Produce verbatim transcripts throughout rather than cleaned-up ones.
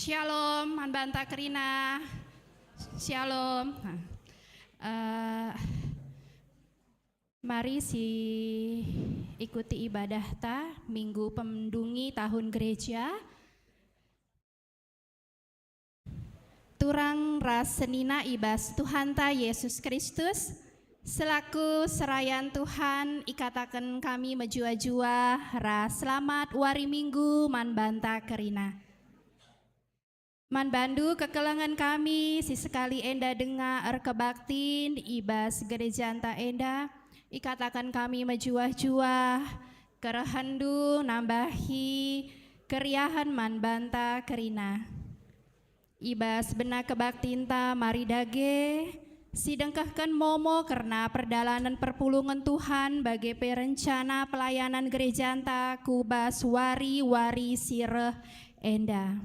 Shalom, man banta kerina. Shalom. Nah, eh, mari si ikuti ibadahta Minggu Pendungi Tahun Gereja. Turang ras senina i bas Tuhanta Yesus Kristus, selaku serayan Tuhan, ikataken kami mejuah-juah ras selamat wari Minggu man banta kerina. Man bandu kekelengen kami si sekali enda denga erkebaktin i bas gerejanta enda, ikataken kami mejuah-juah kerehenndu nambahi keriahen man banta kerina. I bas bena kebaktinta mari dage, si dengkehken momo kerna perdalanen perpulungen Tuhan bage pe rencana pelayanan gerejanta ku bas wari-wari si reh enda.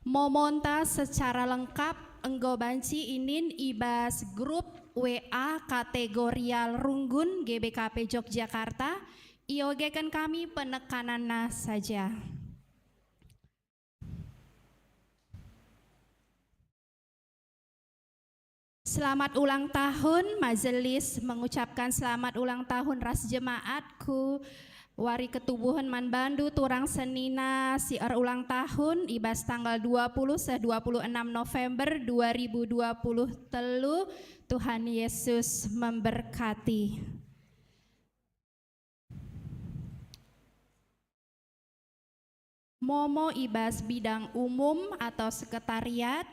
Momonta secara lengkap enggo banci inin i bas grup W A kategorial Runggun G B K P Yogyakarta, iogeken kami penekananna saja. Selamat ulang tahun, majelis mengucapkan selamat ulang tahun ras jemaat ku wari ketubuhen man bandu turang senina si erulang tahun i bas tanggal dua puluh seh dua puluh enam November dua ribu dua puluh telu. Tuhan Yesus memberkati. Momo i bas bidang umum atau sekretariat,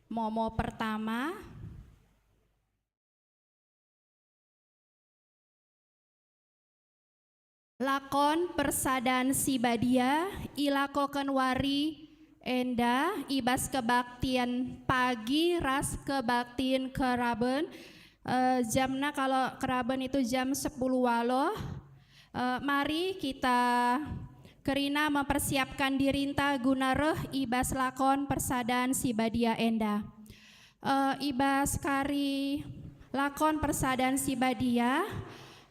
momo pertama, lakon persadan si badia ilakoken wari enda i bas kebaktin pagi ras kebaktin keraben. Eh, jamna kalau keraben itu jam sepuluh waloh. Eh, mari kita kerina mempersiapkan dirinta guna reh i bas lakon persadan si badia enda. Eh, i bas kari lakon persadan si badia,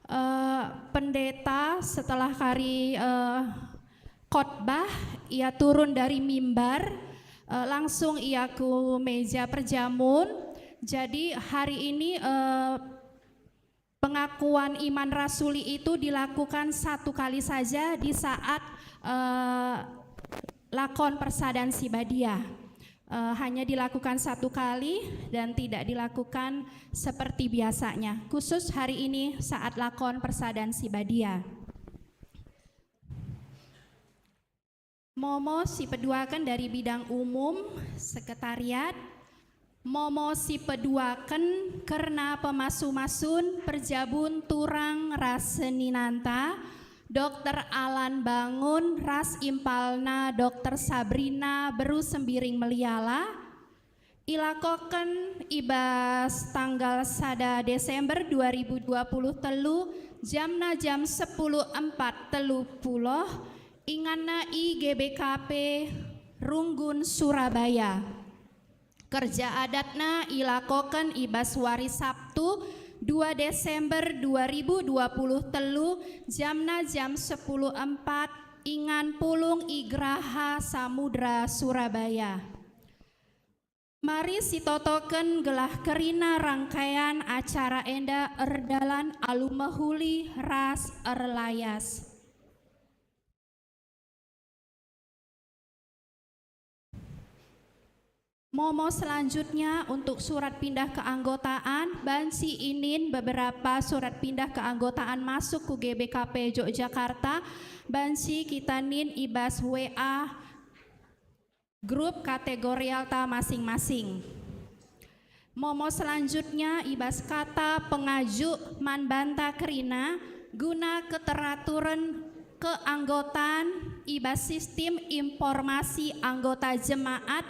eh, pendeta setelah kari, eh, khotbah, ia turun dari mimbar, eh, langsung ia ku meja perjamun. Jadi, hari ini, eh, pengakuan iman rasuli itu dilakukan satu kali saja di saat, eh, lakon persadan si badia. Eh, hanya dilakukan satu kali dan tidak dilakukan seperti biasanya, khusus hari ini saat lakon persadan si badia. Momo si peduaken dari bidang umum, sekretariat. Momo si peduaken kerna pemasu-masun perjabun turang ras seninanta, Dokter Alan Bangun ras impalna Dokter Sabrina beru Sembiring Meliala. Ilakoken i bas tanggal sada Desember dua ribu dua puluh telu, jamna jam sepuluh empat telu puluh, inganna i G B K P Runggun, Surabaya. Kerja adatna ilakoken i bas wari Sabtu, dua Desember dua ribu dua puluh telu, jamna jam sepuluh empat, ingan pulung i Geraha Samudra, Surabaya. Mari sitotoken gelah kerina rangkaian acara enda erdalan alu mehuli ras erlayas. Momo selanjutnya untuk surat pindah keanggotaan, banci inin beberapa surat pindah keanggotaan masuk ku G B K P Yogyakarta, banci kita nin i bas W A grup kategorialta masing-masing. Momo selanjutnya i bas kata pengajuk man banta kerina guna keteraturen keanggotan i bas sistem informasi anggota jemaat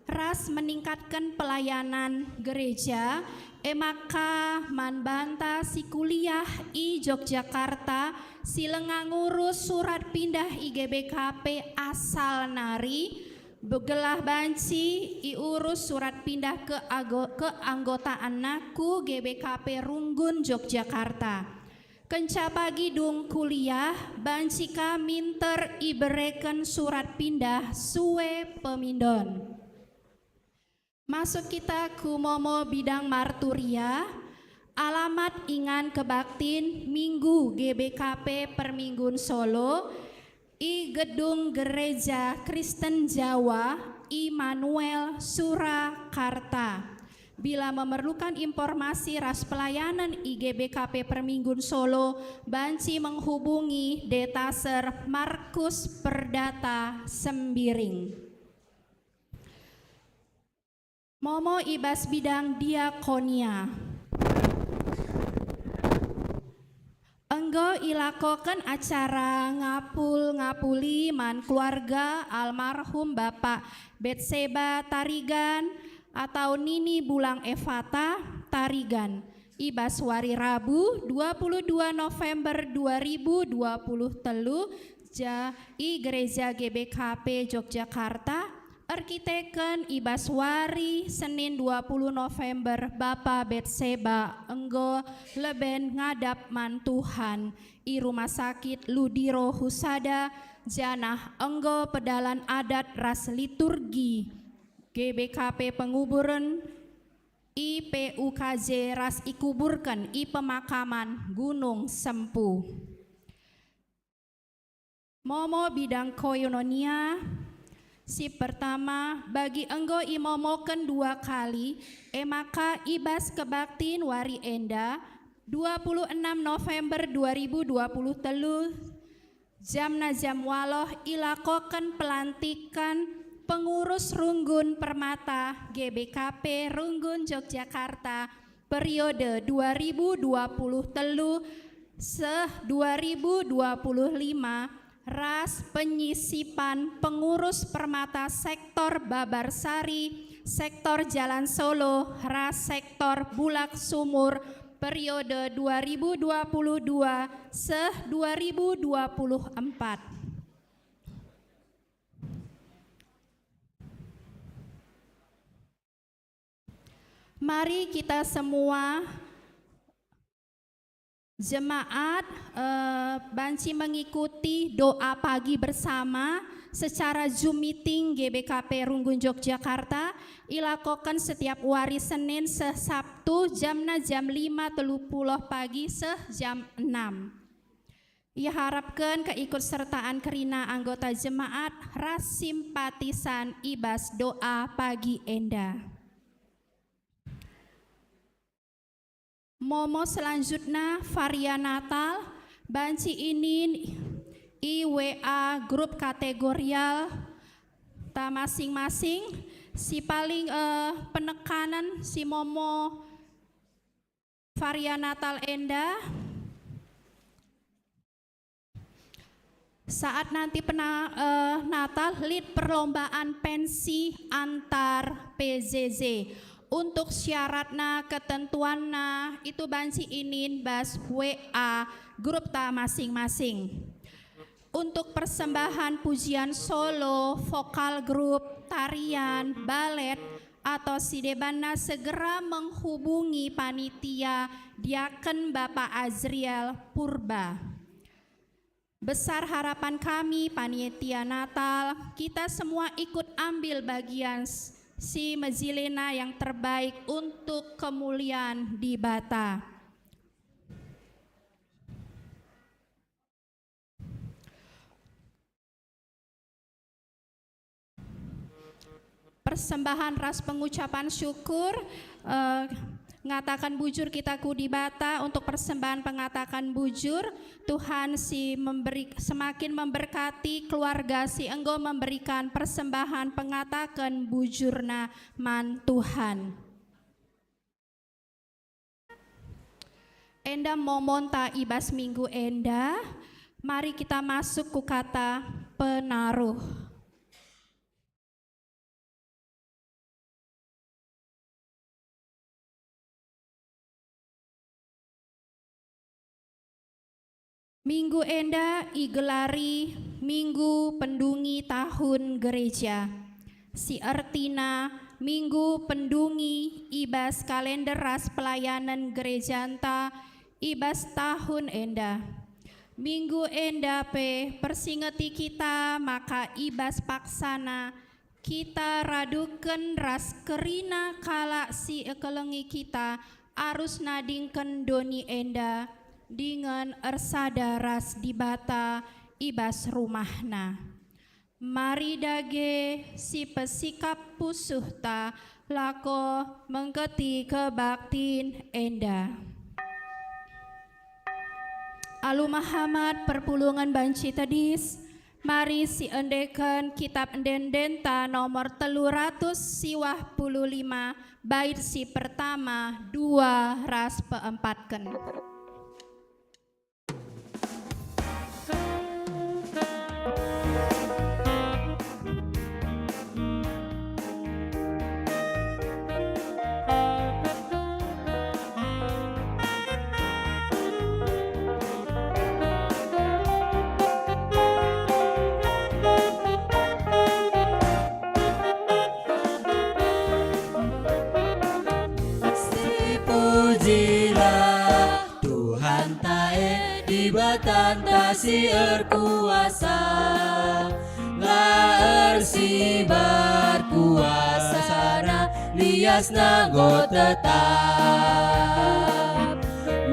ras meningkatken pelayanan gereja, e maka man banta si kuliah i Yogyakarta si langa ngurus surat pindah i G B K P asal nari, begelah banci iurus surat pindah ke ago-, keanggotaanna ku G B K P Runggun, Yogyakarta. Kenca pagi dung kuliah, banci ka minter ibereken surat pindah sue pemindon. Masuk kita ku momo bidang marturia, alamat ingan kebaktin Minggu G B K P Perminggun Solo, i Gedung Gereja Kristen Jawa Immanuel, Surakarta. Bila memerlukan informasi ras pelayanan i G B K P Perminggun Solo, banci menghubungi Detaser Markus Perdata Sembiring. Momo i bas bidang diakonia. Enggo ilakoken acara ngapul-ngapuli man keluarga almarhum Bapak Betseba Tarigan atau Nini Bulang Efata Tarigan. I bas wari Rabu, dua puluh dua November dua ribu dua puluh telu, ja, i Gereja G B K P Yogyakarta, erkiteken i bas wari Senin dua puluh November, Bapa Betseba enggo leben ngadap man Tuhan i Rumah Sakit Ludiro Husada, janah enggo pedalan adat ras liturgi G B K P penguburen i P U K J ras ikuburken i pemakaman Gunung Sempu. Momo bidang koinonia. Si pertama, bagi enggo imomoken dua kali, e maka i bas kebaktin wari enda, dua puluh enam November dua ribu dua puluh telu, jamna jam waloh ilakoken pelantikan pengurus Runggun Permata G B K P Runggun Yogyakarta periode dua ribu dua puluh telu seh dua ribu dua puluh lima, ras penyisipan pengurus Permata sektor Babarsari, sektor Jalan Solo, ras sektor Bulak Sumur periode dua ribu dua puluh dua seh dua ribu dua puluh empat. Mari kita semua jemaat, eh, banci mengikuti doa pagi bersama secara Zoom meeting G B K P Runggun Yogyakarta, ilakoken setiap wari Senin seh Sabtu, jamna jam lima telu puluh pagi seh jam enam. Iharapken keikutsertaan kerina anggota jemaat ras simpatisan i bas doa pagi enda. Momo selanjutna, Varia Natal, banci inin i W A grup kategorial ta masing-masing. Si paling, eh, penekanen si momo Varia Natal enda. Saat nanti pena-, eh, Natal, lit perlombaan pensi antar P J J. Untuk syaratna, ketentuanna, itu banci inin bas W A grup ta masing-masing. Untuk persembahan pujian solo, vokal grup, tarian, balet, atau si debanna, segera menghubungi panitia, Diaken Bapak Azriel Purba. Besar harapan kami, panitia Natal, kita semua ikut ambil bagian s-, si mejilena yang terbaik untuk kemuliaan Dibata. Persembahan ras pengucapan syukur, eh, ngataken bujur kita ku Dibata. Untuk persembahan pengataken bujur, Tuhan si memberi, semakin memberkati keluarga si enggo memberikan persembahan pengataken bujurna man Tuhan. Enda momonta i bas minggu enda, mari kita masuk ku kata penaruh. Minggu enda igelari Minggu Pendungi Tahun Gereja, si ertina minggu pendungi i bas kalender ras pelayanan gerejanta i bas tahun enda. Minggu enda pe persingeti kita maka i bas paksana kita raduken ras kerina kalak si ekelengi kita arus nadingken doni enda dingen ersada ras Dibata i bas rumahNa. Mari dage sipesikap pusuhta lako mengketi kebaktin enda. Alu mehamat perpulungen banci tedis, mari siendeken Kitap Ende-endenta nomor telu ratus siwah puluh lima, bait si pertama, dua, ras peempatken. Sipujilah Tuhanta e, Dibatanta si erkuasa. La ersibar kuasaNa, liasNa enggo tetap.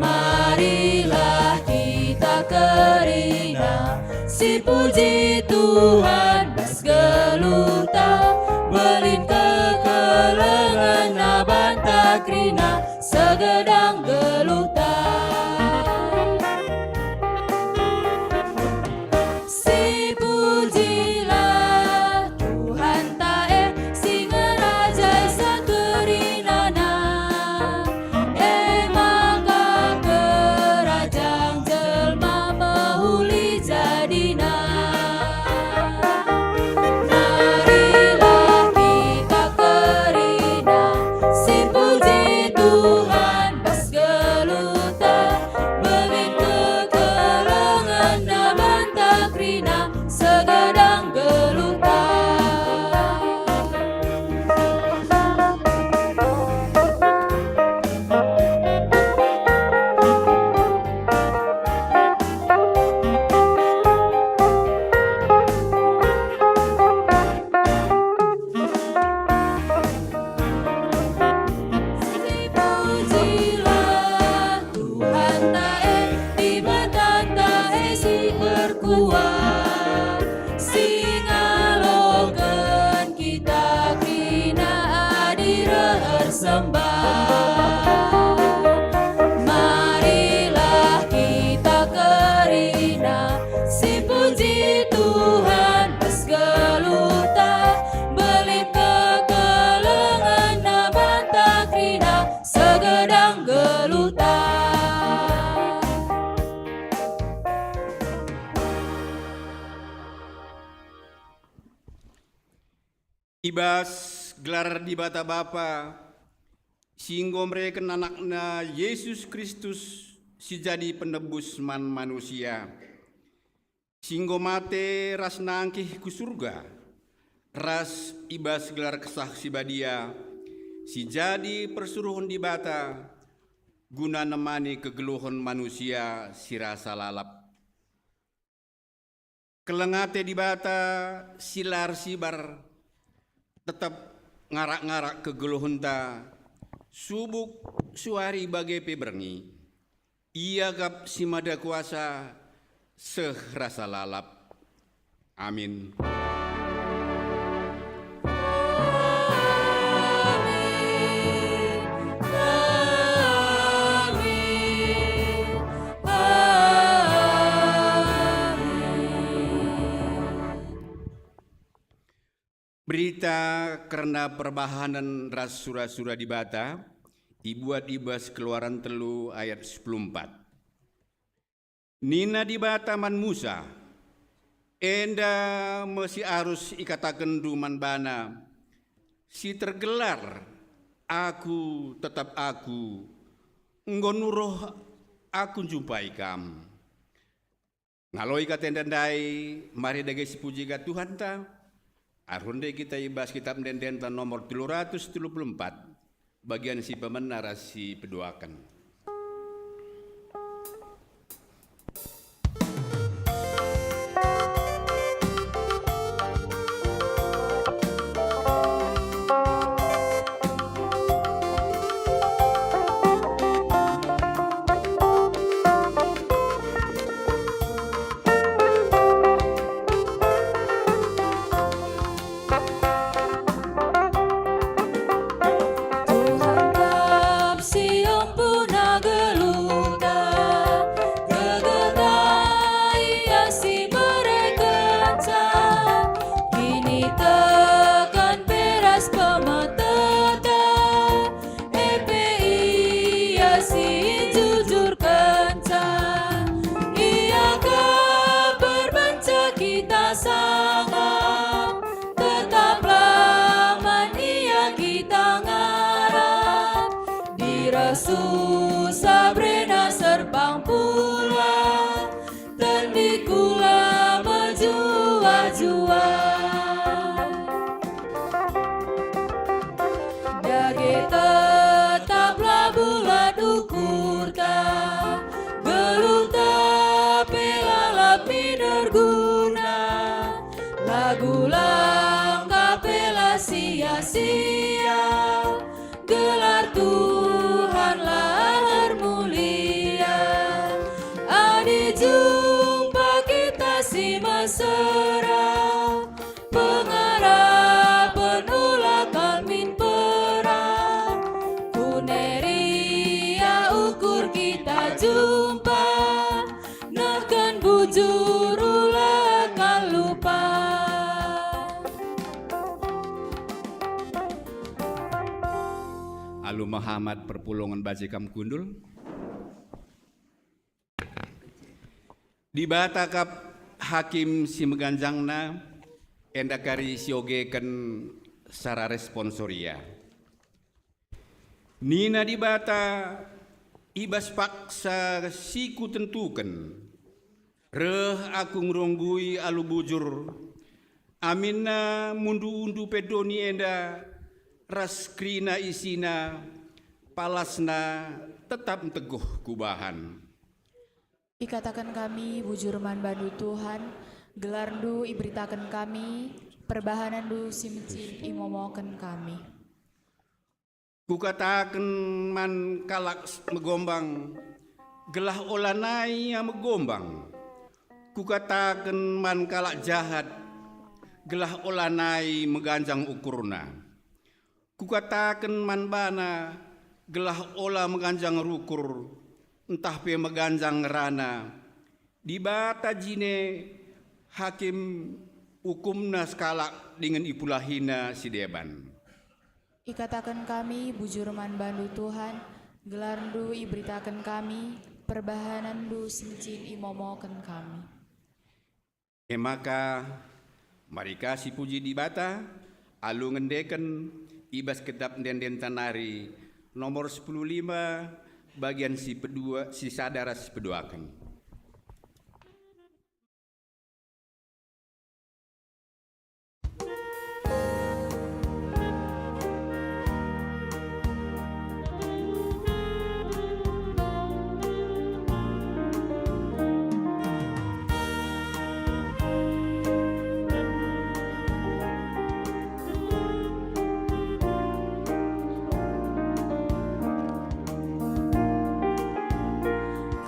Marilah kita kerina, sipuji Tuhan bas geluhta, belin kekelengenNa banta kerina segedang geluhta. Sipujilah Tuhanta e, si ngerajai sekerinana, e maka kerajang jelma mehuli jadina. Marilah kita kerina, sipuji Tuhan bas geluhta, belin kekelengenNa banta kerina segedang geluhta. Sipujilah Tuhanta e, Dibatanta e si erkuasa, si ngaloken kita kerina adi reh ersembah. Marilah kita kerina, sipuji Tuhan bas geluhta, belin kekelengenNa banta kerina segedang geluhta. I bas gelar Dibata Bapa, si enggo mereken AnakNa Jesus Kristus si jadi penebus man manusia, si enggo mate ras nangkih ku Surga, ras i bas gelar Kesah Si Badia, si jadi persuruhen Dibata guna nemani kegeluhen manusia si rasa lalap. Keleng ate Dibata si la ersibar tetap ngarak-ngarak kegeluhenta, subuk suari bage pe berngi. Ia kap si mada kuasa seh rasa lalap. Amin. Berita kerna perbahanen ras sura-sura Dibata ibuat i bas Keluaran telu ayat sepuluh empat. Nina Dibata man Musa, "Enda me si arus ikatakenndu man bana, si tergelar, Aku tetap Aku, enggo nuroh Aku njumpai kam." Ngaloi katenda ndai, mari dage sipuji ka Tuhanta, aruh ndai kita i bas Kitap Ende-endenta nomor telu ratus telu puluh empat, bagian si pemena ras si peduaken. Lagu langkah pe la sia-sia, gelar Tuhan la ermulia. Adi jumpa kita si mesera, pengarapen ula kal min pera. Kuneria ukur kita jumpa, nehken bujur ula kal lupa. Alu Muhammad perpulungen baji kam kundul. Dibata kap hakim si meganjangna, enda kari siogeken sara responsoria. Nina Dibata, i bas paksa si kutentuken, reh Aku ngeronggui alu bujur, aminna mundu-undu pe doni enda ras kerina isina, palasna tetap nteguh kubahan. Ikataken kami bujur man bandu Tuhan, gelarNdu iberitaken kami, perbahanenNdu si mencin imomoken kami. Kukataken man kalak s-, megombang, gelah olanai ia megombang. Kukataken man kalak jahat, gelah olanai meganjang ukurna. Kukataken man bana, gelah ola meganjang rukur, ntah pe meganjang rana. Dibata jine hakim, ukumna sekalak dingen ipulahina si deban. Ikataken kami bujur man bandu Tuhan, gelarNdu iberitaken kami, perbahanenNdu si mencin imomoken kami. E maka, mari ka sipuji Dibata, alu ngendeken i bas Kitap Ende-endenta nari, nomor sepuluh lima, bagian si pedua, si sada ras si peduaken.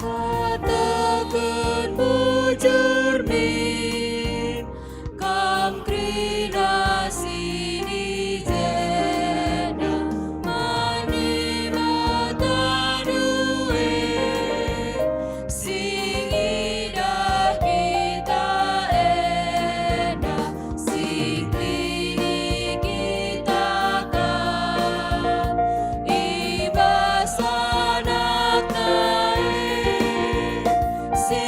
Kataken bujur min, kam kerina si i jenda, man Dibatandu e, si ngidah kita enda, si ngkelengi kita ka, i bas AnakNa e, si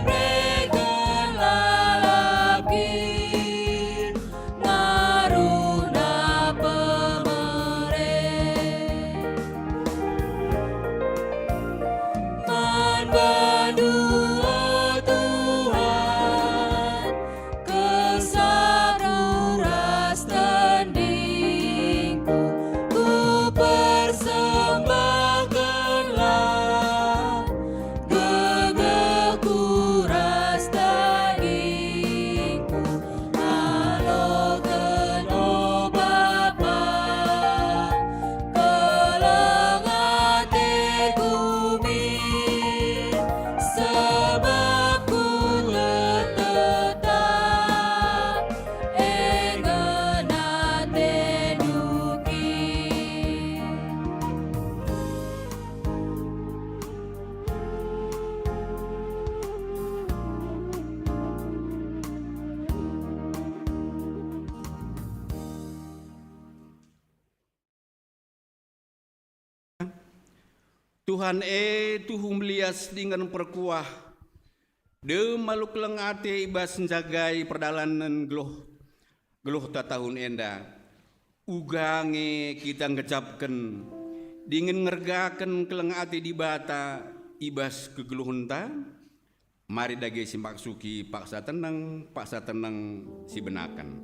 mereken lalap kin, ngaruhNa pemere. Man bandu, o Tuhan, kesahku ras tendingku, kupersembahkenlah gegehku ras tendingku. Aloken, o Bapa, keleng ateku min, sebab kulah tetap e ngena atendu kin. Tuhan e, tuhu melias dingen perkuah, dem alu keleng ate i bas njagai perdalanen geluh, geluhta tahun enda. Uga nge kita ngecapken dingen ngergaken keleng ate Dibata i bas kegeluhenta? Mari dage simaksuki paksa teneng, paksa teneng sibenaken.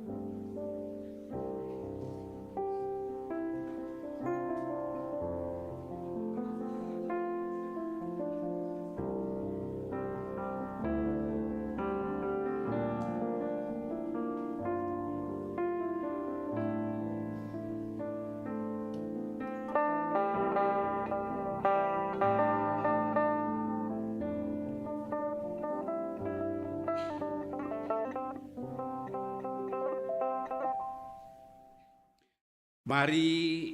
Mari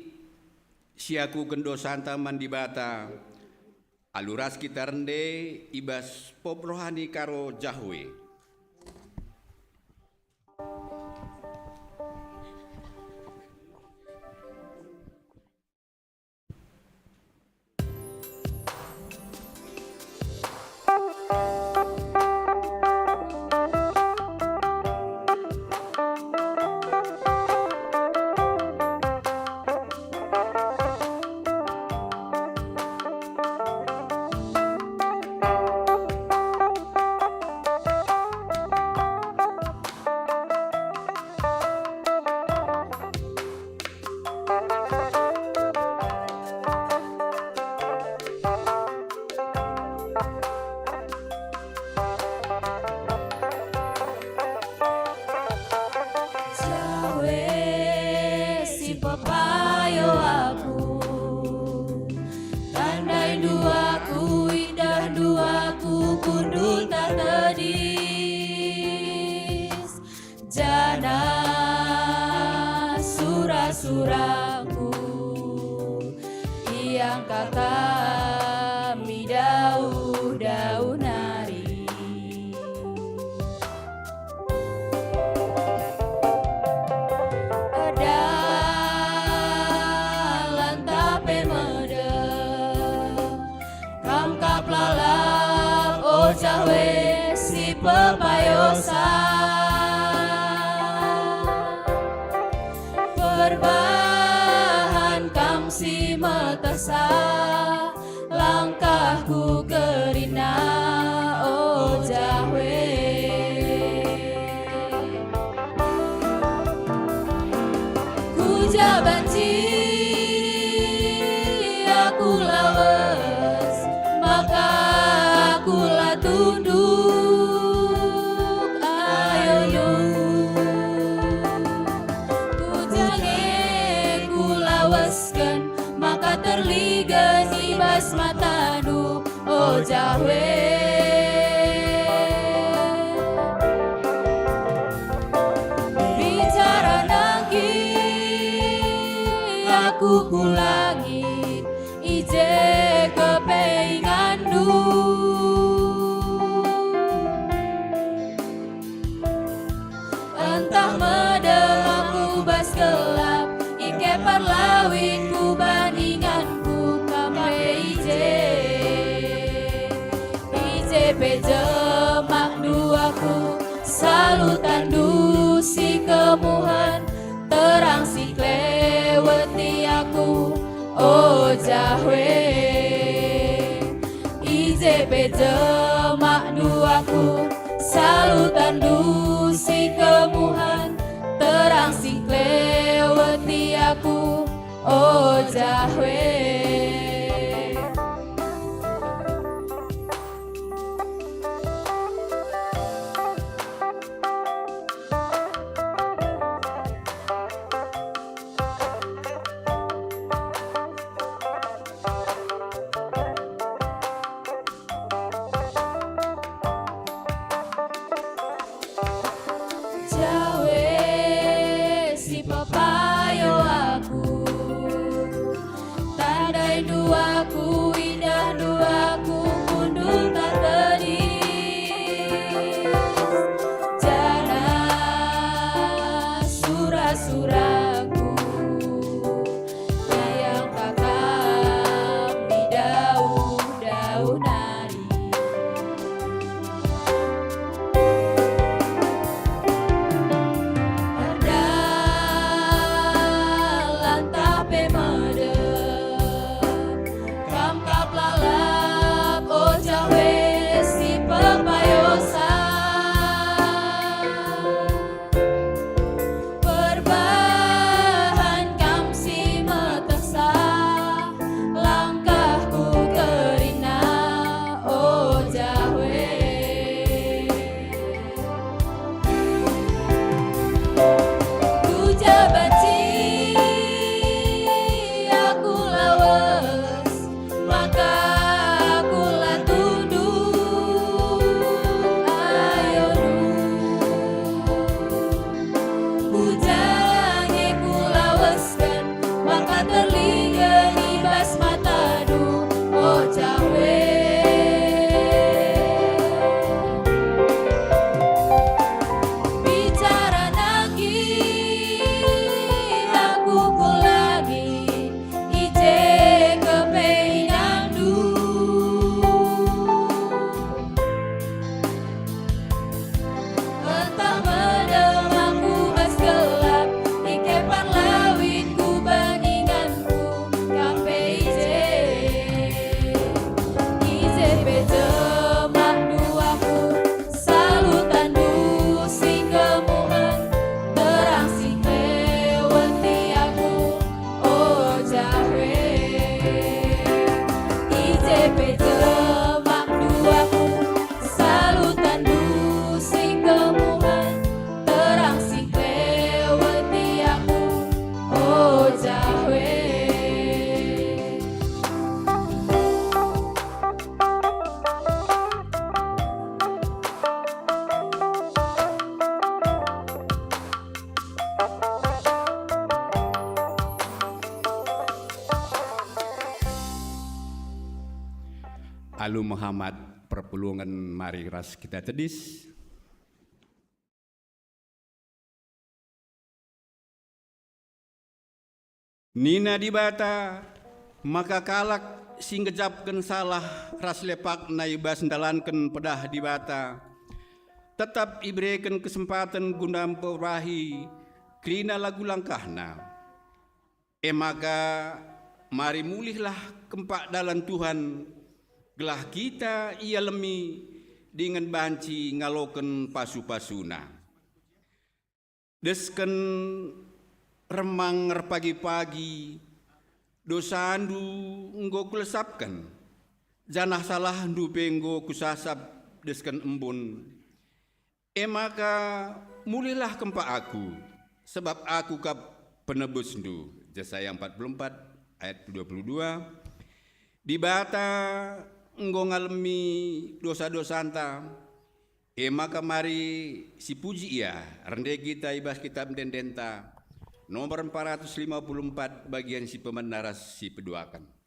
siakuken dosanta man Dibata, alu ras kita rende i bas pop rohani Karo Jahwe. Jahwe si pepayo aku, tandaindu aku, indahndu aku, kundul tak tedis. Janah sura-suraku iangka Kam i dauh-dauh nari. Dalan tape medem, Kam kap lalap, o Jahwe si pepayosa. Perbahan Kam si metehsa, langkahku kerina, o Jahwe. Ku ja banci aku lawes, maka aku la tunduk ayondu. Ku ja nge ku lawesken, maka terligen i bas matandu, o Jahwe. Bicara nangki aku ku langit, i je kepe inganndu. Ntah medem aku bas gelap, i keper lawit ku bandinganku Kam pe i je. I je pe jemakndu aku, salutandu si kemuhen, terang si kleweti aku, o Jahwe. I je pe jemakndu aku, salutandu si kemuhen, terang si kleweti aku, o Jahwe. Jahwe si pepayo aku, Yahweh. Alu Muhammad perpulungen, mari ras kita tedis. Nina Dibata, maka kalak si ngejapken salah ras lepakna i bas ndalanken pedah Dibata, tetap ibereken kesempaten guna mperuahi kerina lagu langkahna. E maka, mari mulihlah kempak dalan Tuhan, gelah kita ialemi dingen banci ngaloken pasu-pasuNa. Desken remang erpagi-pagi, dosandu enggo kulesapken, janah salahndu pe enggo kusasap desken embun. E maka, mulihlah kempak Aku, sebab Aku kap penebusndu. Jesaya empat puluh empat ayat dua puluh dua. Dibata enggo ngalemi dosa-dosanta, e maka mari sipuji Ia. Rende kita i bas Kitap Ende-endenta, nomor empat ratus lima puluh empat, bagian si pemena ras si peduaken.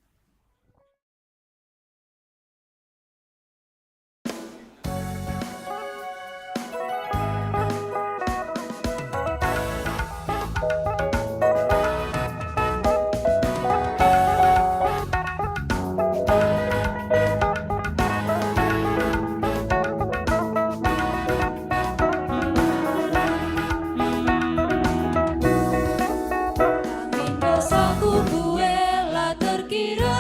Angin dosaku kuela terkira,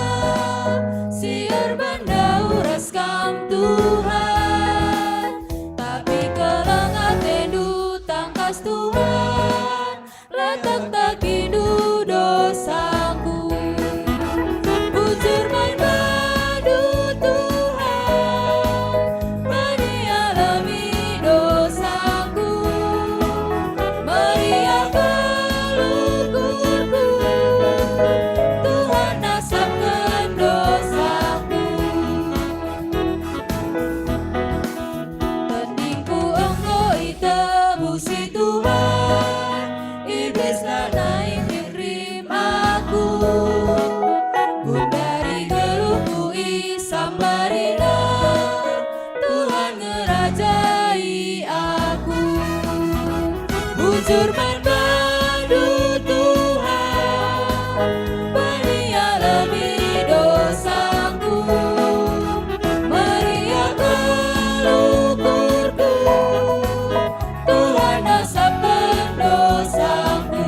si erban ndauh ras Kam, Tuhan. Tapi keleng ateNdu tangkas, Tuhan, la tektekindu dosaku. Bujur man bandu, Tuhan, meriah lemi dosaku, meriah kal ukurku, Tuhan asapken dosaku. Tendingku enggo itebusi Tuhan, Iblis lanai ngirim aku. Gundari geluhku isambarina, Tuhan ngerajai aku. Bujur man bandu, Tuhan, meriah lemi dosaku, meriah kal ukurku, Tuhan asapken dosaku.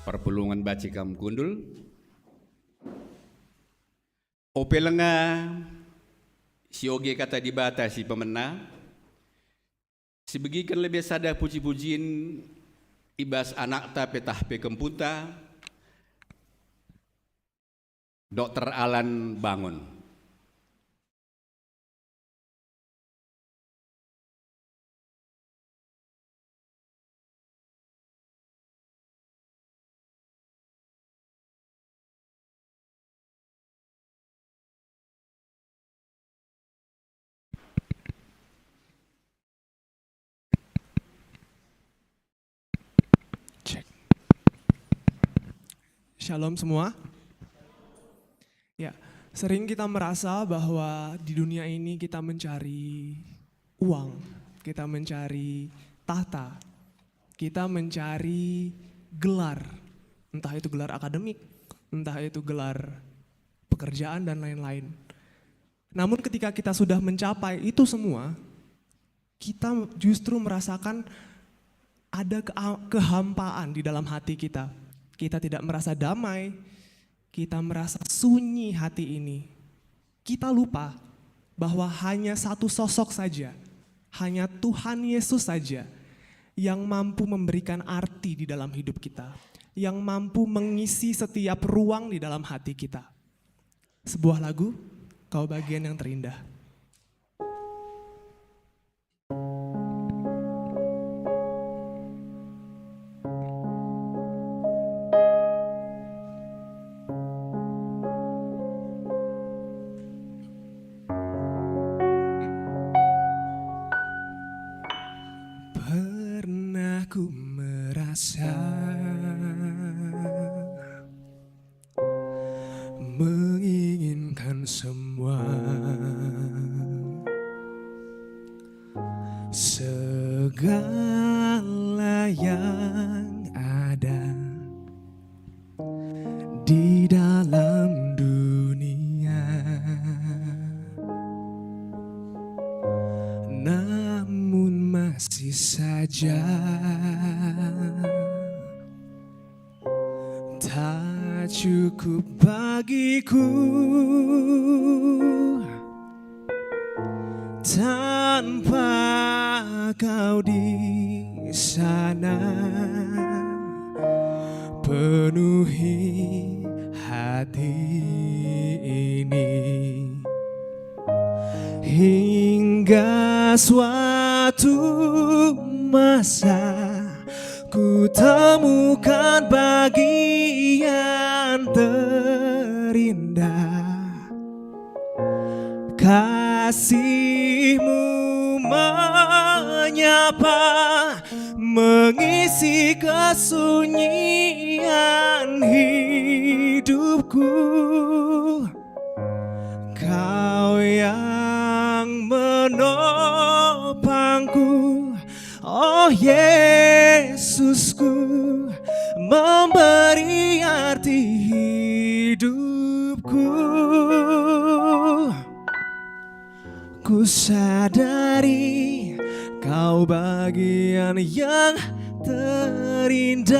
Perpulungen banci kam kundul. Ope lenga sioge kata Dibata si pemena, sibegiken lebe sada puji-pujin i bas anakta pe tah pe kempunta, Dokter Alan Bangun. Cek. Shalom semua. Ya, sering kita merasa bahwa di dunia ini kita mencari uang, kita mencari tahta, kita mencari gelar, entah itu gelar akademik, entah itu gelar pekerjaan, dan lain-lain. Namun, ketika kita sudah mencapai itu semua, kita justru merasakan ada kea-, kehampaan di dalam hati kita. Kita tidak merasa damai, kita merasa sunyi hati ini. Kita lupa bahwa hanya satu sosok saja, hanya Tuhan Yesus saja yang mampu memberikan arti di dalam hidup kita, yang mampu mengisi setiap ruang di dalam hati kita. Sebuah lagu, Kau Bagian yang Terindah. Pernah ku merasa menginginkan semua, segala yang ada di dalam dunia. Namun masih saja tak cukup bagiku tanpa kau di sana penuhi hati ini. Hingga suatu masa ku temukan bagian terindah. Kasihmu menyapa, mengisi kesunyian hidupku. Kau yang menopangku, oh Yesusku, memberi arti hidupku. Ku sadari kau bagian yang terindah.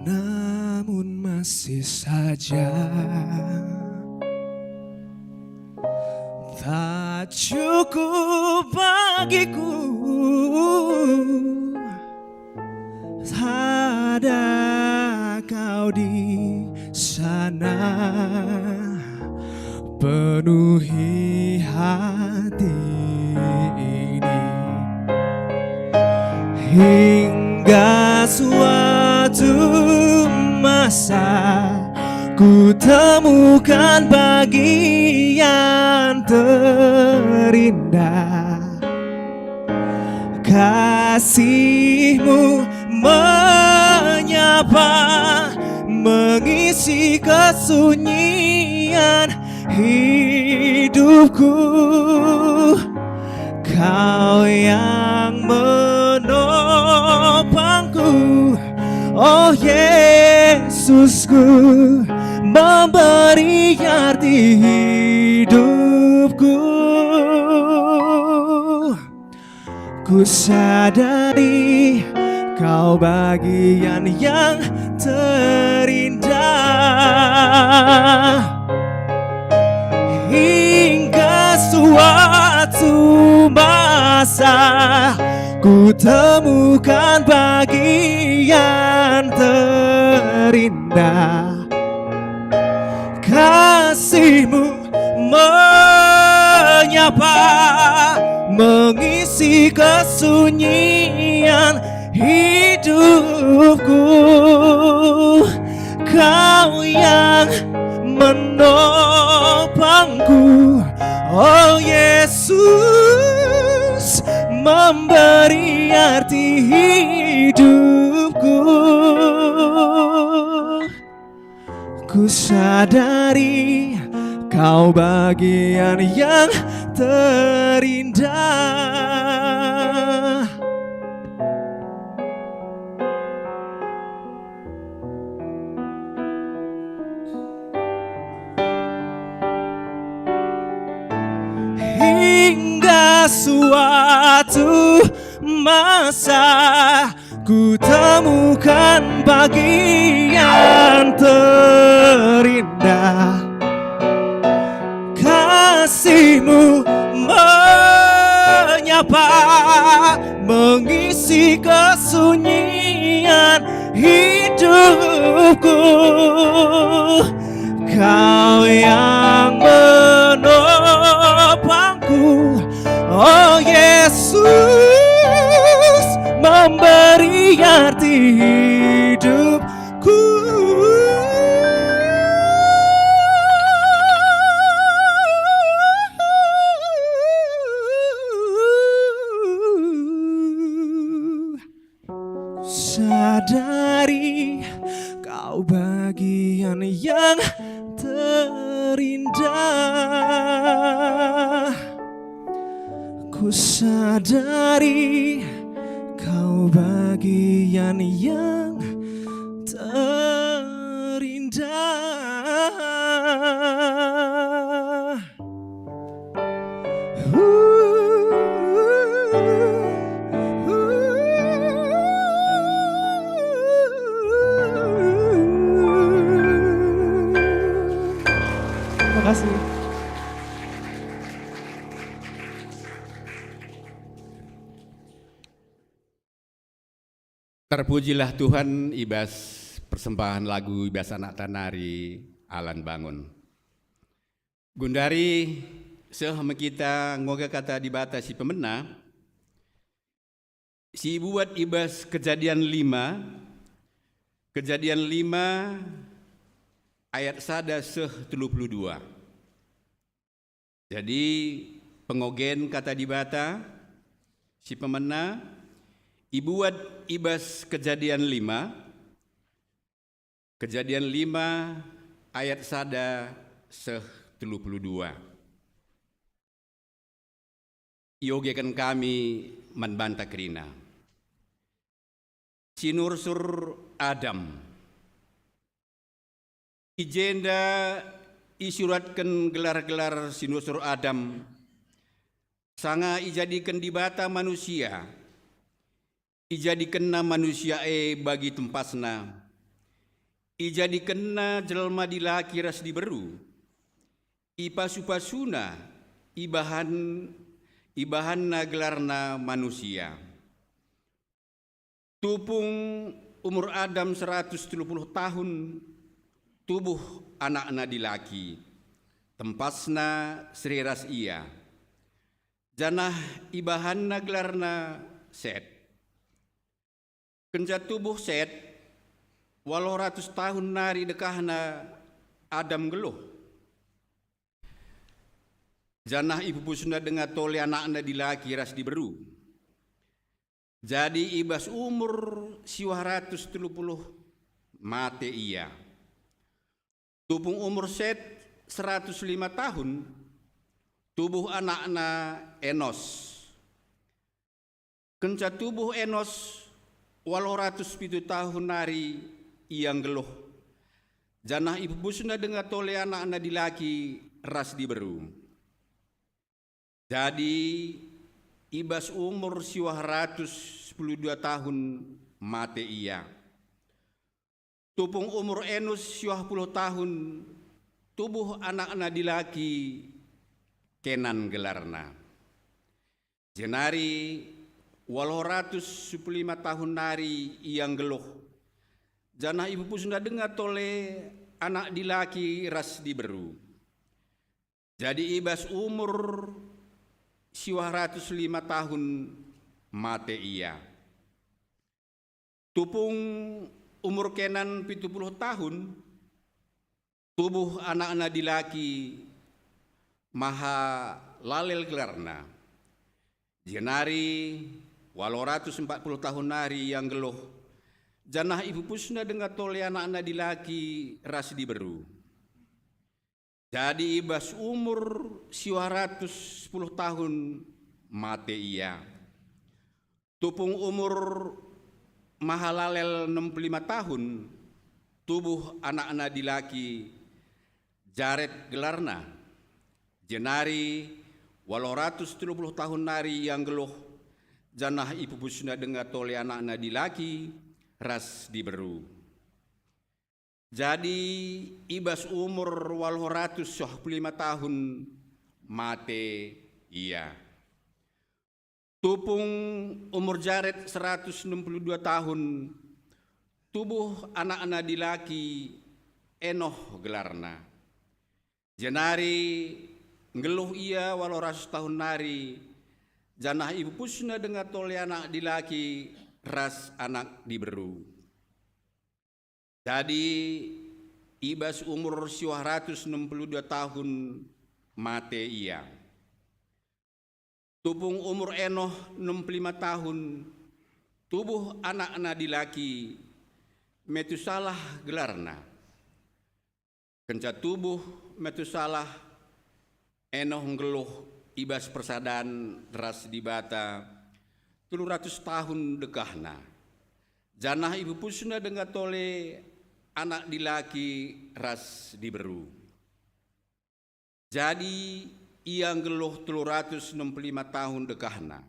Namun masih saja tak cukup bagiku. Ada kau di sana, penuhi hati ini. Hingga suatu masa ku temukan bagian terindah. Kasihmu menyapa, mengisi kesunyian hidupku. Kau yang menopangku, oh Yesusku, memberi arti hidupku. Ku sadari kau bagian yang terindah. Hingga suatu masa ku temukan bagian terindah. Kasihmu menyapa, mengisi kesunyian hidupku. Kau yang menopangku, oh Yesus, memberi arti hidupku. Ku sadari kau bagian yang terindah. Hingga suatu masa kutemukan bagian terindah. Kasihmu menyapa, mengisi kesunyian hidupku. Kau yang menopangku, oh Yesus, memberi arti hidupku. Sadari kau bagian yang terindah. Ku sadari kau bagian yang terindah. Makasih. Terpujilah Tuhan i bas persembahan lagu i bas anakta nari Alan Bangun. Gundari seh me kita ngoge Kata Dibata si pemena, si ibuat i bas Kejadian lima, Kejadian lima ayat sada seh telu puluh dua. Jadi, pengogen Kata Dibata si pemena ibuat i bas Kejadian lima, Kejadian lima ayat sada seh telu puluh dua. Iogeken kami man banta kerina. Sinursur Adam. I jenda isuratken gelar-gelar sinursur Adam, sanga ijadiken Dibata manusia. Ijadikenna manusia e bagi tempasna. Ijadikenna jelma dilaki ras diberu. Ipasu-pasuna, ibahan, ibahanna gelarna manusia. Tupung umur Adam seratus telu puluh tahun, tubuh anakna dilaki, tempasna seri ras ia. Janah ibahanna gelarna Set. Kenca tubuh Set, waluh ratus tahun nari dekahna Adam nggeluh. Janah ipupusna denga tole anakna dilaki ras diberu. Jadi i bas umur siwah ratus telu puluh mate ia. Tupung umur Set seratus lima tahun, tubuh anakna Enos. Kenca tubuh Enos, waluh ratus pitu tahun nari ia nggeluh, janah ipupusna denga tole anakna dilaki ras diberu. Jadi, i bas umur siwah ratus sepuluh dua tahun mate ia. Tupung umur Enus siwah puluh tahun, tubuh anakna dilaki, Kenan gelarna. Jenari waluh ratus sepuluh lima tahun nari ia nggeluh, janah ipupusna denga tole anak dilaki ras diberu. Jadi i bas umur siwah ratus lima tahun mate ia. Tupung umur Kenan pitu puluh tahun, tubuh anakna dilaki, Mahalalel gelarna. Jenari waluh ratus empat puluh tahun nari ia nggeluh, janah ipupusna denga tole anakna dilaki ras diberu. Jadi i bas umur siwah ratus sepuluh tahun mate ia. Tupung umur Mahalalel enem puluh lima tahun, tubuh anakna dilaki, Jared gelarna. Jenari Waluh ratus telu puluh tahun nari ia nggeluh, janah ipupusna denga tole anakna dilaki ras diberu. Jadi i bas umur waluh ratus siah puluh lima tahun mate ia. Tupung umur Jared seratus enam puluh dua tahun, tubuh anakna dilaki, Enoh gelarna. Jenari nggeluh ia waluh ratus tahun nari, janah ipupusna denga tole anak dilaki ras anak diberu. Jadi i bas umur siwah ratus enam puluh dua tahun mate ia. Tupung umur Enoh enam puluh lima tahun, tubuh anakna dilaki, Metusalah gelarna. Kenca tubuh Metusalah, Enoh nggeluh i bas persadan ras Dibata telu ratus tahun dekahna, janah ipupusna denga tole anak dilaki ras diberu. Jadi ia nggeluh telu ratus enam puluh lima tahun dekahna.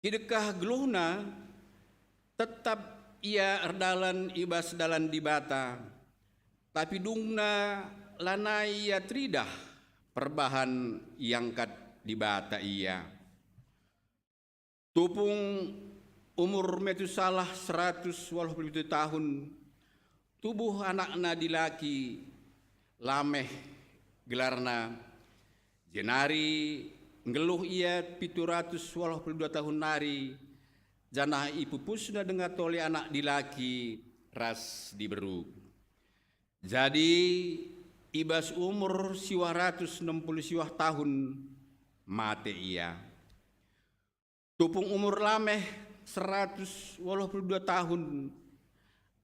Kidekah geluhna, tetap ia erdalan i bas dalan Dibata, tapi dungna lanai ia teridah perbahan iangkat Dibata ia. Tupung umur Metusalah seratus waluh puluh pitu tahun, tubuh anakna dilaki, Lameh gelarna, jenari nggeluh ia pitu ratus waluh puluh dua tahun nari, janah ipupusna denga tole anak dilaki ras diberu. Jadi i bas umur siwah ratus enam puluh siwah tahun mate ia. Tupung umur Lameh seratus waluh puluh dua tahun,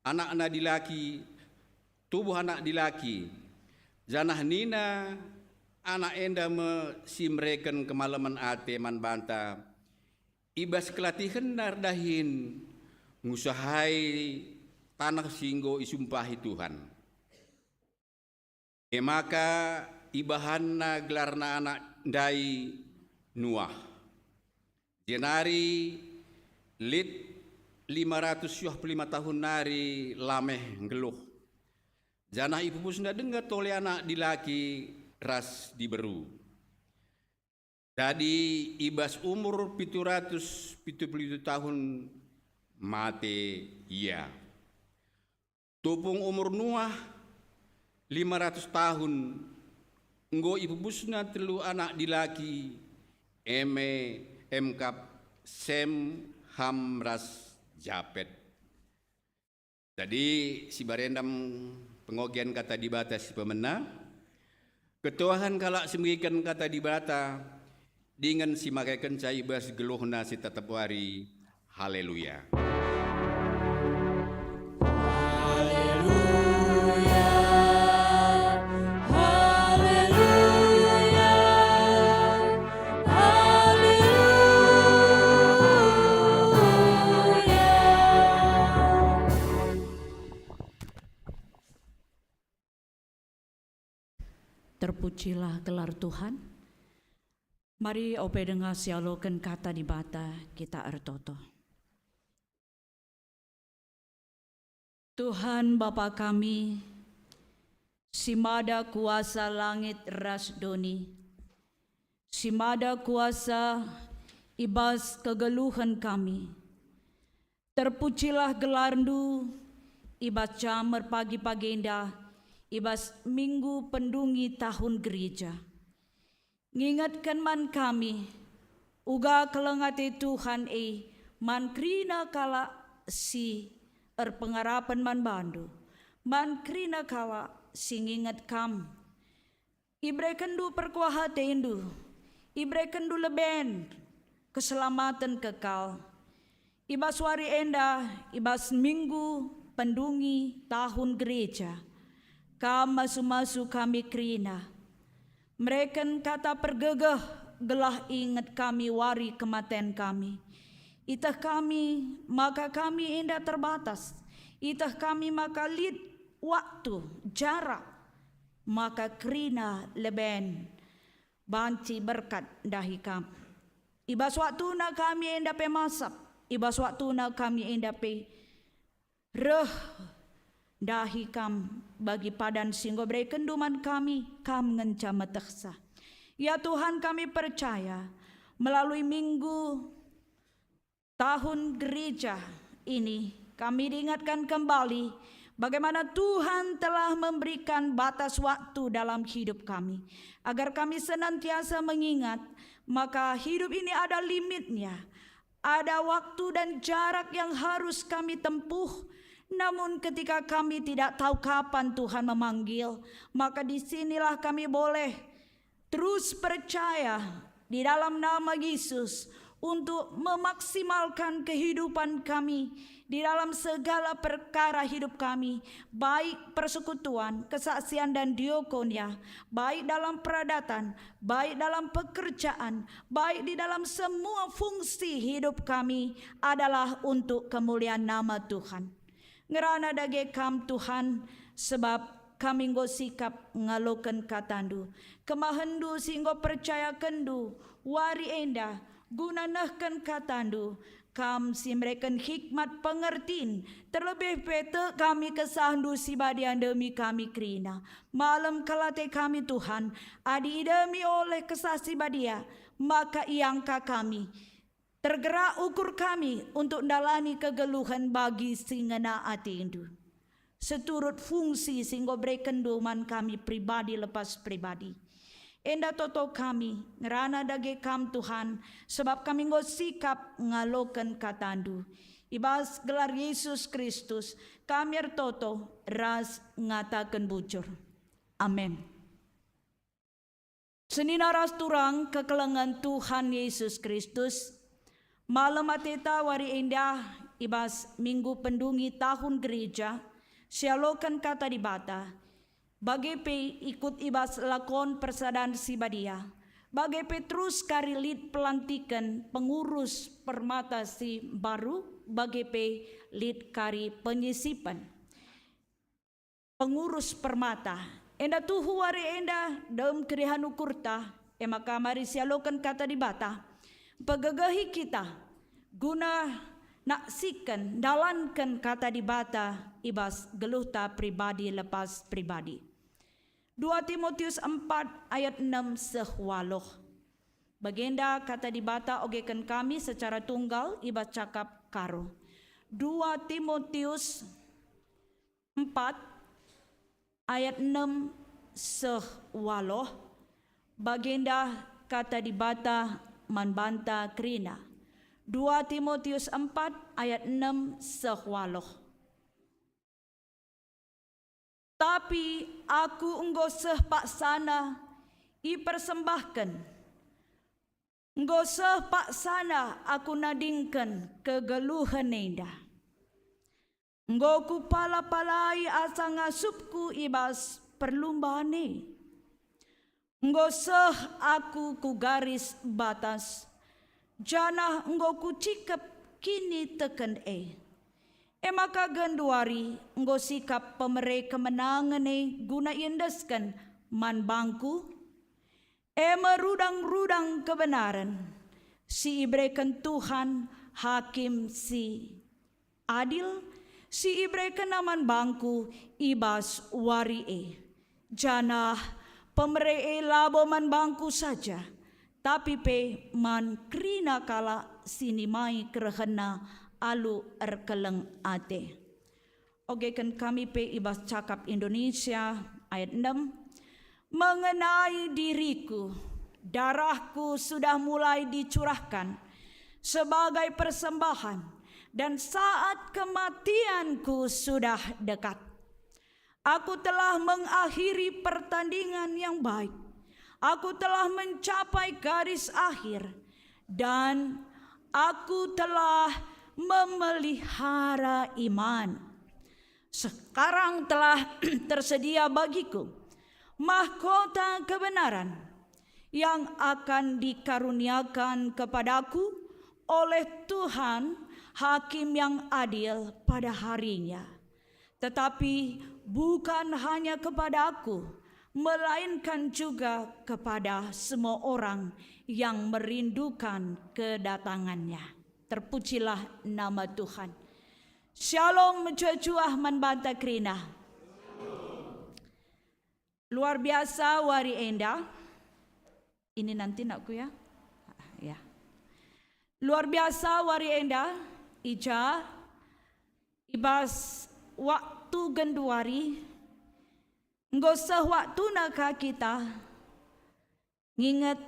anakna dilaki, tubuh anak dilaki, janah nina, anak enda me si mereken kemalemen ate man banta, i bas kelatihenna erdahin ngusahi taneh si enggo isumpahi Tuhan. E maka ibahanna gelarna anak ndai Nuah. Jenari lit lima ratus siah puluh lima tahun nari Lameh nggeluh, janah ipupusna denga tole anak dilaki ras diberu. Jadi i bas umur pitu ratus pitu puluh pitu tahun mate ia. Tupung umur Nuah lima ratus tahun, enggo ipupusna telu anak dilaki, e me emkap Sem, Ham, ras Japet. Jadi, si barendam pengogen Kata Dibata si pemena, ketuahen kalak si megiken Kata Dibata, dingen si makekenca i bas geluhna si tetep wari. Haleluya. Haleluya. Haleluya. Haleluya. Terpujilah gelar Tuhan. Mari ope denga sialoken Kata Dibata, kita ertoto. Tuhan Bapa kami, si mada kuasa langit ras doni, si mada kuasa i bas kegeluhen kami. Terpujilah gelarNdu i bas jam erpagi-pagi enda, i bas Minggu Pendungi Tahun Gereja. Ngingetken man kami, uga keleng ate Tuhan e man kerina kalak si erpengarapen man baNdu, man kerina kalak si nginget Kam. IberekenNdu perkuah ateNdu, iberekenNdu leben keselamaten kekal. I bas wari enda, i bas Minggu Pendungi Tahun Gereja, Kam masu-masu kami kerina. Mereken kata pergegeh gelah inget kami wari kematen kami. Iteh kami maka kami enda terbatas. Iteh kami maka lit waktu, jarak, maka kerina leben. banci berkat ndahi kam. I bas waktuna kami enda pe masap, i bas waktuna kami enda pe reh ndahi kam bagi padan si enggo berekenndu man kami, kam ngenca metehsa. Ya Tuhan, kami percaya melalui minggu tahun gereja ini, kami diingatkan kembali bagaimana Tuhan telah memberikan batas waktu dalam hidup kami, agar kami senantiasa mengingat maka hidup ini ada limitnya, ada waktu dan jarak yang harus kami tempuh. Namun ketika kami tidak tahu kapan Tuhan memanggil, maka di sinilah kami boleh terus percaya di dalam nama Yesus untuk memaksimalkan kehidupan kami di dalam segala perkara hidup kami, baik persekutuan, kesaksian, dan diakonia, baik dalam peradatan, baik dalam pekerjaan, baik di dalam semua fungsi hidup kami adalah untuk kemuliaan nama Tuhan. Ngerana dage Kam, Tuhan, sebab kami enggo sikap ngaloken KataNdu. KemahenNdu si enggo percayakenndu wari enda guna nehken KataNdu, Kam si mereken hikmat pengertin, terlebih pe tek kami KesahNdu si Badia ndemi kami kerina. Malem kal ate kami, Tuhan, adi idemi oleh Kesah Si Badia, maka iangka kami. Tergerak ukur kami untuk ndalani kegeluhen bagi si ngena ateNdu, seturut fungsi si enggo berekenNdu man kami pribadi lepas pribadi. Enda toto kami, ngerana dage Kam, Tuhan, sebab kami enggo sikap ngaloken KataNdu. I bas gelar Yesus Kristus, kami ertoto ras ngataken bujur. Amin. Senina ras turang kekelengen Tuhan Yesus Kristus, malem ateta wari enda i bas Minggu Pendungi Tahun Gereja, sialoken Kata Dibata, bage pe ikut i bas lakon persadan si badia, bage pe terus kari lit pelantiken pengurus permata si mbaru, bage pe lit kari penyisipen pengurus permata. Enda tuhu wari enda dem keriahen ukurta, e maka mari sialoken Kata Dibata, mpegegehi kita guna naksiken, ndalanken Kata Dibata i bas geluhta pribadi lepas pribadi. Dua Timotius empat ayat enam seh waluh. Bagenda Kata Dibata ogeken kami secara tunggal i bas cakap Karo. Dua Timotius empat ayat enam seh waluh, bagenda Kata Dibata man banta kerina. Dua Timotius empat ayat enam seh waluh. Tapi aku enggo seh paksana ipersembahken, enggo seh paksana aku nadingken kegeluhen enda. Enggo kupala-palai asa ngasupku i bas perlumban e. Enggo seh aku ku garis batas, janah enggo kucikep kiniteken e. E maka genduari enggo sikap pemere kemenangen e guna iendesken man bangku, e me rudang-rudang kebenaren si ibereken Tuhan, Hakim si adil, si iberekenNa man bangku i bas wari e. Janah pemere e labo man bangku saja, tapi pe man kerina kalak si nimai kerehenna alu erkeleng ate. Ogeken kami pe i bas cakap Indonesia, ayat enam, "Mengenai diriku, darahku sudah mulai dicurahkan sebagai persembahan, dan saat kematianku sudah dekat. Aku telah mengakhiri pertandingan yang baik. Aku telah mencapai garis akhir, dan aku telah memelihara iman. Sekarang telah tersedia bagiku mahkota kebenaran yang akan dikaruniakan kepadaku oleh Tuhan, Hakim yang adil pada harinya. Tetapi bukan hanya kepada aku, melainkan juga kepada semua orang yang merindukan kedatangan-Nya. Terpujilah nama Tuhan. Shalom mejuah-juah man banta kerina. Luar biasa wari enda. Ini nanti, nakku, ya. Ya. Luar biasa wari enda, i ja, i bas waktu genduari, enggo seh waktuna ka kita nginget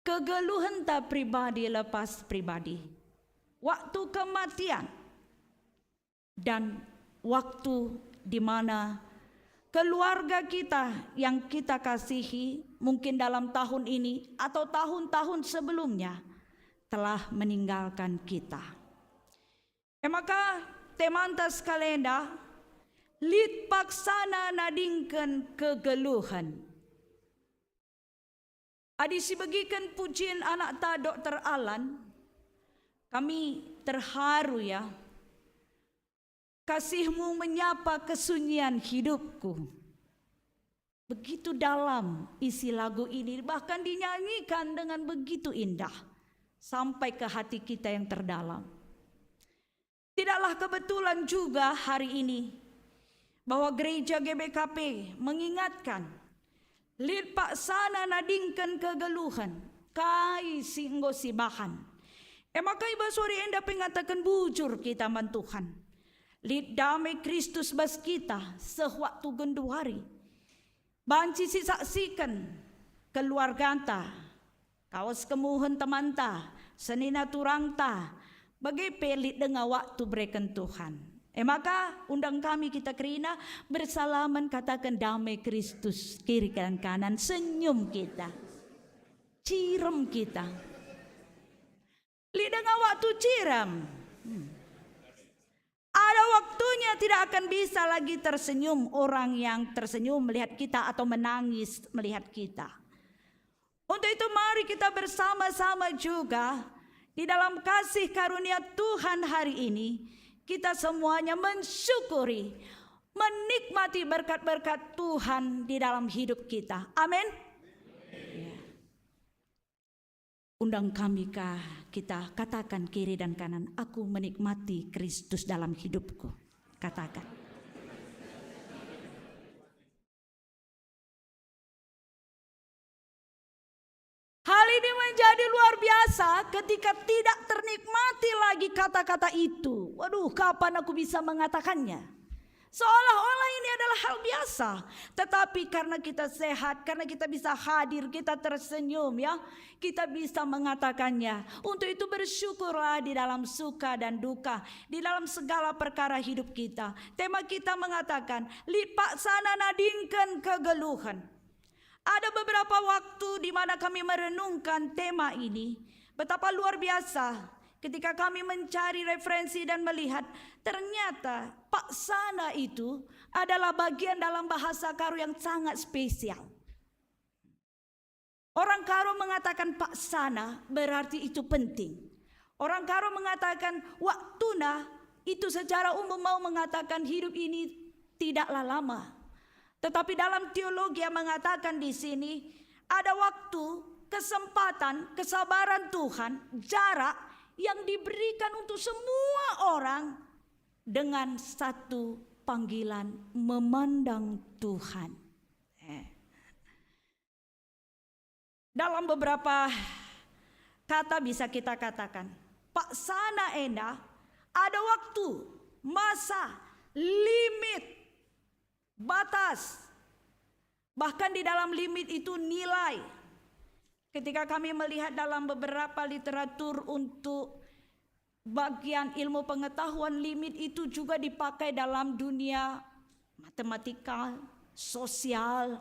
kegeluhenta pribadi lepas pribadi, waktu kematian, dan waktu di mana keluarga kita yang kita kasihi, mungkin dalam tahun ini atau tahun-tahun sebelumnya, telah meninggalkan kita. E maka, temanta sekalenda, lit paksana nadingken kegeluhen. Adi sibegiken pujin anakta Dokter Alan, kami terharu, ya. Kasihmu menyapa kesunyian hidupku. Begitu dalam isi lagu ini, bahkan dinyanyikan dengan begitu indah sampai ke hati kita yang terdalam. Tidaklah kebetulan juga hari ini bahwa gereja G B K P mengingatkan, lit paksana nadingken kegeluhen, kai si enggo sibahan. E maka i bas wari enda pe ngataken bujur kita man Tuhan. Lit dame Kristus bas kita seh waktu genduari. Banci sisaksiken keluarganta, kawes kemuhen temanta, senina turangta, bage pe lit denga waktu bereken Tuhan. E maka, undang kami kita kerina bersalaman, kataken, "Dame Kristus," kiri dan kanan, senyum kita, cirem kita. Lit denga waktu cirem. Hmm. Ada waktunya tidak akan bisa lagi tersenyum orang yang tersenyum melihat kita atau menangis melihat kita. Untuk itu, mari kita bersama-sama juga di dalam kasih karunia Tuhan hari ini, kita semuanya mensyukuri, menikmati berkat-berkat Tuhan di dalam hidup kita. Amin. Ya. Undang kami ka kita katakan kiri dan kanan, "Aku menikmati Kristus dalam hidupku." Katakan. Hal ini menjadi luar biasa ketika tidak ternikmati lagi kata-kata itu. Waduh, kapan aku bisa mengatakannya? Seolah-olah ini adalah hal biasa. Tetapi karena kita sehat, karena kita bisa hadir, kita tersenyum, ya, kita bisa mengatakannya. Untuk itu, bersyukurlah di dalam suka dan duka, di dalam segala perkara hidup kita. Tema kita mengatakan, "Lit paksana nadingken kegeluhen." Ada beberapa waktu di mana kami merenungkan tema ini, betapa luar biasa ketika kami mencari referensi dan melihat, ternyata paksana itu adalah bagian dalam bahasa Karo yang sangat spesial. Orang Karo mengatakan paksana berarti itu penting. Orang Karo mengatakan waktuna itu secara umum mau mengatakan hidup ini tidaklah lama. Tetapi dalam teologi yang mengatakan di sini ada waktu, kesempatan, kesabaran Tuhan, jarak yang diberikan untuk semua orang dengan satu panggilan memandang Tuhan. Eh. Dalam beberapa kata bisa kita katakan, paksana enda ada waktu, masa, limit, batas. Bahkan di dalam limit itu nilai. Ketika kami melihat dalam beberapa literatur untuk bagian ilmu pengetahuan, limit itu juga dipakai dalam dunia matematika, sosial.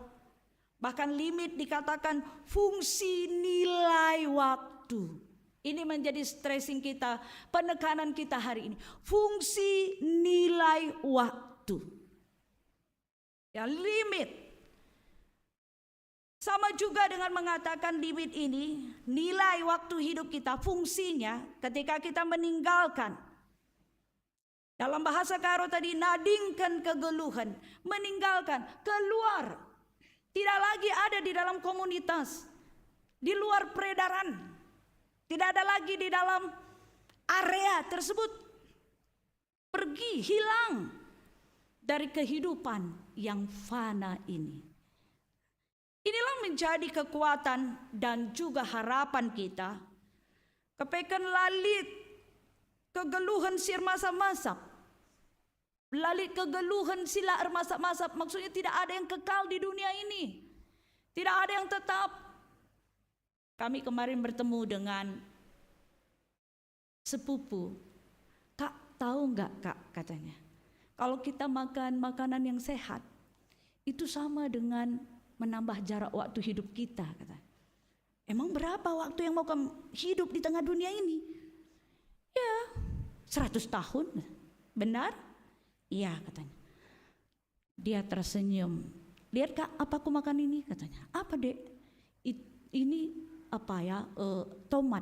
Bahkan limit dikatakan fungsi nilai waktu. Ini menjadi stressing kita, penekanan kita hari ini. Fungsi nilai waktu. Ya, limit. Sama juga dengan mengatakan limit ini, nilai waktu hidup kita, fungsinya ketika kita meninggalkan Dalam bahasa Karo tadi, nadingken kegeluhen, meninggalkan, keluar. Tidak lagi ada di dalam komunitas, di luar peredaran. Tidak ada lagi di dalam area tersebut. Pergi, hilang dari kehidupan yang fana ini. Inilah menjadi kekuatan dan juga harapan kita. Kepeken la lit kegeluhen si ermasap-masap. La lit kegeluhen si la ermasap-masap. Maksudnya, tidak ada yang kekal di dunia ini. Tidak ada yang tetap. Kami kemarin bertemu dengan sepupu. "Kak, tahu nggak, Kak?" katanya. "Kalau kita makan makanan yang sehat, itu sama dengan menambah jarak waktu hidup kita," kata. "Emang berapa waktu yang mau kamu hidup di tengah dunia ini?" "Ya, seratus tahun." "Benar?" "Iya," katanya. Dia tersenyum. "Lihat, Kak, apa aku makan ini?" katanya. "Apa, Dek?" "It-, ini apa ya, eh, tomat."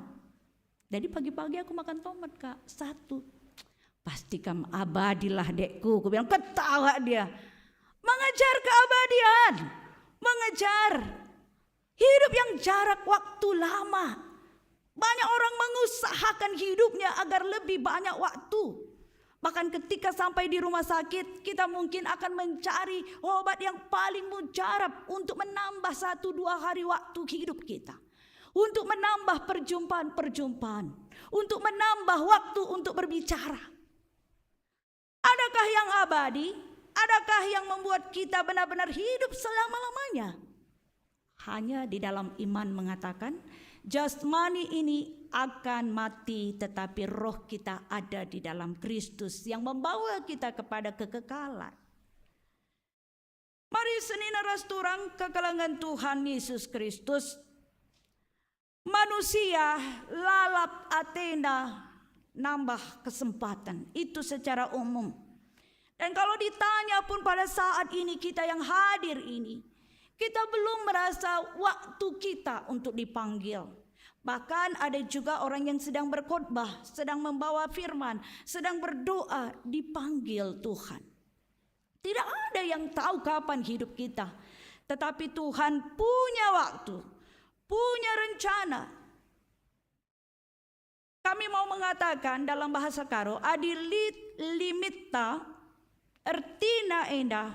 "Jadi pagi-pagi aku makan tomat, Kak, satu." "Pasti kam abadilah, Dekku," ku bilang. Ketawa dia. Mengejar keabadian. Mengejar hidup yang jarak waktu lama. Banyak orang mengusahakan hidupnya agar lebih banyak waktu. Bahkan ketika sampai di rumah sakit, kita mungkin akan mencari obat yang paling mujarab untuk menambah satu dua hari waktu hidup kita. Untuk menambah perjumpaan-perjumpaan. Untuk menambah waktu untuk berbicara. Adakah yang abadi? Adakah yang membuat kita benar-benar hidup selama-lamanya? Hanya di dalam iman mengatakan, jasmani ini akan mati, tetapi roh kita ada di dalam Kristus yang membawa kita kepada kekekalan. Mari senina ras turang kekelengen Tuhan Yesus Kristus. Manusia lalap atena nambah kesempatan, itu secara umum. Dan kalau ditanya pun pada saat ini kita yang hadir ini, kita belum merasa waktu kita untuk dipanggil. Bahkan ada juga orang yang sedang berkhotbah, sedang membawa firman, sedang berdoa, dipanggil Tuhan. Tidak ada yang tahu kapan hidup kita. Tetapi Tuhan punya waktu, punya rencana. Kami mau mengatakan dalam bahasa Karo, adi lit limitta, ertina enda,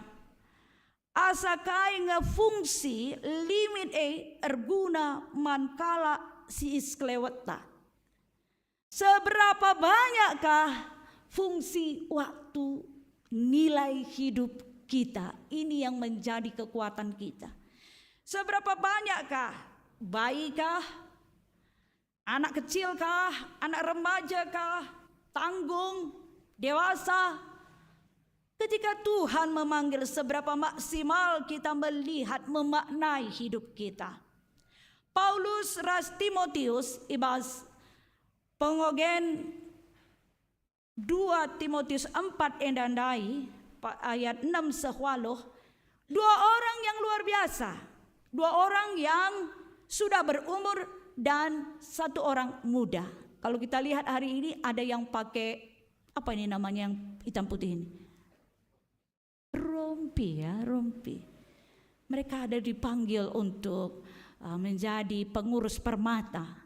asa kai nge fungsi limit e erguna man kalak si i sekelewetta. Seberapa banyakkah fungsi, waktu, nilai hidup kita? Ini yang menjadi kekuatan kita. Seberapa banyakkah, baikah, anak kecil kah, anak remaja kah, tanggung, dewasa? Ketika Tuhan memanggil, seberapa maksimal kita melihat, memaknai hidup kita? Paulus ras Timotius i bas pengogen dua Timotius empat enda ndai, pa-, ayat enam seh waluh, dua orang yang luar biasa, dua orang yang sudah berumur dan satu orang muda. Kalau kita lihat hari ini, ada yang pakai, apa ini namanya, yang hitam putih ini? Rompi, ya, rompi. Mereka ada dipanggil untuk, uh, menjadi pengurus permata.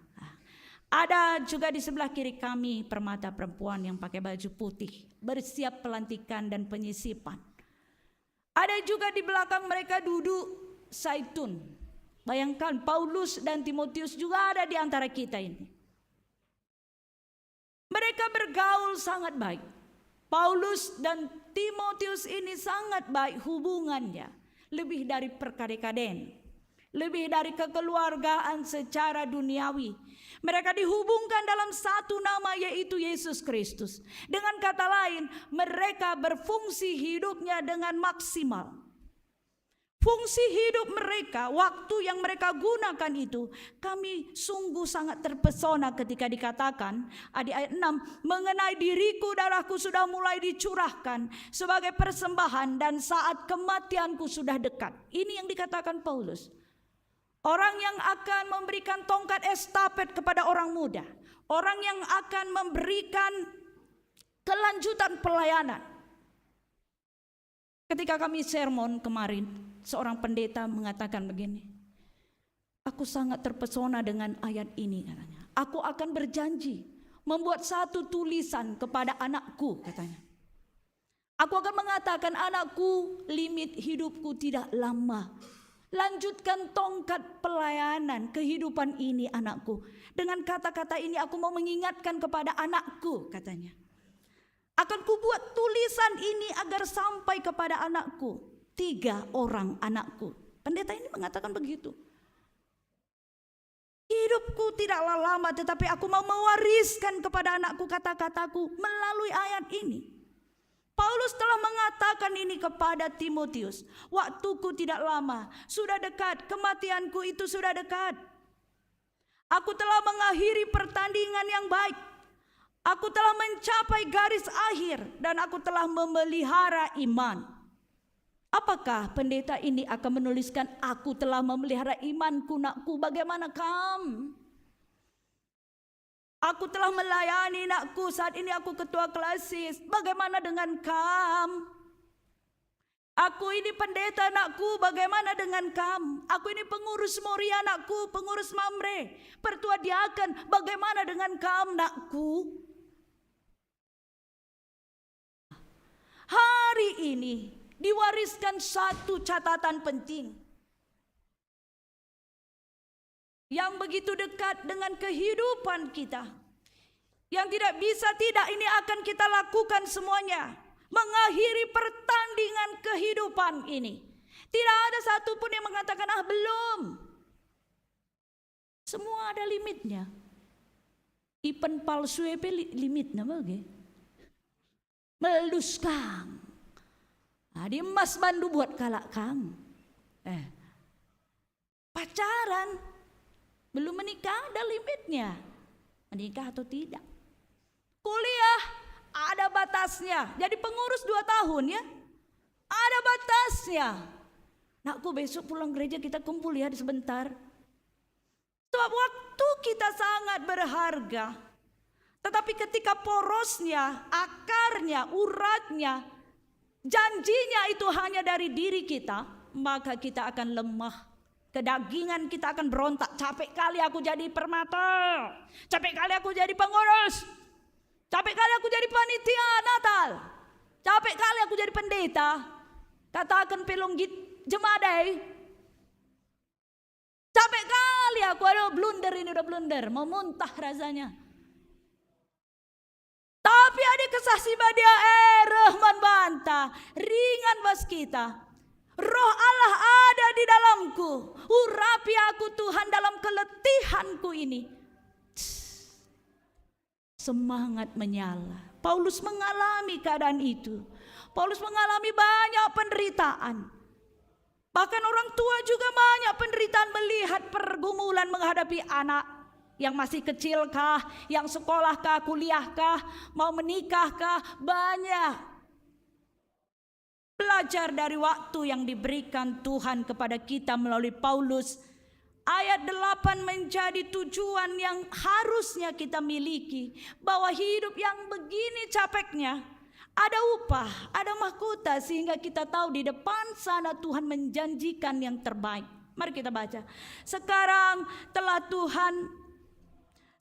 Ada juga di sebelah kiri kami permata perempuan yang pakai baju putih, bersiap pelantikan dan penyisipan. Ada juga di belakang mereka duduk Saitun. Bayangkan, Paulus dan Timotius juga ada di antara kita ini. Mereka bergaul sangat baik. Paulus dan Timotius ini sangat baik hubungannya, lebih dari perkade-kaden, lebih dari kekeluargaan secara duniawi. Mereka dihubungkan dalam satu nama, yaitu Yesus Kristus. Dengan kata lain, mereka berfungsi hidupnya dengan maksimal. Fungsi hidup mereka, waktu yang mereka gunakan itu, kami sungguh sangat terpesona ketika dikatakan, di ayat enam, "Mengenai diriku, darahku sudah mulai dicurahkan sebagai persembahan, dan saat kematianku sudah dekat." Ini yang dikatakan Paulus. Orang yang akan memberikan tongkat estafet kepada orang muda, orang yang akan memberikan Kelanjutan pelayanan. Ketika kami sermon kemarin, seorang pendeta mengatakan begini, "Aku sangat terpesona dengan ayat ini," katanya. "Aku akan berjanji membuat satu tulisan kepada anakku," katanya. "Aku akan mengatakan, 'Anakku, limit hidupku tidak lama. Lanjutkan tongkat pelayanan kehidupan ini, anakku. Dengan kata-kata ini aku mau mengingatkan kepada anakku,'" katanya. "Akan kubuat tulisan ini agar sampai kepada anakku, tiga orang anakku." Pendeta ini mengatakan begitu. "Hidupku tidaklah lama, tetapi aku mau mewariskan kepada anakku kata-kataku melalui ayat ini." Paulus telah mengatakan ini kepada Timotius, "Waktuku tidak lama, sudah dekat, kematianku itu sudah dekat. Aku telah mengakhiri pertandingan yang baik. Aku telah mencapai garis akhir dan aku telah memelihara iman." Apakah pendeta ini akan menuliskan, "Aku telah memelihara imanku, nakku, bagaimana kam? Aku telah melayani, nakku, saat ini aku ketua klasis, bagaimana dengan kam? Aku ini pendeta, nakku, bagaimana dengan kam? Aku ini pengurus Moria, nakku, pengurus Mamre, pertua diaken, bagaimana dengan kam, nakku?" Hari ini diwariskan satu catatan penting yang begitu dekat dengan kehidupan kita, yang tidak bisa tidak ini akan kita lakukan semuanya, mengakhiri pertandingan kehidupan ini. Tidak ada satu pun yang mengatakan, "Ah, belum." Semua ada limitnya. Ipen palsu e pe li-, limitna bage. Melus kang. Adi emas bandu buat kalak kang. Eh. Pacaran. Belum menikah ada limitnya. Menikah atau tidak. Kuliah ada batasnya. Jadi pengurus dua tahun ya. Ada batasnya. Nakku, besok pulang gereja kita kumpul ya sebentar. Sebab waktu kita sangat berharga. Tetapi ketika porosnya, akarnya, uratnya, janjinya itu hanya dari diri kita, maka kita akan lemah. Kedagingan kita akan berontak, "Capek kali aku jadi permata. Capek kali aku jadi pengurus. Capek kali aku jadi panitia Natal. Capek kali aku jadi pendeta." Kataken pe longgit jemada e. "Capek kali aku, aduh, blunder ini, udah blunder, mau muntah rasanya." Tapi adi Kesah Si Badia e reh man banta, ringan bas kita. Roh Allah ada di dalamku, urapi aku Tuhan dalam keletihanku ini. Semangat menyala. Paulus mengalami keadaan itu. Paulus mengalami banyak penderitaan. Bahkan orang tua juga banyak penderitaan melihat pergumulan menghadapi anak yang masih kecil kah, yang sekolah kah, kuliah kah, mau menikah kah, banyak. Belajar dari waktu yang diberikan Tuhan kepada kita melalui Paulus, ayat delapan menjadi tujuan yang harusnya kita miliki, bahwa hidup yang begini capeknya, ada upah, ada mahkota, sehingga kita tahu di depan sana Tuhan menjanjikan yang terbaik. Mari kita baca. Sekarang telah Tuhan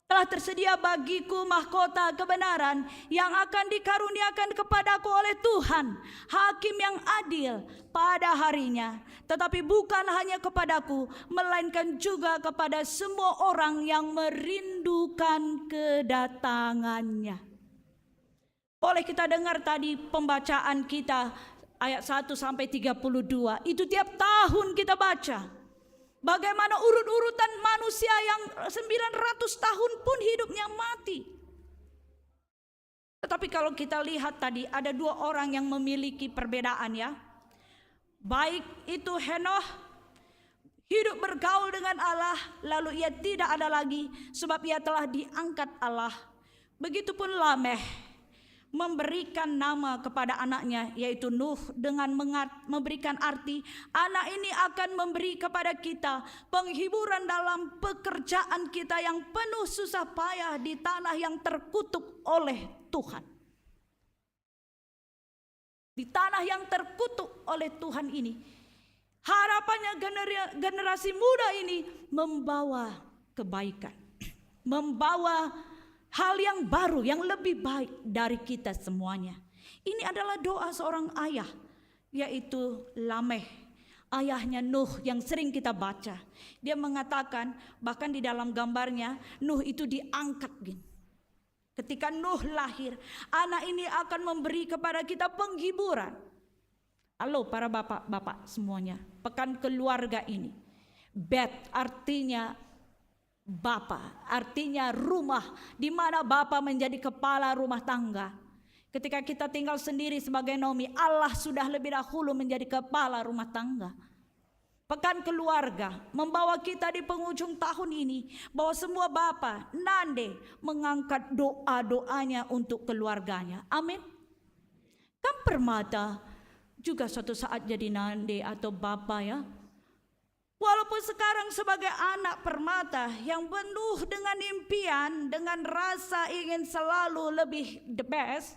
telah tersedia bagiku mahkota kebenaran yang akan dikaruniakan kepadaku oleh Tuhan, Hakim yang adil, pada harinya. Tetapi bukan hanya kepadaku, melainkan juga kepada semua orang yang merindukan kedatangannya. Boleh kita dengar tadi pembacaan kita ayat satu sampai tiga puluh dua. Itu tiap tahun kita baca. Bagaimana urut-urutan manusia yang sembilan ratus tahun pun hidupnya mati. Tetapi kalau kita lihat tadi, ada dua orang yang memiliki perbedaan, ya. Baik itu Henoh hidup bergaul dengan Allah, lalu ia tidak ada lagi, sebab ia telah diangkat Allah. Begitupun Lameh memberikan nama kepada anaknya, yaitu Nuh, dengan mengat-, memberikan arti, anak ini akan memberi kepada kita penghiburan dalam pekerjaan kita yang penuh susah payah di tanah yang terkutuk oleh Tuhan. Di tanah yang terkutuk oleh Tuhan ini, harapannya genera-, generasi muda ini membawa kebaikan, membawa hal yang baru, yang lebih baik dari kita semuanya. Ini adalah doa seorang ayah, yaitu Lameh, ayahnya Nuh yang sering kita baca. Dia mengatakan, bahkan di dalam gambarnya, Nuh itu diangkat, gin. Ketika Nuh lahir, anak ini akan memberi kepada kita penghiburan. Halo para bapak-bapak semuanya, pekan keluarga ini. Bet artinya bapa, artinya rumah, di mana bapa menjadi kepala rumah tangga. Ketika kita tinggal sendiri sebagai Naomi, Allah sudah lebih dahulu menjadi kepala rumah tangga. Pekan keluarga membawa kita di penghujung tahun ini, bahwa semua bapa, nande mengangkat doa-doanya untuk keluarganya. Amin. Kan permata juga suatu saat jadi nande atau bapa, ya. Walaupun sekarang sebagai anak permata yang penuh dengan impian, dengan rasa ingin selalu lebih the best,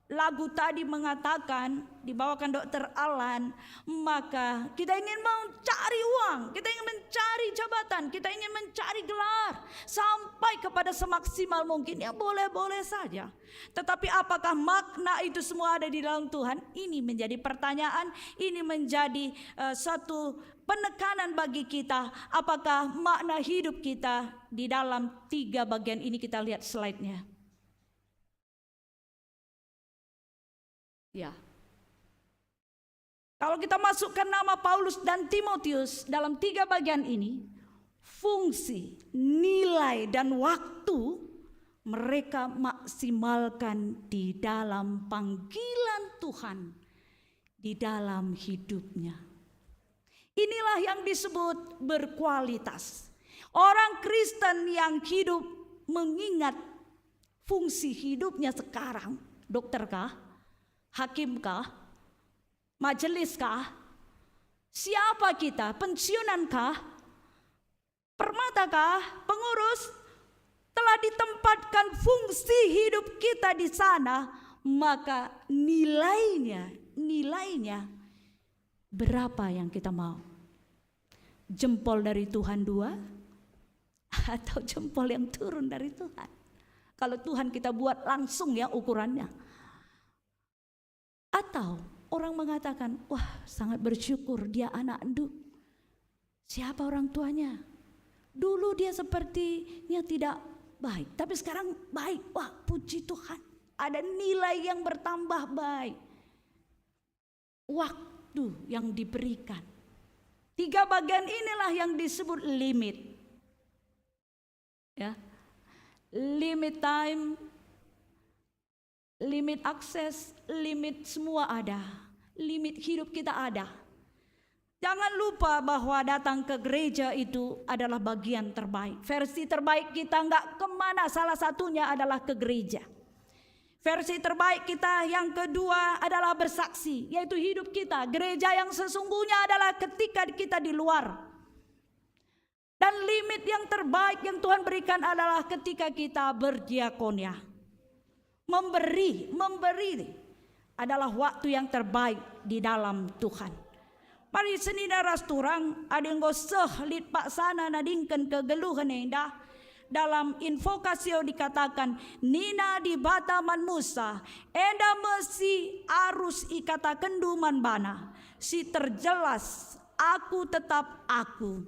lagu tadi mengatakan, dibawakan Dokter Alan, maka kita ingin mencari uang, kita ingin mencari jabatan, kita ingin mencari gelar, sampai kepada semaksimal mungkin. Ya, boleh-boleh saja. Tetapi apakah makna itu semua ada di dalam Tuhan? Ini menjadi pertanyaan, ini menjadi, eh, satu penekanan bagi kita. Apakah makna hidup kita di dalam tiga bagian ini? Kita lihat slide-nya. Ya. Kalau kita masukkan nama Paulus dan Timotius dalam tiga bagian ini, fungsi, nilai, dan waktu mereka maksimalkan di dalam panggilan Tuhan di dalam hidupnya. Inilah yang disebut berkualitas. Orang Kristen yang hidup mengingat fungsi hidupnya sekarang. Dokter kah? Hakim kah? Majelis kah? Siapa kita? Pensiunan kah? Permata kah? Pengurus? Telah ditempatkan fungsi hidup kita di sana, maka nilainya, nilainya berapa yang kita mau? Jempol dari Tuhan dua atau jempol yang turun dari Tuhan? Kalau Tuhan kita buat langsung, ya, ukurannya. Atau orang mengatakan, "Wah, sangat bersyukur dia anakndu." Siapa orang tuanya? Dulu dia sepertinya tidak baik, tapi sekarang baik. Wah, puji Tuhan, ada nilai yang bertambah baik. Waktu yang diberikan. Tiga bagian inilah yang disebut limit. Ya. Limit time, limit akses, limit semua ada. Limit hidup kita ada. Jangan lupa bahwa datang ke gereja itu adalah bagian terbaik. Versi terbaik kita nggak kemana, salah satunya adalah ke gereja. Versi terbaik kita yang kedua adalah bersaksi, yaitu hidup kita. Gereja yang sesungguhnya adalah ketika kita di luar. Dan limit yang terbaik yang Tuhan berikan adalah ketika kita berdiakonia. Memberi, memberi adalah waktu yang terbaik di dalam Tuhan. Mari senina ras turang, adi enggo seh lit paksana nadingken kegeluhen enda. Dalam Invocatio dikatakan, "Nina Dibata man Musa, enda me si arus ikatakenndu man bana, si terjelas, Aku tetap Aku."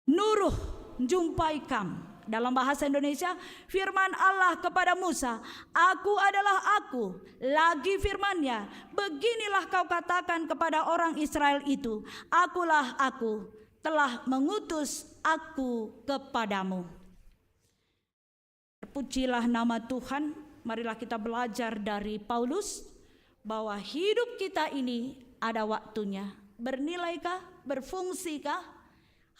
Nuruh njumpai kam. Dalam bahasa Indonesia, firman Allah kepada Musa, "Aku adalah Aku." Lagi firman-Nya, "Beginilah kau katakan kepada orang Israel itu, 'Akulah Aku, telah mengutus Aku kepadamu.'" Terpujilah nama Tuhan. Marilah kita belajar dari Paulus bahwa hidup kita ini ada waktunya. Bernilaikah? Berfungsikah?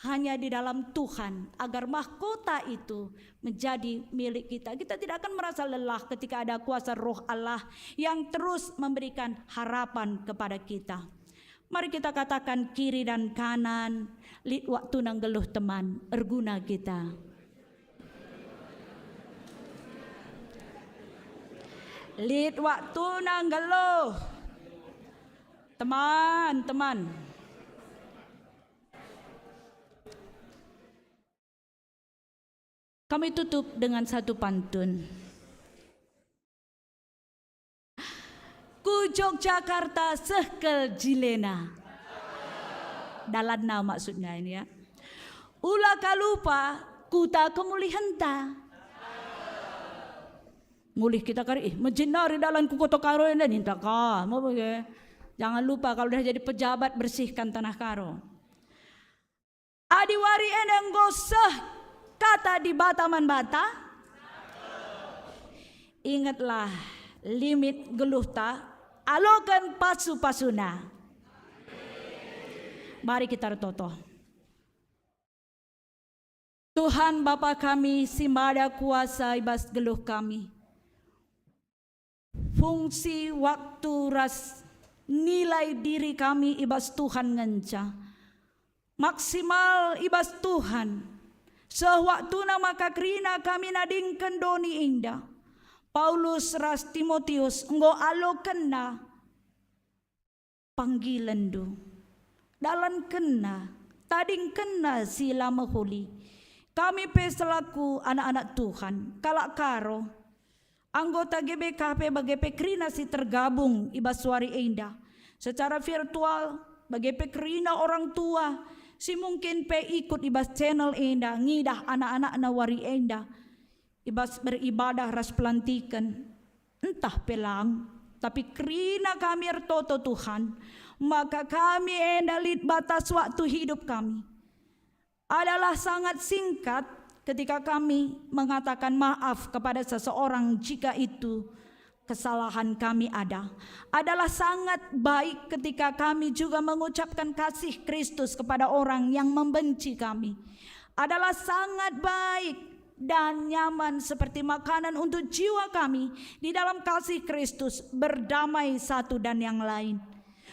Hanya di dalam Tuhan, agar mahkota itu menjadi milik kita. Kita tidak akan merasa lelah ketika ada kuasa Roh Allah yang terus memberikan harapan kepada kita. Mari kita katakan kiri dan kanan, "Lit waktuna nggeluh, teman, erguna kita." Lit waktuna nggeluh. Teman-teman. Kami tutup dengan satu pantun. Ku Yogyakarta seh kal jilena. Dalanna maksudnya ini ya. Ula ka lupa kuta kemulihenta. Mulih kita kari, "Ih, mejin nari dalan ku Kota Karo enda," ninta ka, mau bage. Jangan lupa kalau udah jadi pejabat bersihkan tanah Karo. Adi wari enda enggo seh kata Dibata man banta, ingetlah limit geluhta aloken pasu-pasuna. Mari kita ertoto. Tuhan Bapa kami si mada kuasa i bas geluh kami. Fungsi, waktu, ras nilai diri kami i bas Tuhan ngenca maksimal i bas Tuhan. Seh waktuna maka kerina kami nadingken doni enda. Paulus ras Timotius enggo alokenna panggilenndu. Dalankenna, tadingkenna si la mehuli. Kami pe selaku anak-anak Tuhan, kalak Karo, anggota G B K P bage pe kerina si tergabung i bas wari enda secara virtual, bage pe kerina orang tua si mungkin pe ikut i bas channel enda ngidah anak-anakna wari enda. I bas beribadah ras pelantiken, ntah pe lang, tapi kerina kami ertoto Tuhan, maka kami enda lit batas waktu hidup kami. Adalah sangat singkat ketika kami mengatakan maaf kepada seseorang jika itu kesalahan kami ada. Adalah sangat baik ketika kami juga mengucapkan kasih Kristus kepada orang yang membenci kami. Adalah sangat baik dan nyaman seperti makanan untuk jiwa kami di dalam kasih Kristus, berdamai satu dan yang lain.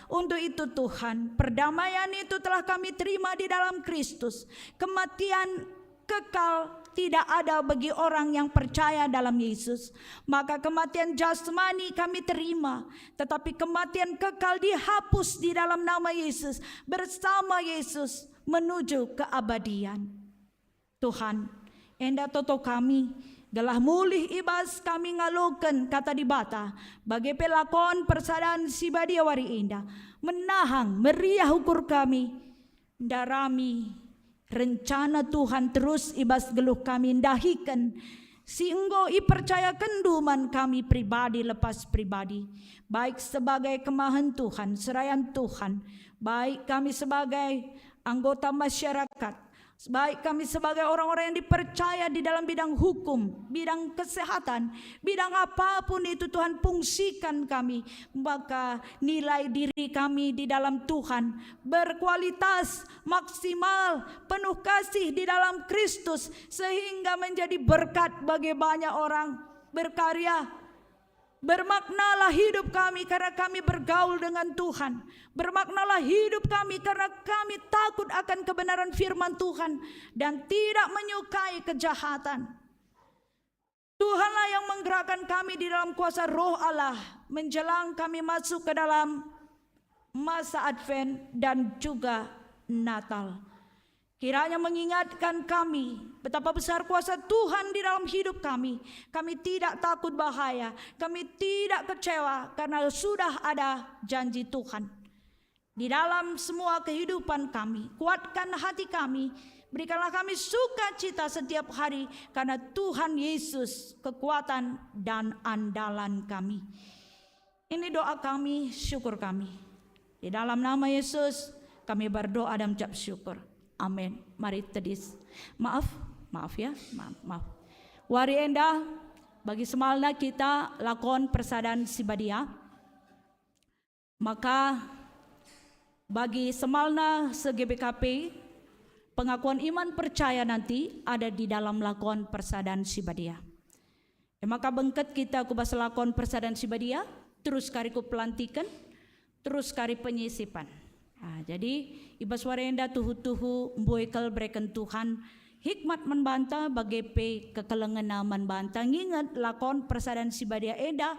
Untuk itu Tuhan, perdamaian itu telah kami terima di dalam Kristus. Kematian kekal tidak ada bagi orang yang percaya dalam Yesus. Maka kematian jasmani kami terima, tetapi kematian kekal dihapus di dalam nama Yesus, bersama Yesus menuju keabadian. Tuhan, enda toto kami, gelah mulih i bas kami ngaloken kata Dibata, bage pe lakon persadan si badia wari enda, menahang meriah ukur kami, ndarami rencana Tuhan terus i bas geluh kami ndahiken si enggo ipercayakenndu man kami pribadi lepas pribadi, baik sebagai kemahen Tuhan, serayan Tuhan, baik kami sebagai anggota masyarakat, baik kami sebagai orang-orang yang dipercaya di dalam bidang hukum, bidang kesehatan, bidang apapun itu Tuhan, fungsikan kami, maka nilai diri kami di dalam Tuhan berkualitas, maksimal, penuh kasih di dalam Kristus, sehingga menjadi berkat bagi banyak orang. Berkarya, bermaknalah hidup kami karena kami bergaul dengan Tuhan. Bermaknalah hidup kami karena kami takut akan kebenaran firman Tuhan dan tidak menyukai kejahatan. Tuhanlah yang menggerakkan kami di dalam kuasa Roh Allah menjelang kami masuk ke dalam masa Advent dan juga Natal. Kiranya mengingatkan kami betapa besar kuasa Tuhan di dalam hidup kami. Kami tidak takut bahaya, kami tidak kecewa karena sudah ada janji Tuhan. Di dalam semua kehidupan kami, kuatkan hati kami, berikanlah kami sukacita setiap hari, karena Tuhan Yesus kekuatan dan andalan kami. Ini doa kami, syukur kami. Di dalam nama Yesus, kami berdoa dan ucap syukur. Amin. Mari tedis. Maaf, maaf ya, maaf, maaf. Wari enda, bagi semalna kita lakon persadan si badia. Maka bagi semalna se-G B K P, pengakuan iman percaya nanti ada di dalam lakon persadan si badia. E maka bengket kita ku bas lakon persadan si badia, terus kari ku pelantiken, terus kari penyisipan. Ah, jadi i bas wari enda tuhu-tuhu mbue kal bereken Tuhan hikmat man banta bage pe kekelengenna man banta nginget lakon persadan si badia enda.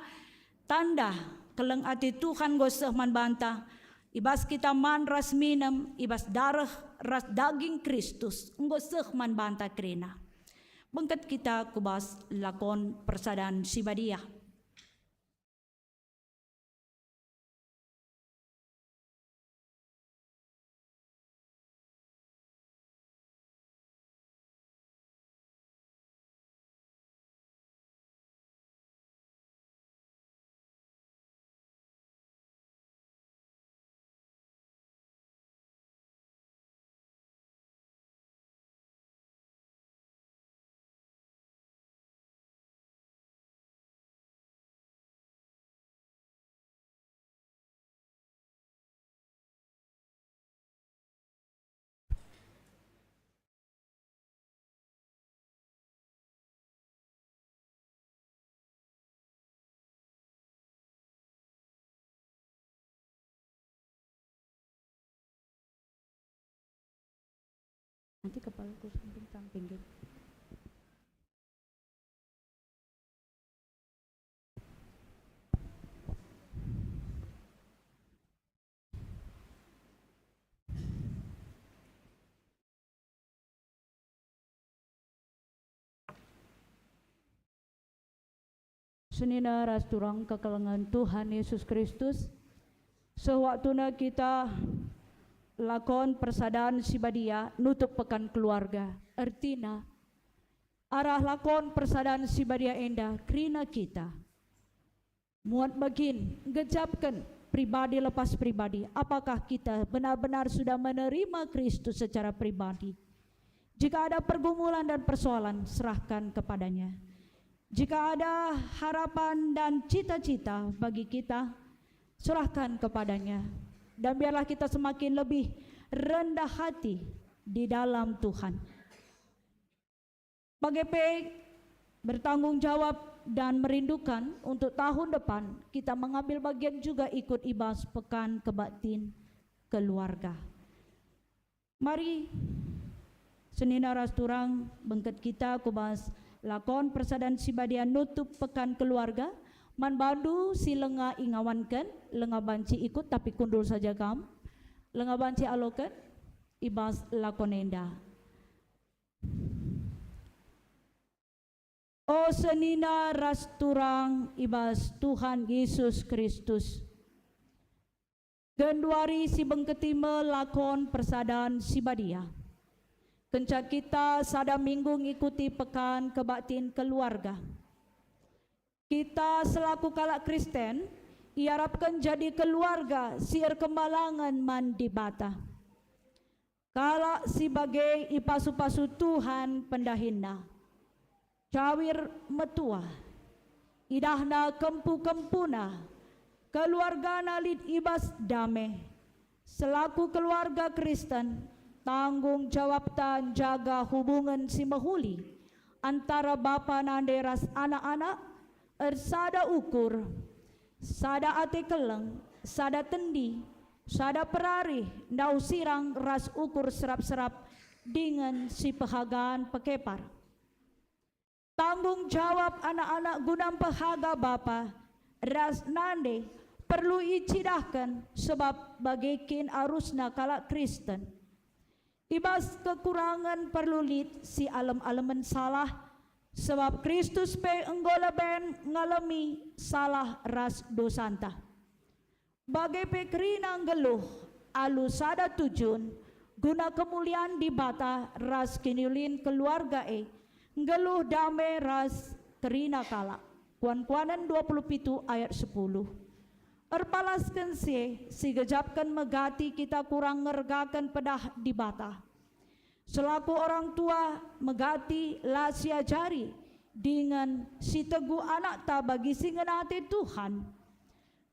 Tanda keleng ate Tuhan enggo seh man banta, i bas kita man ras minem, i bas dareh ras daging Kristus enggo seh man banta kerina. Bengket kita ku bas lakon persadan si badia. Nanti kepala ku samping-samping, geng. Senina ras turang kekelengen Tuhan Yesus Kristus, seh waktuna kita lakon persadan si badia nutup Pekan Keluarga. Ertina, arah lakon persadan si badia enda kerina kita muat bagin, gejapken pribadi lepas pribadi. Apakah kita benar-benar sudah menerima Kristus secara pribadi? Jika ada pergumulan dan persoalan, serahkan kepada-Nya. Jika ada harapan dan cita-cita bagi kita, serahkan kepada-Nya. Dan biarlah kita semakin lebih rendah hati di dalam Tuhan. Bage pe bertanggung jawab dan merindukan untuk tahun depan kita mengambil bagian juga ikut i bas Pekan Kebaktin Keluarga. Mari, senina ras turang, bengket kita ku bas lakon persadan si badia nutup Pekan Keluarga. Man bandu si langa ingawanken, langa banci ikut, tapi kundul saja kam, langa banci aloken i bas lakon enda. O senina ras turang i bas Tuhan Yesus Kristus, genduari sibengketi me lakon persadan si badia. Kenca kita sada minggu ngikuti Pekan Kebaktin Keluarga, kita selaku kalak Kristen iarapken jadi keluarga si erkembalangen man Dibata. Kalak si bage ipasu-pasu Tuhan pendahinna. Cawir metua, idahna kempu-kempuna, keluargana lit i bas dame. Selaku keluarga Kristen, tanggung jawabta njaga hubungen si mehuli antara bapa nande ras anak-anak, ersada ukur, sada ate keleng, sada tendi, sada perarih, ndauh sirang ras ukur serap-serap dingen sipehagan pekepar. Tanggung jawab anak-anak guna mpehaga bapa ras nande perlu icidahken, sebab bage kin arusna kalak Kristen. I bas kekurangen perlu lit si alem-alemen salah, sebab Kristus pe enggo leben ngalemi salah ras dosanta. Bage pe kerina nggeluh alu sada tujun guna kemulian Dibata ras kiniulin keluarga e, nggeluh dame ras kerina kalak. Kuan-kuanen dua puluh pitu ayat sepuluh. Erpalasken si e, sigejapken megati kita kurang ngergaken pedah Dibata. Selaku orang tua, megati la siajari dingen sitegu anakta bagi si ngena ate Tuhan.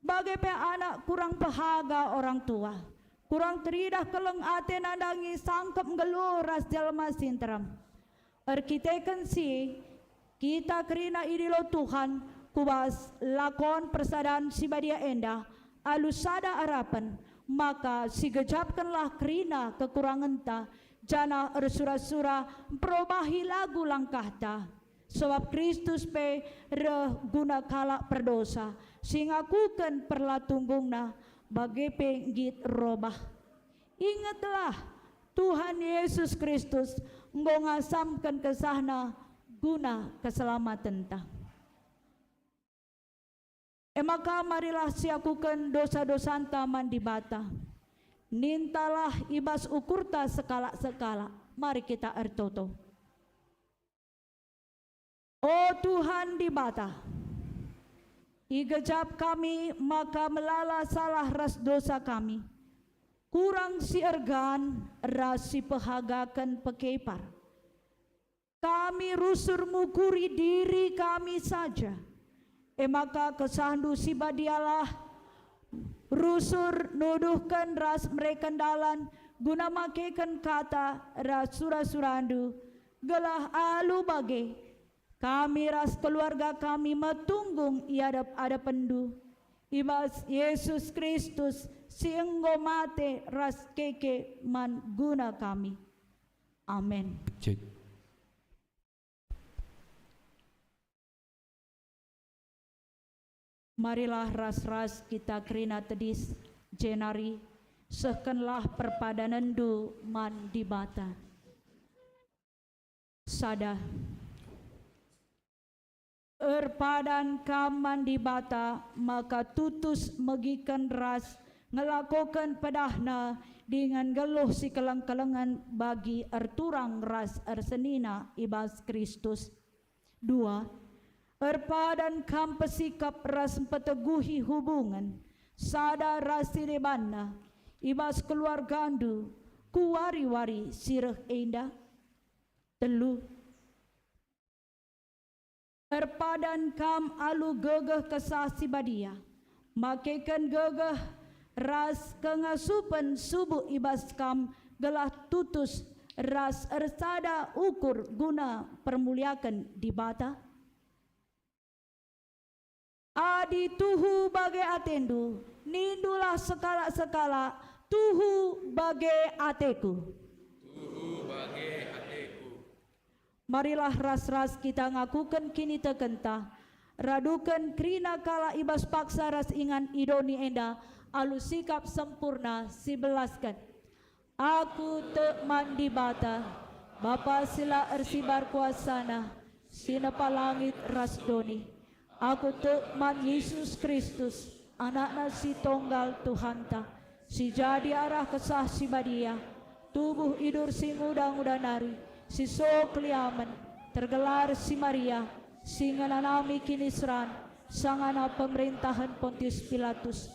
Bage pe anak kurang pehaga orang tua, kurang teridah keleng ate nandangi sangkep nggeluh ras jelma si nterem. Erkiteken si e, kita kerina idilo Tuhan ku bas lakon persadan si badia enda alu sada arapen, maka sigejapkenlah kerina kekurangenta, janah ersura-sura mperobahi lagu langkahta. Sabap Kristus pe reh guna kalak perdosa, si ngakuken perlatunggungna, bage pe nggit robah. Ingetlah, Tuhan Yesus Kristus enggo ngasamken kesahNa guna keselamatenta. E maka marilah siakuken dosa-dosanta man Dibata. Nintalah i bas ukurta sekalak-sekalak. Mari kita ertoto. O Tuhan Dibata, igejap kami maka melala salah ras dosa kami, kurang si ergan ras si pehagaken pekepar. Kami rusur mukuri diri kami saja. E maka kesahNdu si badialah rusur nuduhken ras mereken dalan guna makeken kata ras sura-suraNdu, gelah alu bage kami ras keluarga kami metunggung i adep-adepenNdu, i bas Yesus Kristus si enggo mate ras keke man guna kami. Amen. Cek. Marilah ras-ras kita kerina tedis, jenari sehkenlah perpadanenndu man Dibata. Sada. Erpadan kam man Dibata maka tutus megiken ras ngelakoken pedahNa dingen nggeluh si keleng-kelengen bagi erturang ras ersenina i bas Kristus. Dua, erpadan kam pesikap ras mpeteguhi hubungen sada ras si debanna i bas keluargandu ku wari-wari si reh enda. Telu, erpadan kam alu gegeh Kesah Si Badia, makeken gegeh ras kengasupen subuk i bas kam gelah tutus ras ersada ukur guna permuliaken Dibata. Adi tuhu bage atendu, nindulah sekalak-sekalak, "Tuhu bage ateku." Tuhu bage ateku. Marilah ras-ras kita ngakuken kinitekenta, raduken kerina kalak i bas paksa ras ingan i doni enda alu sikap sempurna si belasken. Aku tek man Dibata, Bapa si la ersibar kuasaNa, si nepa langit ras doni. Aku tek man Jesus Kristus, AnakNa si Tonggal Tuhanta, si jadi arah Kesah Si Badia, tubuh idur si nguda-nguda nari, si so keliamen, tergelar si Maria, si ngenanami kiniseran, sangana pemerintahen Pontius Pilatus.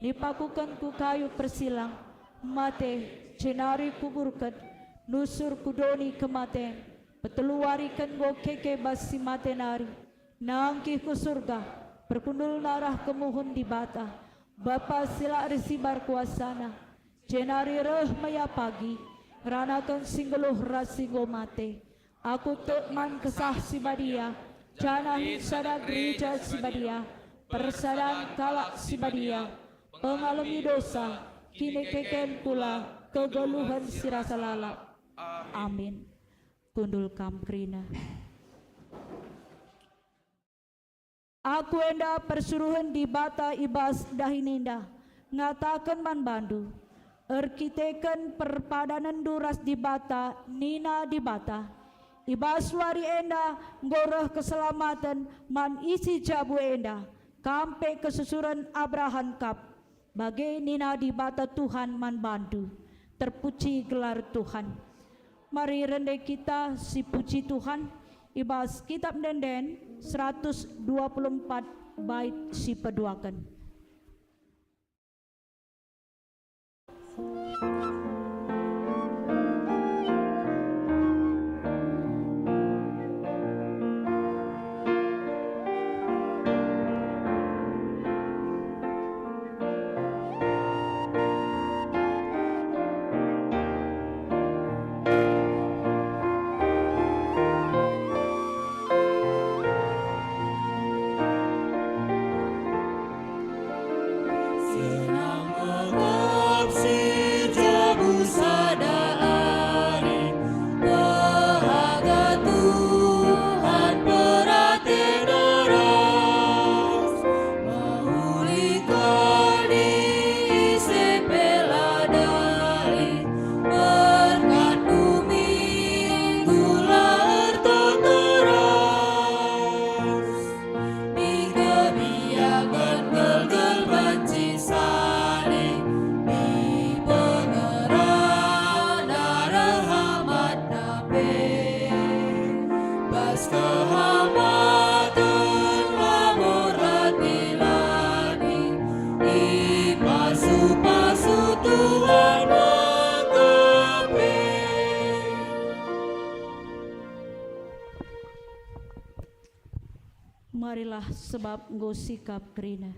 Nipakuken ku kayu persilang, mate, jenari kuburken, nusur ku doni kematen, petelu wari ken enggo keke bas si mate nari, nangkih ku Surga, perkundulna arah kemuhen Dibata, Bapa si la ersibar kuasaNa, jenari reh me Ia pagi, ngeranaken si nggeluh ras si enggo mate. Aku tek man Kesah Si Badia, janah sada Gereja Si Badia, persadan kalak si badia, pengalemi dosa, kinekeken kula, kegeluhen si rasa lalap. Amin. Kundul kam kerina. Aku enda persuruhen Dibata i bas dahin enda, ngataken man bandu, erkiteken perpadanenndu ras Dibata, nina Dibata, "I bas wari enda enggo reh keselamaten man isi jabu enda, kam pe kesusuren Abraham kap." Bage nina Dibata Tuhan man bandu, "Terpuji gelar Tuhan." Mari rende kita sipuji Tuhan i bas Kitab Ende-enden seratus dua puluh empat bait si peduaken. Kesehabaten labo rati lagi, ipasu-pasu Tuhan maka pe. Marilah, sebab enggo sikap kerina.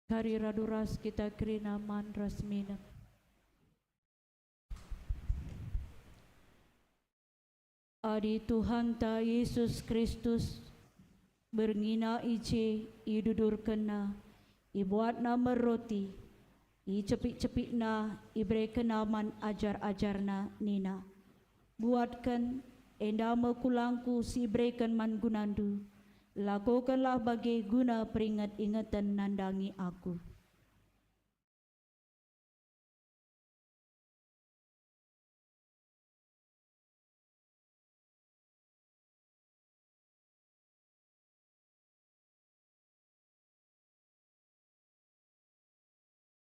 Kari radu ras kita kerina man ras minem. Adi Tuhanta Jesus Kristus, berngiNa i je, idudurkenNa, ibuatNa me roti, icepik-cepikNa, iberekenNa man ajar-ajarNa nina, "Buatken, enda me kulangKu si ibereken man gunandu. Lakokenlah bage guna peringet-ingeten nandangi Aku."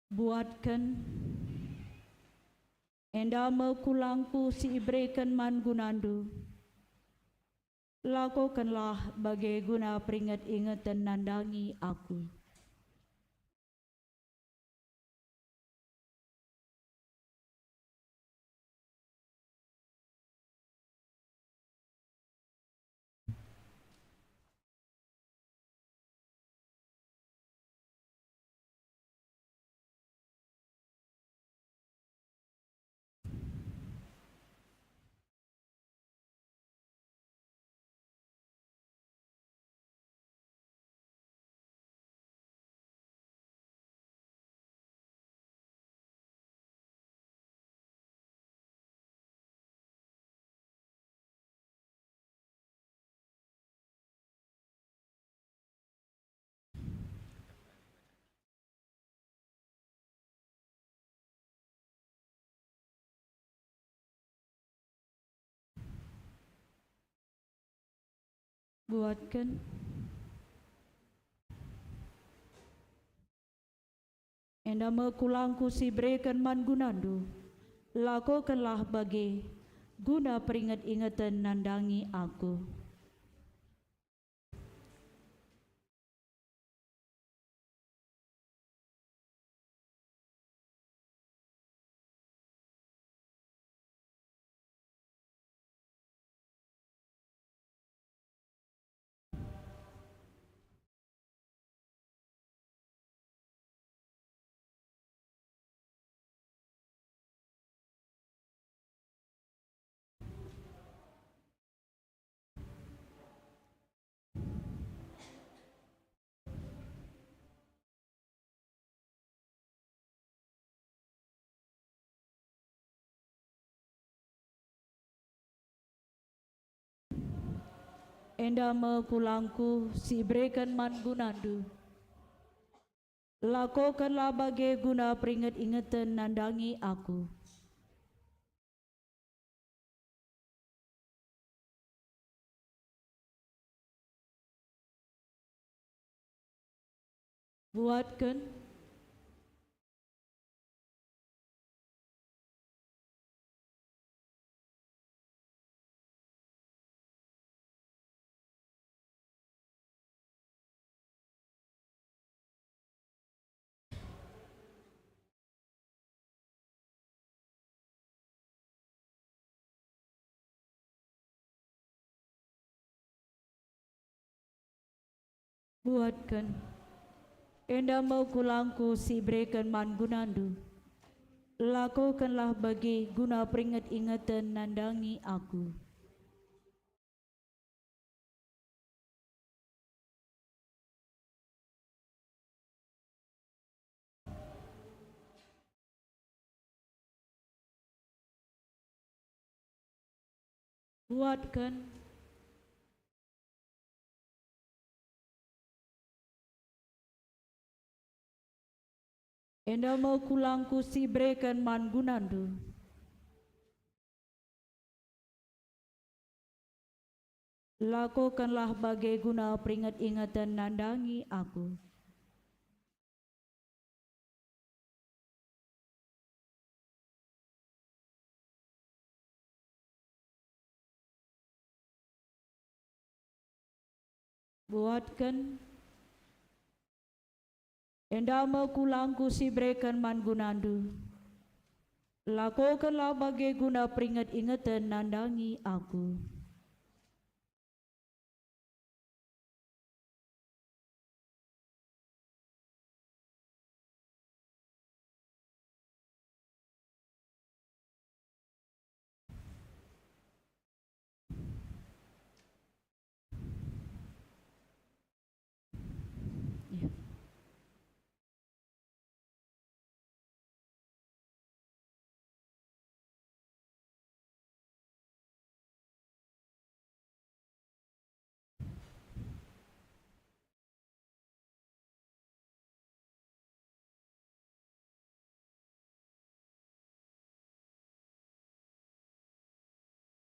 Buatken, enda me kulangKu si ibereken man gunandu. Lakokenlah bage guna peringet-ingeten nandangi Aku. Buatken. Enda me kulangKu si ibereken man gunandu. Lakokenlah bage, guna peringet-ingeten nandangi Aku. Enda me kulangKu si ibereken man gunandu. Lakokenlah bage guna peringet-ingeten nandangi Aku. Buatken. Buatken. Enda me kulangKu si ibereken man gunandu. Lakokenlah bage guna peringet-ingeten nandangi Aku. Buatken. Enda me kulangKu si ibereken man gunandu. Lakokenlah bage guna peringet-ingeten nandangi aku. Buatken, enda me kulangku si ibereken man gunandu. Lakokenlah bage guna peringet-ingeten nandangi aku. Ya.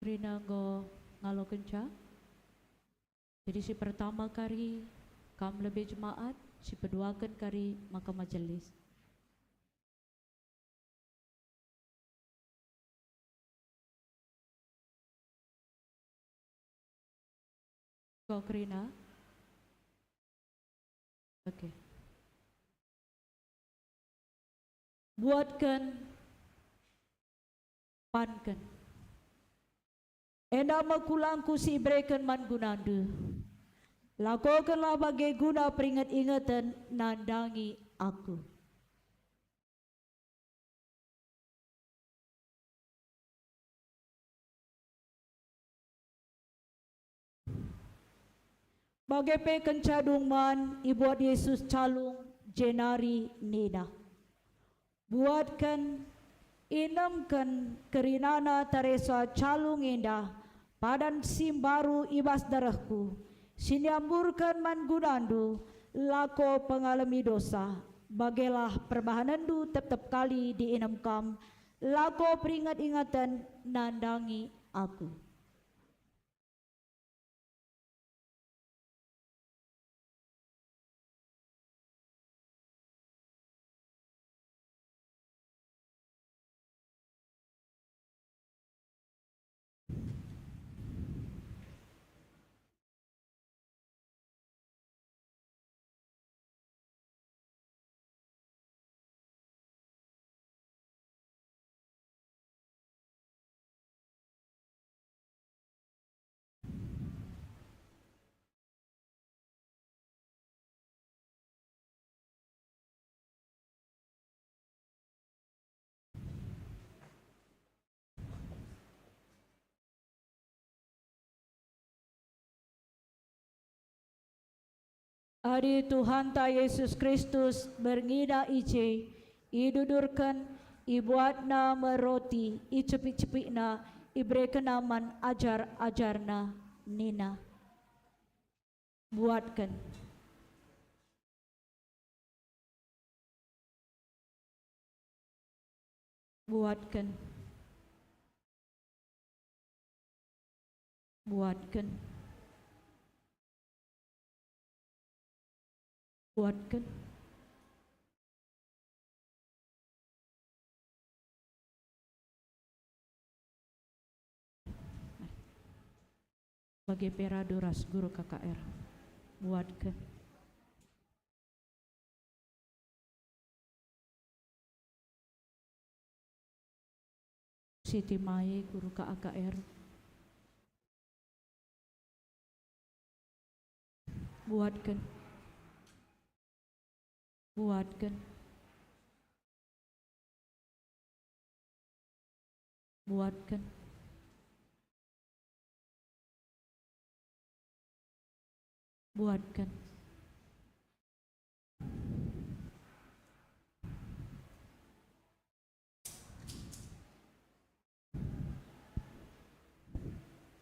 Kerina enggo ngalokenca. Jadi si pertama kari kam lebe jemaat, si peduaken kari maka majelis. Enggo kerina? Oke. Buatken, panken. Enda me kulangku si ibereken man gunandu. Lakokenlah bage guna peringet-ingeten nandangi aku. Bage pe kenca dung man, ibuat Jesus calung, jenari nina, "Buatken, inemken kerinana taresa calung enda padan si mbaru i bas darehku, si niamburken man gunandu, lako pengalemi dosa. Bagelah perbahanenndu tep-tep kali diinem kam, lako peringet-ingeten nandangi aku." Adi Tuhanta Jesus Kristus berngi i je, idudurken, ibuatna me roti, icepik-cepikna, iberekenna man ajar-ajarna, nina, "Buatken." Buatken. Buatken. Buatken. Bage pe radu ras guru K K R. Buatken. Siti Mae, guru K A K R. Buatken. Buatken. Buatken. Buatken.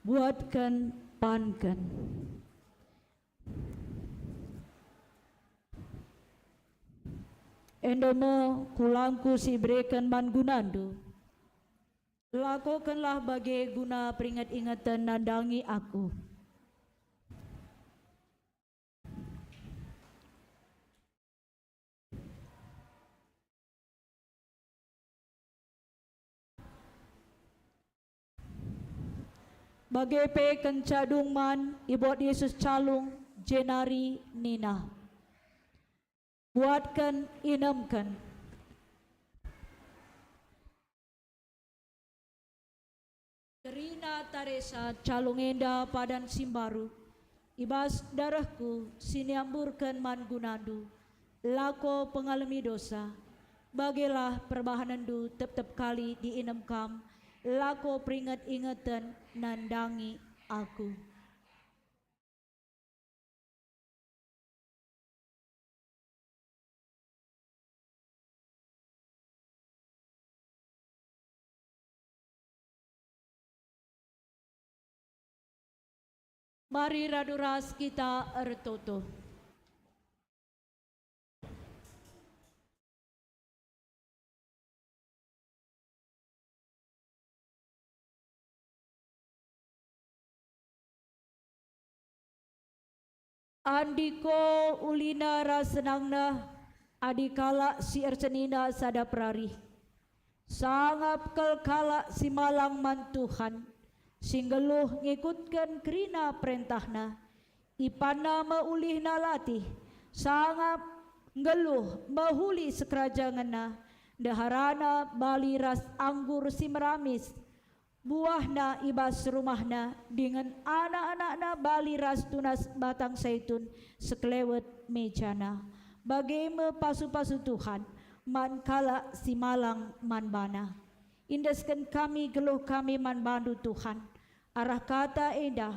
Buatken, panken. Enda me kulangku si ibereken man gunandu. Lakokenlah bage guna peringet-ingeten nandangi aku. Bage pe kenca dung man, ibuat Jesus calung, jenari nina, "Buatken, inemken." Kerina taresa calung enda padan si mbaru, i bas darehku si niamburken man gunandu, lako pengalemi dosa. Bagelah perbahanenndu tep-tep kali diinem kam, lako peringet-ingeten nandangi aku. Mari radu ras kita ertoto. Andiko ulina ras senangna adi kalak si ersenina sada perari. Sangap kal kalak si malang man Tuhan, si nggeluh ngikutken kerina perentahNa. Ipanna me ulihna latih, sangap nggeluh mehuli sekerajangenna, ndeharana bali ras anggur si meramis, buahna i bas rumahna, dingen anak-anakna bali ras tunas batang saitun sekelewet mejana. Bage me pasu-pasu Tuhan man kalak si malang man baNa. Endesken kami geluh kami man baNdu, Tuhan. Arah kata enda,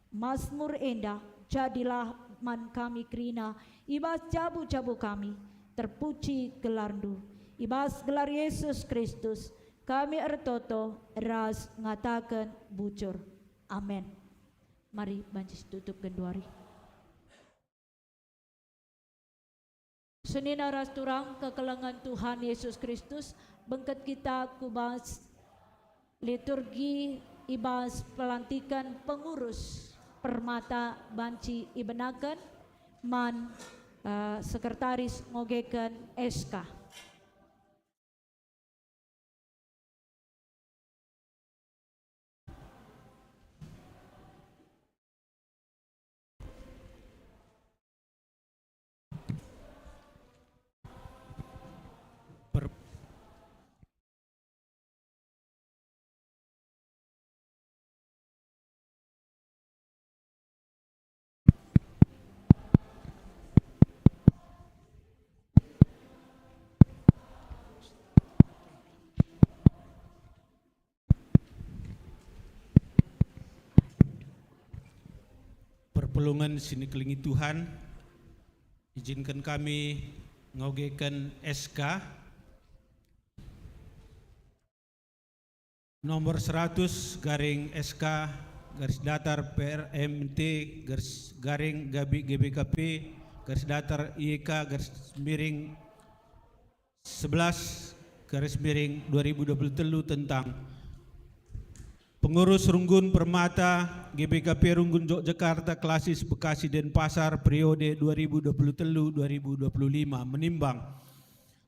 Masmur enda, jadilah man kami kerina i bas jabu-jabu kami, terpuji gelarNdu. I bas gelar Yesus Kristus, kami ertoto ras ngataken bujur. Amen. Mari banci situtup genduari. Senina ras turang kekelengen Tuhan Yesus Kristus, bengket kita ku bas liturgi i bas pelantiken pengurus Permata banci ibenaken man, eh, sekretaris ngogeken S K. Per-, Perpulungen si nikelengi Tuhan, ijinken kami ngogeken S K nomor seratus garing S K garis datar P R M T garis garing Gabi G B K P garis datar I E K garis miring sebelas garis miring dua ribu dua puluh telu tentang pengurus Runggun Permata G B K P Runggun Jogjakarta Klasis Bekasi Denpasar periode dua ribu dua puluh telu dua ribu dua puluh lima menimbang,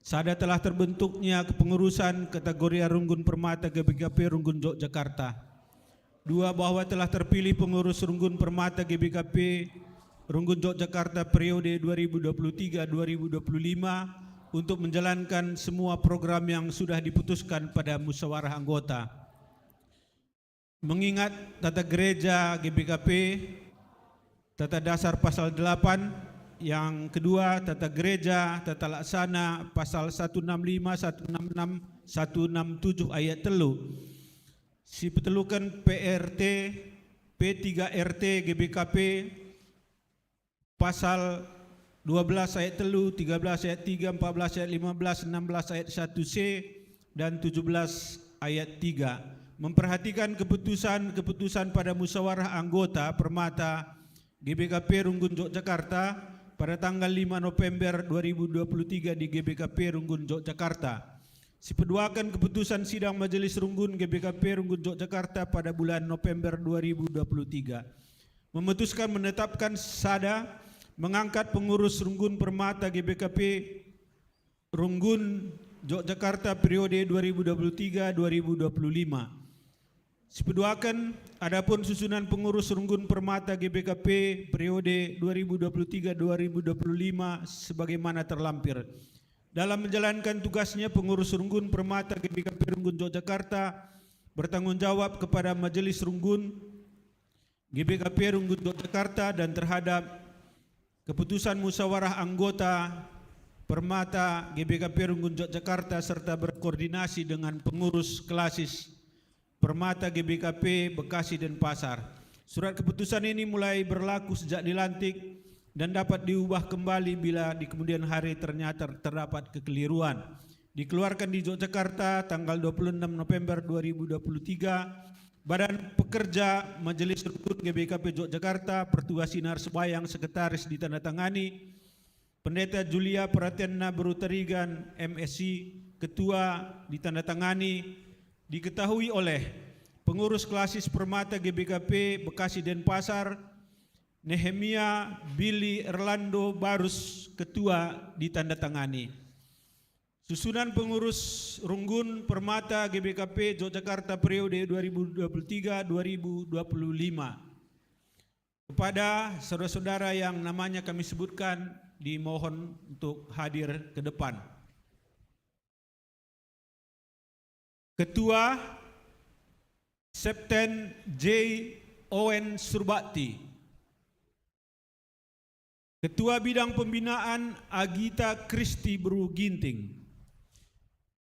sada, telah terbentuknya kepengurusan kategori Runggun Permata G B K P Runggun Jogjakarta. Dua, bahwa telah terpilih pengurus Runggun Permata G B K P Runggun Jogjakarta periode dua ribu dua puluh tiga dua ribu dua puluh lima untuk menjalankan semua program yang sudah diputuskan pada musyawarah anggota. Mengingat tata gereja G B K P, tata dasar pasal delapan, yang kedua, tata gereja, tata laksana pasal satu enam lima, satu enam enam, satu enam tujuh ayat telu. Si peteluken P R T, P tiga R T G B K P, pasal dua belas ayat telu, tiga belas ayat tiga, empat belas ayat lima belas, enam belas ayat satu C, dan tujuh belas ayat tiga. Memperhatikan keputusan-keputusan pada musyawarah anggota Permata G B K P Runggun Jogjakarta pada tanggal lima November dua ribu dua puluh tiga di G B K P Runggun Jogjakarta. Sipeduaken keputusan sidang Majelis Runggun G B K P Runggun Jogjakarta pada bulan November dua ribu dua puluh tiga. Memutuskan menetapkan sada, mengangkat pengurus Runggun Permata G B K P Runggun Jogjakarta periode dua ribu dua puluh tiga dua ribu dua puluh lima. Sipeduaken, adapun susunan pengurus Runggun Permata G B K P periode dua ribu dua puluh tiga dua ribu dua puluh lima sebagaimana terlampir. Dalam menjalankan tugasnya, pengurus Runggun Permata G B K P Runggun Yogyakarta bertanggung jawab kepada Majelis Runggun G B K P Runggun Yogyakarta dan terhadap keputusan musyawarah anggota Permata G B K P Runggun Yogyakarta serta berkoordinasi dengan pengurus klasis Permata G B K P Bekasi Denpasar. Surat keputusan ini mulai berlaku sejak dilantik dan dapat diubah kembali bila di kemudian hari ternyata terdapat kekeliruan. Dikeluarkan di Yogyakarta tanggal dua puluh enam November dua ribu dua puluh tiga, Badan Pekerja Majelis Runggun G B K P Yogyakarta, pertugas sinar sebayang, sekretaris ditandatangani Pendeta Julia Pratenna Beru Tarigan, M Si, ketua ditandatangani, diketahui oleh pengurus klasis Permata G B K P Bekasi Denpasar, Nehemia Billy Erlando Barus, ketua ditandatangani. Susunan pengurus Runggun Permata G B K P Yogyakarta periode dua ribu dua puluh tiga dua ribu dua puluh lima. Kepada saudara-saudara yang namanya kami sebutkan, dimohon untuk hadir ke depan. Ketua, Septen J Owen Surbakti. Ketua Bidang Pembinaan, Agita Kristi Beru Ginting.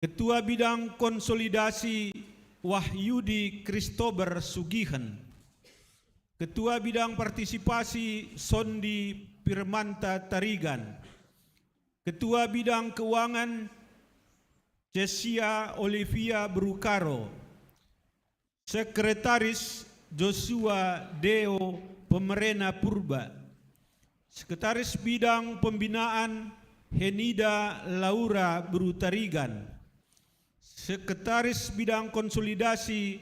Ketua Bidang Konsolidasi, Wahyudi Kristober Sugihen. Ketua Bidang Partisipasi, Sondi Pirmanta Tarigan. Ketua Bidang Keuangan, Cesia Olivia Beru Karo. Sekretaris, Joshua Deo Pemerena Purba. Sekretaris Bidang Pembinaan, Henida Laura Beru Tarigan. Sekretaris Bidang Konsolidasi,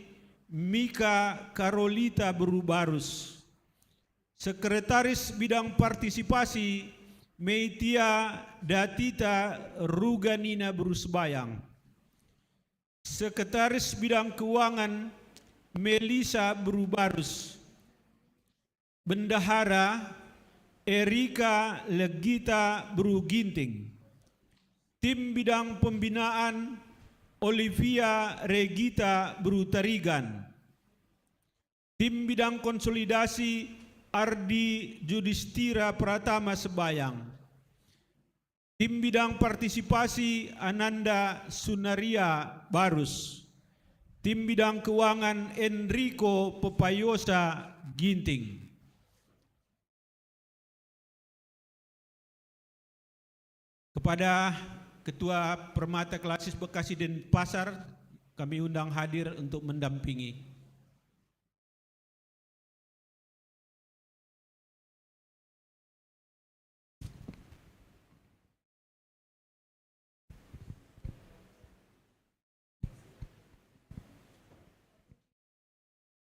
Mika Karolita Beru Barus. Sekretaris Bidang Partisipasi, Meitia Datita Ruganina Beru Sebayang. Sekretaris Bidang Keuangan, Melisa Beru Barus. Bendahara, Erika Legita Beru Ginting. Tim Bidang Pembinaan, Olivia Regita Beru Tarigan. Tim Bidang Konsolidasi, Ardi Judistira Pratama Sebayang. Tim Bidang Partisipasi, Ananda Sunaria Barus. Tim Bidang Keuangan, Enrico Pepayosa Ginting. Kepada Ketua Permata Klasis Bekasi Denpasar, kami undang hadir untuk mendampingi.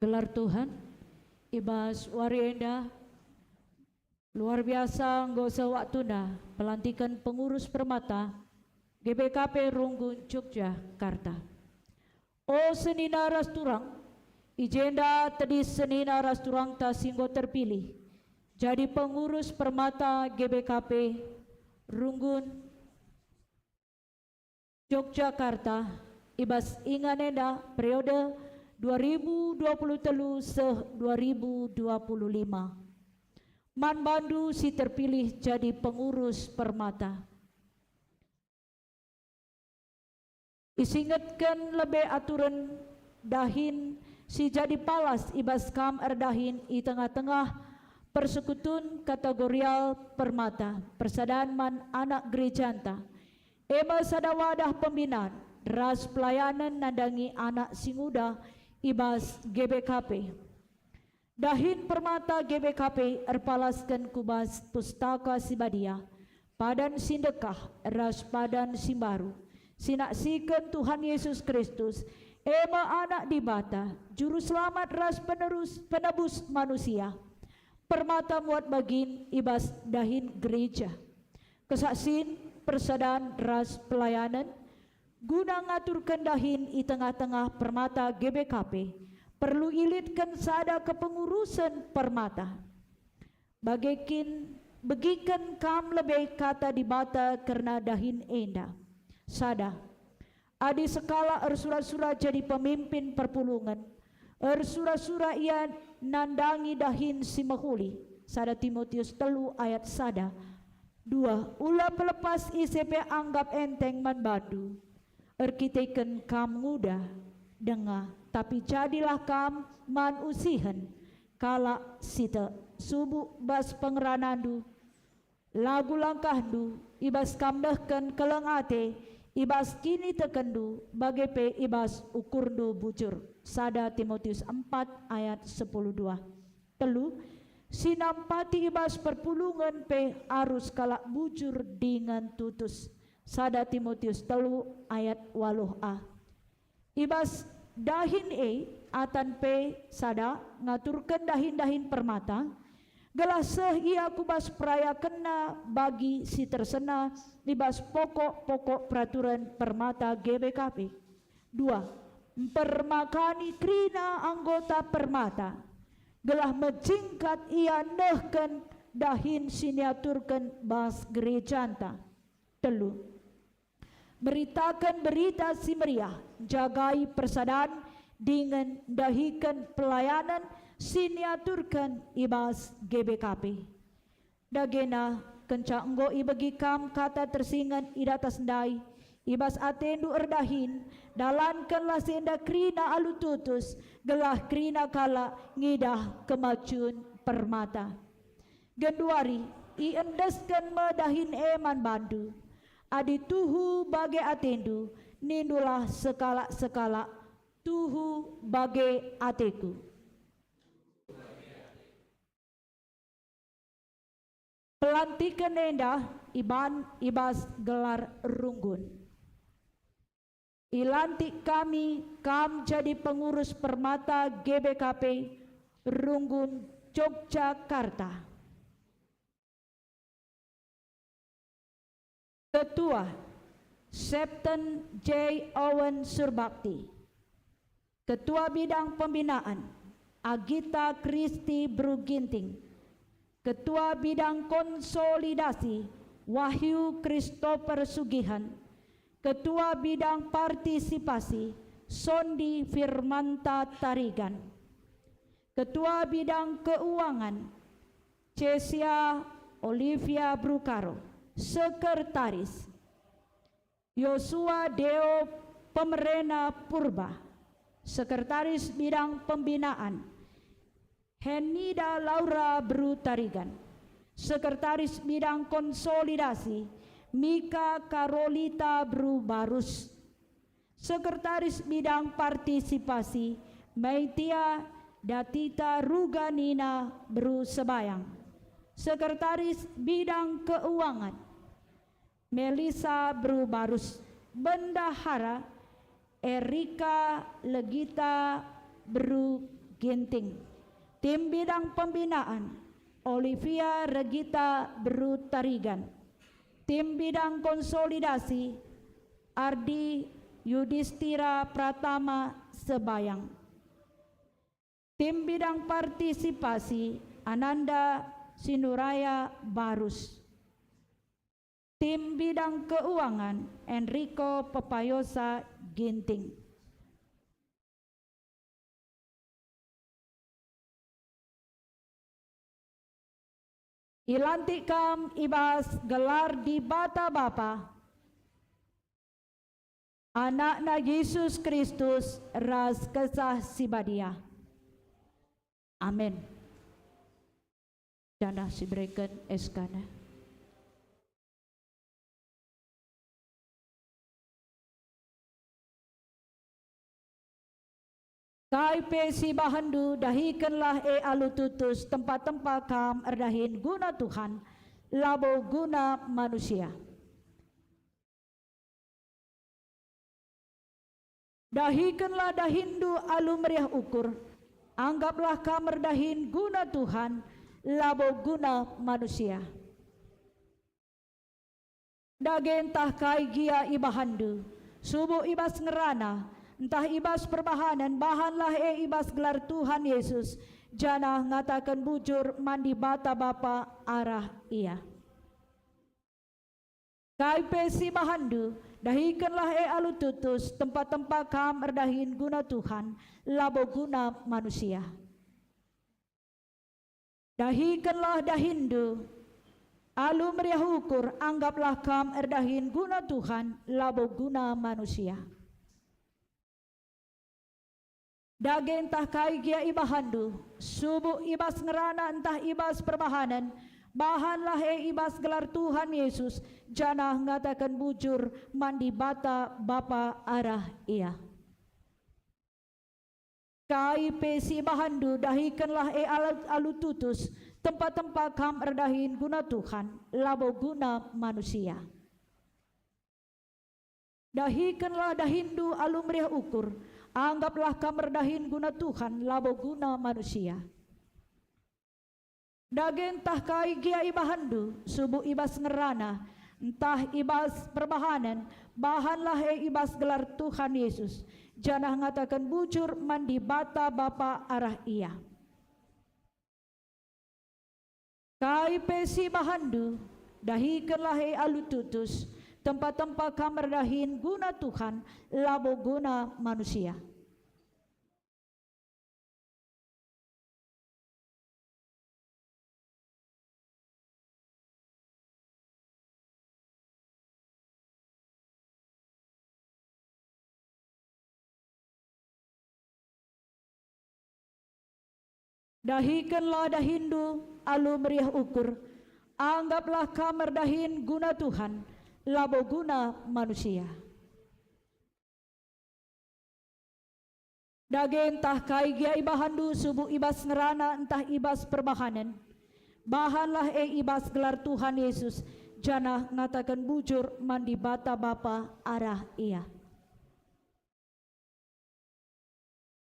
Gelar Tuhan, i bas wari enda luar biasa enggo seh waktuna pelantiken pengurus Permata G B K P Runggun Yogyakarta. O senina ras turang, i jenda tedis senina ras turangta si enggo terpilih jadi pengurus Permata G B K P Runggun Yogyakarta i bas ingan enda periode dua ribu dua puluh telu seh dua ribu dua puluh lima. Man bandu si terpilih jadi pengurus Permata. Isingetken lebe aturen dahin si jadi palas i bas kam erdahin i tengah-tengah persekutun kategorial Permata, persadan man anak gerejanta, e me sada wadah pembinan ras pelayanen nandangi anak si nguda i bas G B K P. Dahin Permata G B K P erpalasken ku bas Pustaka Si Badia, padan si ndekah ras padan si mbaru, si naksiken Tuhan Yesus Kristus, e me Anak Dibata, Juru Selamat ras penerus, penebus manusia. Permata muat bagin i bas dahin gereja. Kesaksin, persadan ras pelayanen, guna ngaturken dahin i tengah-tengah Permata G B K P, Perlu ilitken sada kepengurusen permata. Bage kin, begiken kam lebe kata Dibata kerna dahin enda. Sada, adi sekalak ersura-sura jadi pemimpin perpulungen, ersura-sura ia nandangi dahin si mehuli, sada Timotius telu ayat sada. Dua, ula pelepas ise pe anggap enteng man bandu, erkiteken kam nguda, denga, tapi jadilah kam man usihen kalak si tek, subuk bas pengeranandu, lagu langkahndu, i bas kam nehken keleng ate, i bas kinitekenndu, bage pe i bas ukurndu bujur. Sada Timotius empat ayat sepuluh dua. Telu, si nampati i bas perpulungen pe arus kalak bujur dingen tutus. Sada Timotius telu ayat waluh a. I bas dahin e, atan pe sada ngaturken dahin-dahin permata, gelah seh ia ku bas perayakenna bagi si tersena i bas pokok-pokok peraturen permata G B K P. Dua, mpermakani kerina anggota permata, gelah mejingkat ia nehken dahin si niaturken bas gerejanta. Telu, meritaken Berita Si Meriah, njagai persadan, dingen ndahiken pelayanen si niaturken i bas G B K P. Dagena, kenca enggo ibegi kam kata tersingen i datas ndai, i bas atendu erdahin, dalankenlah si enda kerina alu tutus, gelah kerina kalak ngidah kemajun permata. Genduari, iendesken me dahin e man bandu. Adi tuhu bage atendu, nindulah sekalak-sekalak, "Tuhu bage ateku." Pelantiken enda iban i bas gelar runggun. Ilantik kami kam jadi pengurus permata G B K P Runggun Yogyakarta. Ketua, Septen J. Owen Surbakti. Ketua Bidang Pembinaan, Agita Kristi Beru Ginting. Ketua Bidang Konsolidasi, Wahyu Christopher Sugihan. Ketua Bidang Partisipasi, Sondi Firmanta Tarigan. Ketua Bidang Keuangan, Cesia Olivia Brukaro. Sekretaris, Yosua Deo Pemerena Purba. Sekretaris Bidang Pembinaan, Henida Laura Beru Tarigan. Sekretaris Bidang Konsolidasi, Mika Karolita Beru Barus. Sekretaris Bidang Partisipasi, Maitia Datita Ruganina Beru Sebayang. Sekretaris Bidang Keuangan, Melisa Beru Barus. Bendahara, Erika Legita Beru Ginting. Tim Bidang Pembinaan, Olivia Regita Beru Tarigan. Tim Bidang Konsolidasi, Ardi Yudistira Pratama Sebayang. Tim Bidang Partisipasi, Ananda Sinuraya Barus. Tim Bidang Keuangan, Enrico Pepayosa Ginting. Ilantik kam i bas gelar Dibata Bapa, Anakna Jesus Kristus ras Kesah Si Badia. Amin. Janah sibereken S K-na. Kai pe si ibahenndu, dahikenlah e alu tutus, tempa-tempa kam erdahin guna Tuhan, labo guna manusia. Dahikenlah dahinndu alu meriah ukur, anggaplah kam erdahin guna Tuhan, labo guna manusia. Dage ntah kai gia ibahanndu, subuk i bas ngerana, ntah i bas perbahanen, bahanlah e i bas gelar Tuhan Yesus, janah ngataken bujur man Dibata Bapa arah Ia. Kai pe si ibahanndu, dahikenlah e alu tutus, tempa-tempa kam erdahin guna Tuhan, labo guna manusia. Dahikenlah dahinndu alu meriah ukur, anggaplah kam erdahin guna Tuhan, labo guna manusia. Dage ntah kai gia ibahanndu, subuk i bas ngerana ntah i bas perbahanen, bahanlah e i bas gelar Tuhan Yesus, janah ngataken bujur man Dibata Bapa arah Ia. Kai pe si ibahanndu, dahikenlah e alu, alu tutus, tempa-tempa kam erdahin guna Tuhan, labo guna manusia. Dahikenlah dahinndu alu meriah ukur, anggaplah kam erdahin guna Tuhan, labo guna manusia. Dage ntah kai gia ibahanndu, subuk i bas ngerana, ntah i bas perbahanen, bahanlah e i bas gelar Tuhan Yesus, janah ngataken bujur man Dibata Bapa arah Ia. Kai pe si ibahanndu, dahikenlah e alu tutus, tempa-tempa kam erdahin guna Tuhan, labo guna manusia. Dahikenlah dahinndu alu meriah ukur, anggaplah kam erdahin guna Tuhan, labo guna manusia. Dage ntah kai gia ibahanndu subuk i bas ngerana ntah i bas perbahanen, bahanlah e i bas gelar Tuhan Yesus, janah ngataken bujur man Dibata Bapa arah Ia.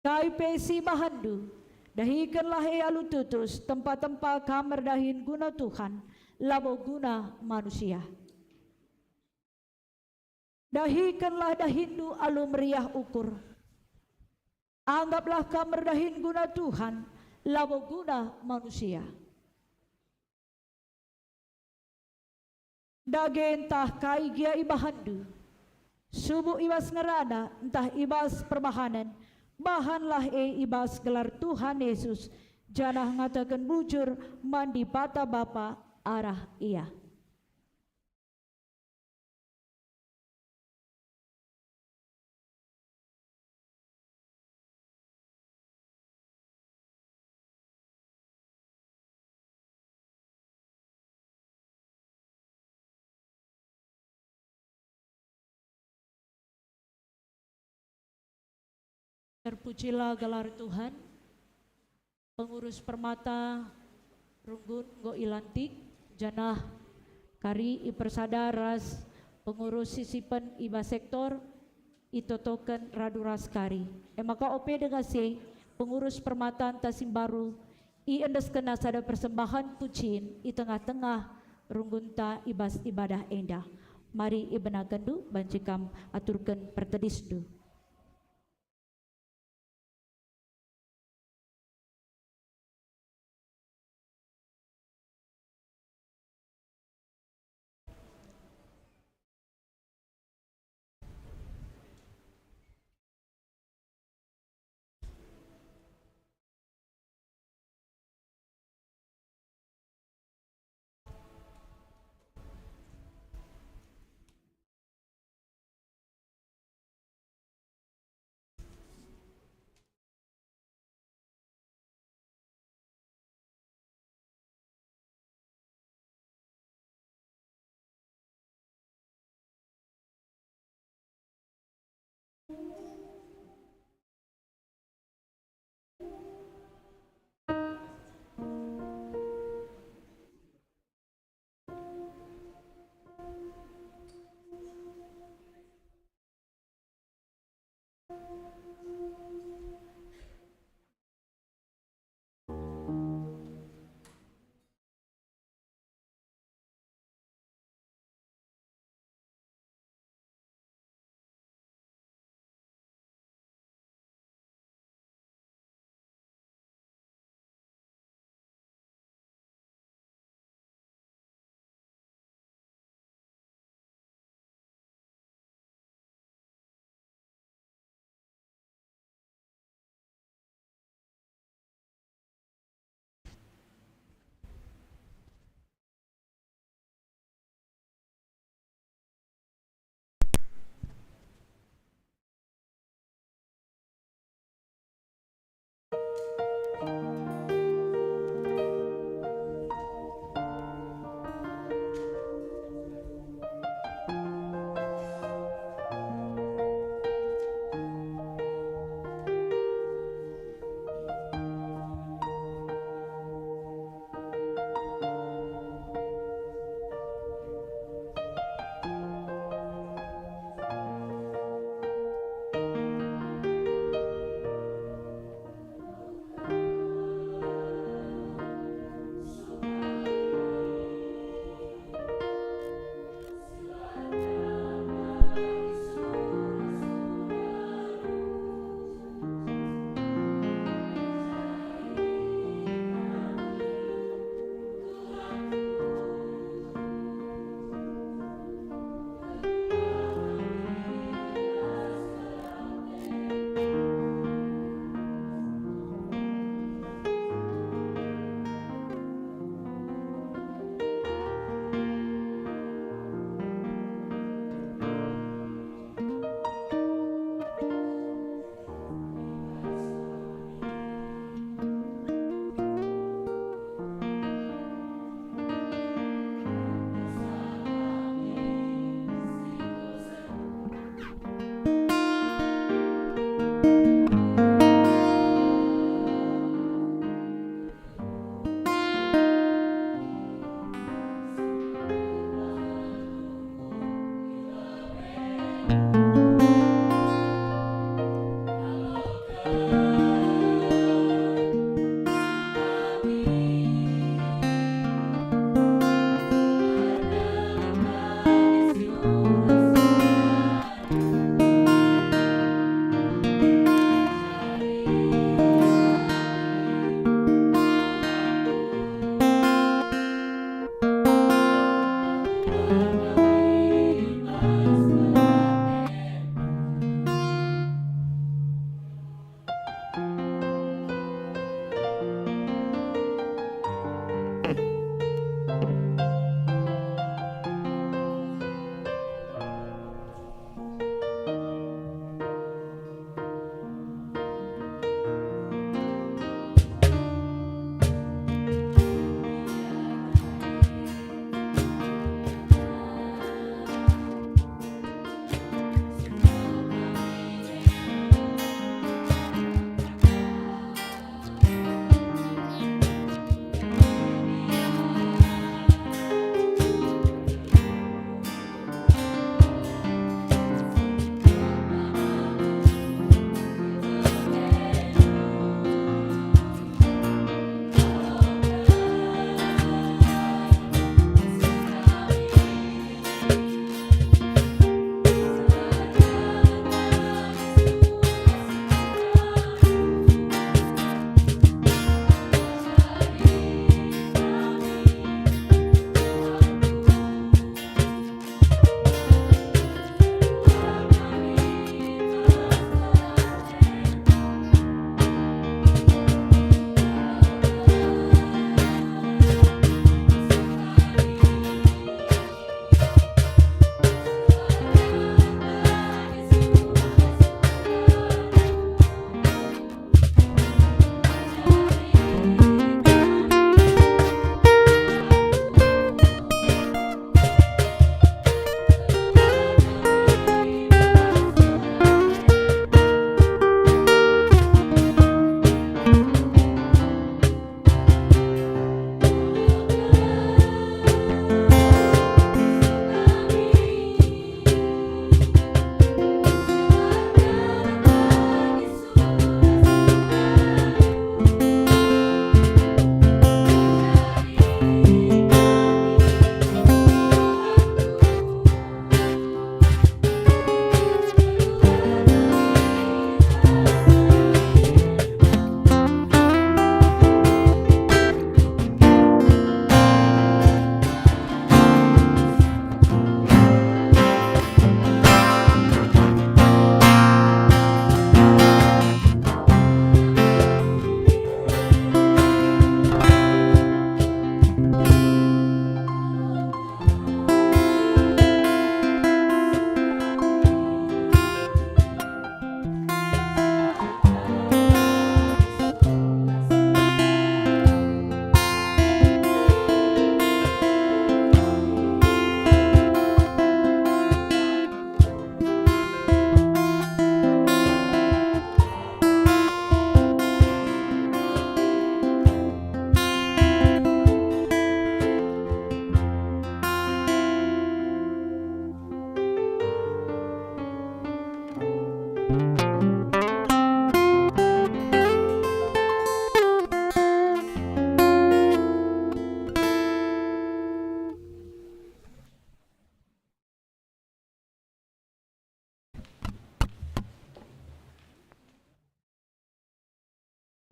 Kai pe si ibahanndu, dahikenlah e alu tutus, tempa-tempa kam erdahin guna Tuhan, labo guna manusia. Dahikenlah dahinndu alu meriah ukur. Anggaplah kam erdahin guna Tuhan, labo guna manusia. Dage ntah kai gia ibahanndu, subuk i bas ngerana ntah i bas perbahanen, bahanlah e i bas gelar Tuhan Yesus, janah ngataken bujur man Dibata Bapa arah Ia. Terpujilah gelar Tuhan. Pengurus Permata Runggun enggo ilantik, janah kari ipersada ras pengurus sisipen i bas sektor, itotoken radu ras kari. E maka ope denga si e, pengurus Permata ntah si mbaru iendeskenna sada persembahen pucin i tengah-tengah runggunta i bas ibadah enda. Mari ibenakenndu banci kam aturken pertedisndu.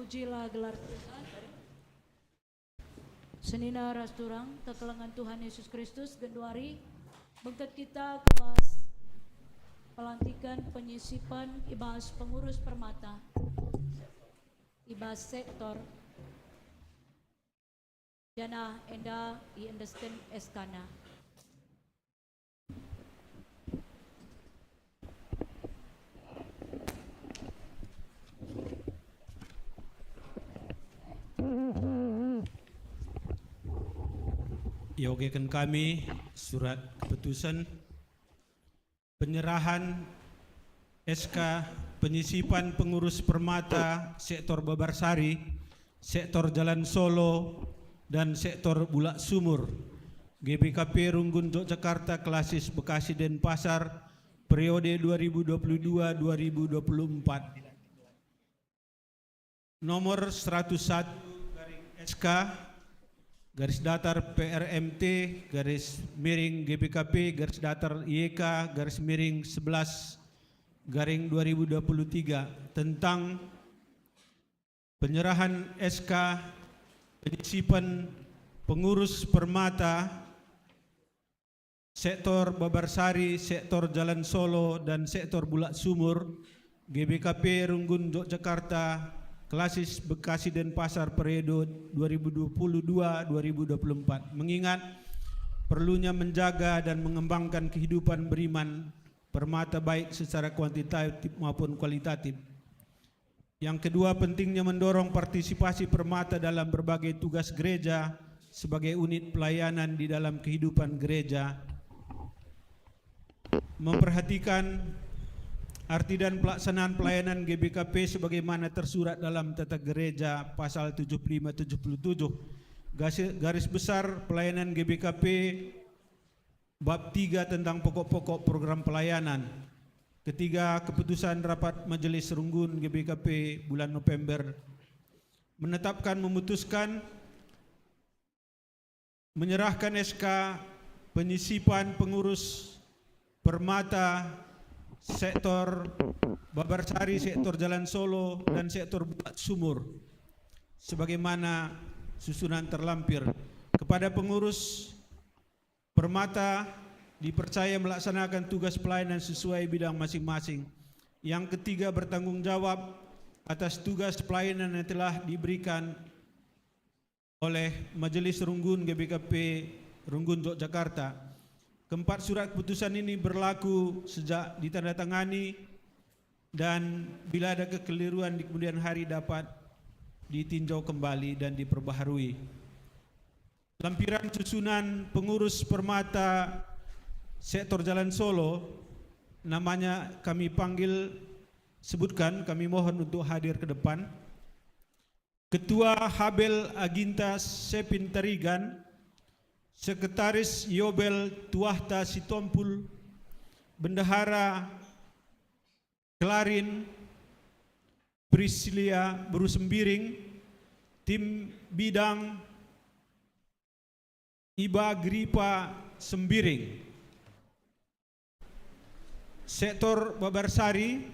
Pujilah gelar Tuhan. Senina ras turang kekelengen Tuhan Yesus Kristus, genduari bengket kita ku bas pelantiken penyisipen i bas pengurus permata i bas sektor, janah enda iendesken S K-na. Iogeken kami surat keputusen penyerahan S K penyisipan pengurus permata sektor Babarsari, sektor Jalan Solo, dan sektor Bulak Sumur, G B K P Runggun Yogyakarta, Klasis Bekasi Denpasar, periode dua ribu dua puluh dua dua ribu dua puluh empat. Nomor seratus satu garing S K garis datar P R M T garis miring G B K P garis datar Y K garis miring sebelas garing dua ribu dua puluh tiga, tentang penyerahan S K penyisipan pengurus Permata sektor Babarsari, sektor Jalan Solo, dan sektor Bulak Sumur, G B K P Runggun Yogyakarta, Klasis Bekasi Denpasar periode dua ribu dua puluh dua dua ribu dua puluh empat, mengingat perlunya menjaga dan mengembangkan kehidupan beriman Permata baik secara kuantitatif maupun kualitatif. Yang kedua, pentingnya mendorong partisipasi Permata dalam berbagai tugas gereja sebagai unit pelayanan di dalam kehidupan gereja. Memperhatikan arti dan pelaksanaan pelayanan G B K P sebagaimana tersurat dalam Tata Gereja pasal tujuh puluh lima tujuh puluh tujuh, gasi-, garis besar pelayanan G B K P, bab tiga tentang pokok-pokok program pelayanan. Ketiga, keputusan rapat Majelis Runggun G B K P bulan November menetapkan, memutuskan menyerahkan S K penyisipan pengurus Permata sektor Babarsari, sektor Jalan Solo, dan sektor Bulak Sumur sebagaimana susunan terlampir kepada pengurus Permata dipercaya melaksanakan tugas pelayanan sesuai bidang masing-masing. Yang ketiga, bertanggung jawab atas tugas pelayanan yang telah diberikan oleh Majelis Runggun G B K P Runggun Yogyakarta. Keempat, surat keputusan ini berlaku sejak ditandatangani dan bila ada kekeliruan di kemudian hari dapat ditinjau kembali dan diperbaharui. Lampiran susunan pengurus Permata sektor Jalan Solo, namanya kami panggil, sebutkan, kami mohon untuk hadir ke depan. Ketua Habel Aginta Sepin Tarigan, Sekretaris Yobel Tuahta Sitompul, Bendahara Klarin Priscilia Beru Sembiring, tim bidang Iba Gripa Sembiring. Sektor Babarsari,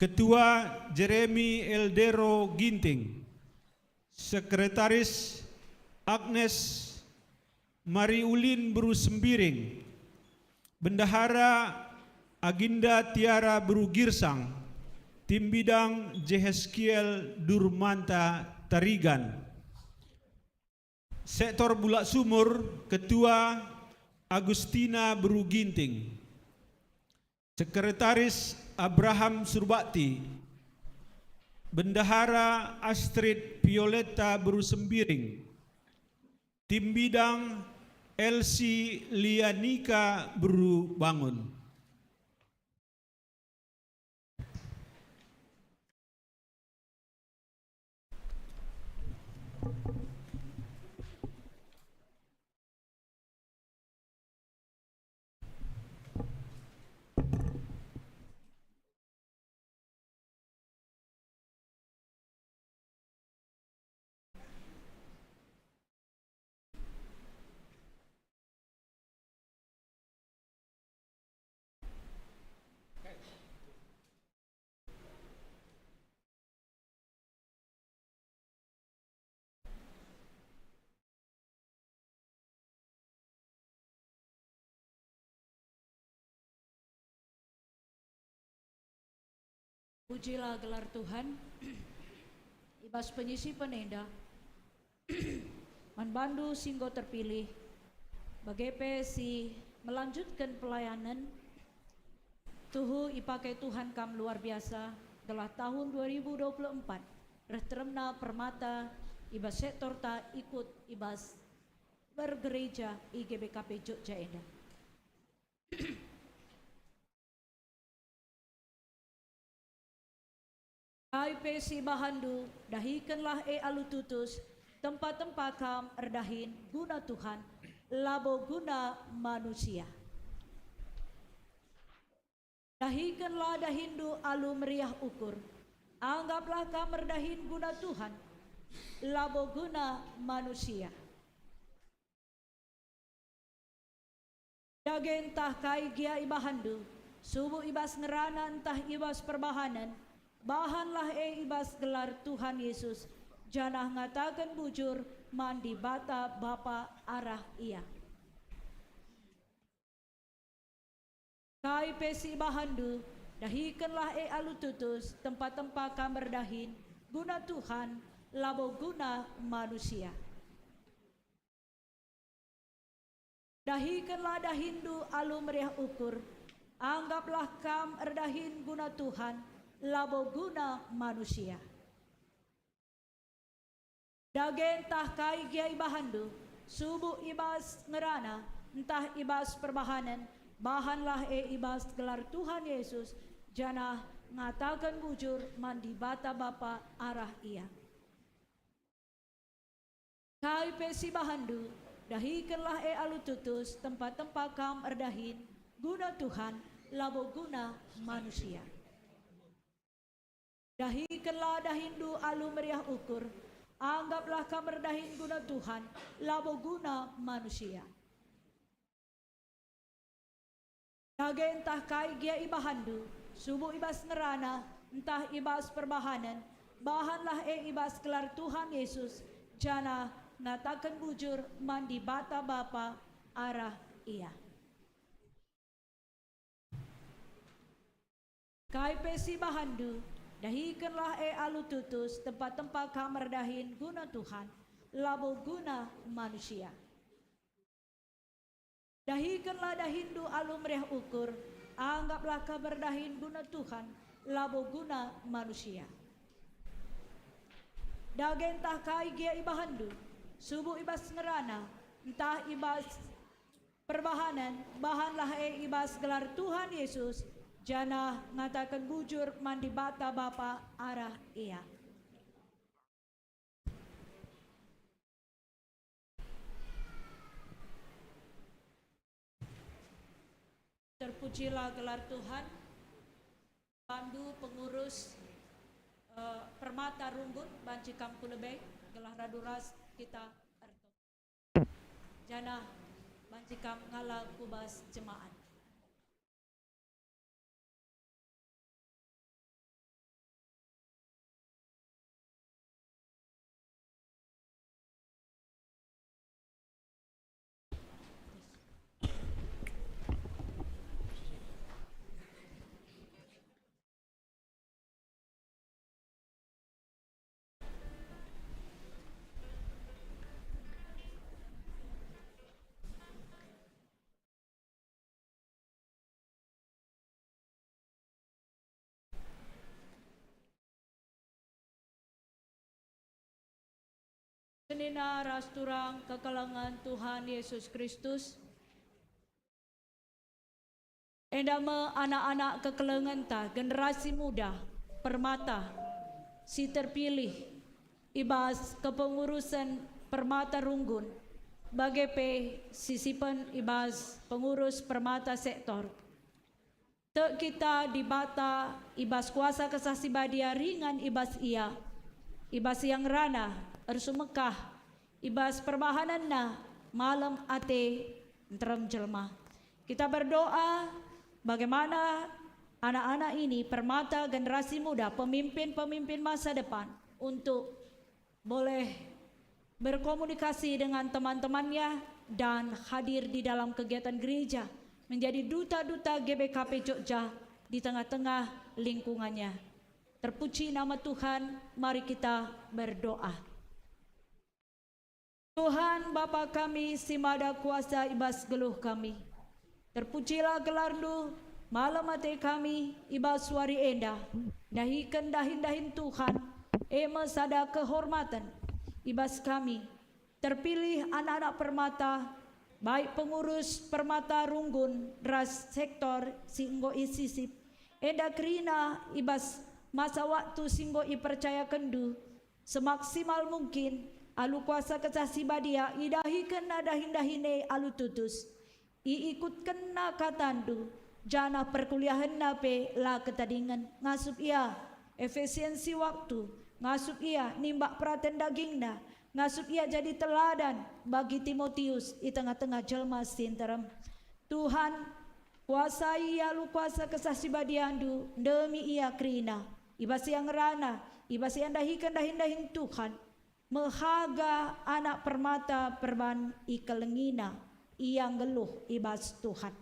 Ketua Jeremy Eldero Ginting, Sekretaris Agnes Mariulin Beru Sembiring, Bendahara Aginda Tiara Beru Girsang, tim bidang Jeheskiel Durmanta Tarigan. Sektor Bulak Sumur, Ketua Agustina Beru Ginting. Sekretaris Abraham Surbakti. Bendahara Astrid Violeta Beru Sembiring. Tim bidang Elsi Lianika Beru Bangun. Pujilah gelar Tuhan. I bas penyisipen enda, man bandu si enggo terpilih, bage pe si melanjutken pelayanen, tuhu ipake Tuhan kam luar biasa, gelah tahun dua ribu dua puluh empat reh teremna Permata i bas sektorta ikut i bas bergereja i G B K P Jogja enda. Kai pe si ibahanndu, dahikenlah e alu tutus, tempa-tempa kam erdahin guna Tuhan, labo guna manusia. Dahikenlah dahinndu alu meriah ukur. Anggaplah kam erdahin guna Tuhan, labo guna manusia. Dage ntah kai gia ibahanndu, subuk i bas ngerana ntah i bas perbahanen, bahanlah e i bas gelar Tuhan Yesus, janah ngataken bujur man Dibata Bapa arah Ia. Kai pe si ibahanndu, dahikenlah e alu tutus, tempa-tempa kam erdahin, guna Tuhan, labo guna manusia. Dahikenlah dahinndu alu meriah ukur, anggaplah kam erdahin guna Tuhan, labo guna manusia. Dage ntah kai gia ibahanndu, subuk i bas ngerana, ntah i bas perbahanen, bahanlah e i bas gelar Tuhan Yesus, janah ngataken bujur man Dibata Bapa arah Ia. Kai pe si ibahanndu, dahikenlah e alu tutus, tempa-tempa kam erdahin, guna Tuhan, labo guna manusia. Dahikenlah dahinndu alu meriah ukur, anggaplah kam erdahin guna Tuhan, labo guna manusia. Dage ntah kai gia ibahanndu, subuk i bas ngerana, ntah i bas perbahanen, bahanlah e i bas gelar Tuhan Yesus, janah ngataken bujur man Dibata Bapa arah Ia. Kai pe si ibahanndu, dahikenlah e alu tutus, tempa-tempa kam erdahin guna Tuhan, labo guna manusia. Dahikenlah dahinndu alu meriah ukur, anggaplah kam erdahin guna Tuhan, labo guna manusia. Dage ntah kai gia ibahanndu, subuk i bas ngerana, ntah i bas perbahanen, bahanlah e i bas gelar Tuhan Yesus, janah ngataken bujur man Dibata Bapa arah Ia. Terpujilah gelar Tuhan. Pandu pengurus, eh, Permata Runggun, banci kam ku lebe, gelah radu ras kita ertoto. Janah banci kam ngala ku bas jemaat. Senina ras turang kekelengen Tuhan Yesus Kristus, enda me anak-anak kekelengenta, generasi muda, Permata, si terpilih i bas kepengurusen Permata Runggun, bage pe sisipen i bas pengurus Permata Sektor. Tek kita Dibata i bas kuasa Kesah Si Badia ringan i bas Ia, i bas Ia ngerana, ersumekah, i bas perbahanenNa, malem ate, nterem jelma. Kita berdoa bagaimana anak-anak ini, Permata, generasi muda, pemimpin-pemimpin masa depan, untuk boleh berkomunikasi dengan teman-temannya dan hadir di dalam kegiatan gereja, menjadi duta-duta G B K P Jogja di tengah-tengah lingkungannya. Terpuji nama Tuhan, mari kita berdoa. Tuhan, Bapa kami si mada kuasa i bas geluh kami. Terpujilah gelarNdu, malem ate kami i bas wari enda, ndahiken dahin-dahin Tuhan, e me sada kehormaten i bas kami, terpilih anak-anak Permata, baik pengurus Permata Runggun ras sektor si enggo isisip, enda kerina i bas masa waktu si enggo ipercayakenNdu, semaksimal mungkin, alu kuasa Kesah Si Badia, idahikenna dahin-dahin e alu tutus. Iikutkenna kataNdu, janah perkuliahenna pe la ketadingen. Ngasup ia efisiensi waktu, ngasup ia nimbak peraten dagingna, ngasup ia jadi teladan bagi Timotius i tengah-tengah jelma si nterem. Tuhan, kuasai ia alu kuasa Kesah Si Badiandu, ndemi ia kerina, i bas ia ngerana, i bas ia ndahiken dahin-dahin Tuhan. Mehaga anak permata perban ikelengina, ia nggeluh i bas Tuhan.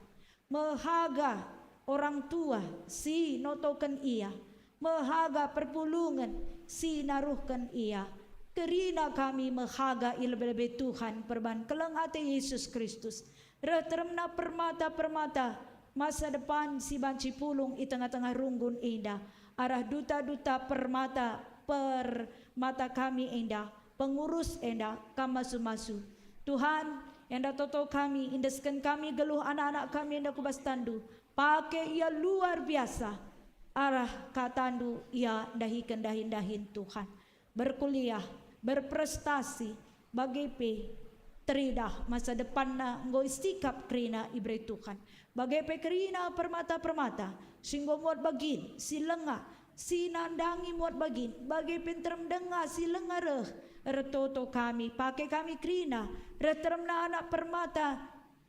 Mehaga orang tua si notoken ia, mehaga perpulungen si naruhken ia. Kerina kami mehaga i lebe-lebe Tuhan perban keleng ate Yesus Kristus. Reh teremna permata-permata masa depan si banci pulung i tengah-tengah runggun enda, arah duta-duta permata, permata kami enda, pengurus enda, kam masu-masu. Tuhan, enda toto kami, endesken kami geluh anak-anak kami enda ku bas tanNdu. Pake ia luar biasa, arah kataNdu ia ndahiken dahin-dahin, Tuhan. Berkuliah, berprestasi, bage pe teridah masa depanna enggo isikap kerina ibere Tuhan. Bage pe kerina permata-permata si enggo muat bagin, si lengah, si nandangi muat bagin, bage pe nterem denga si lengah reh, ertoto kami, pake kami kerina, reh teremna anak permata,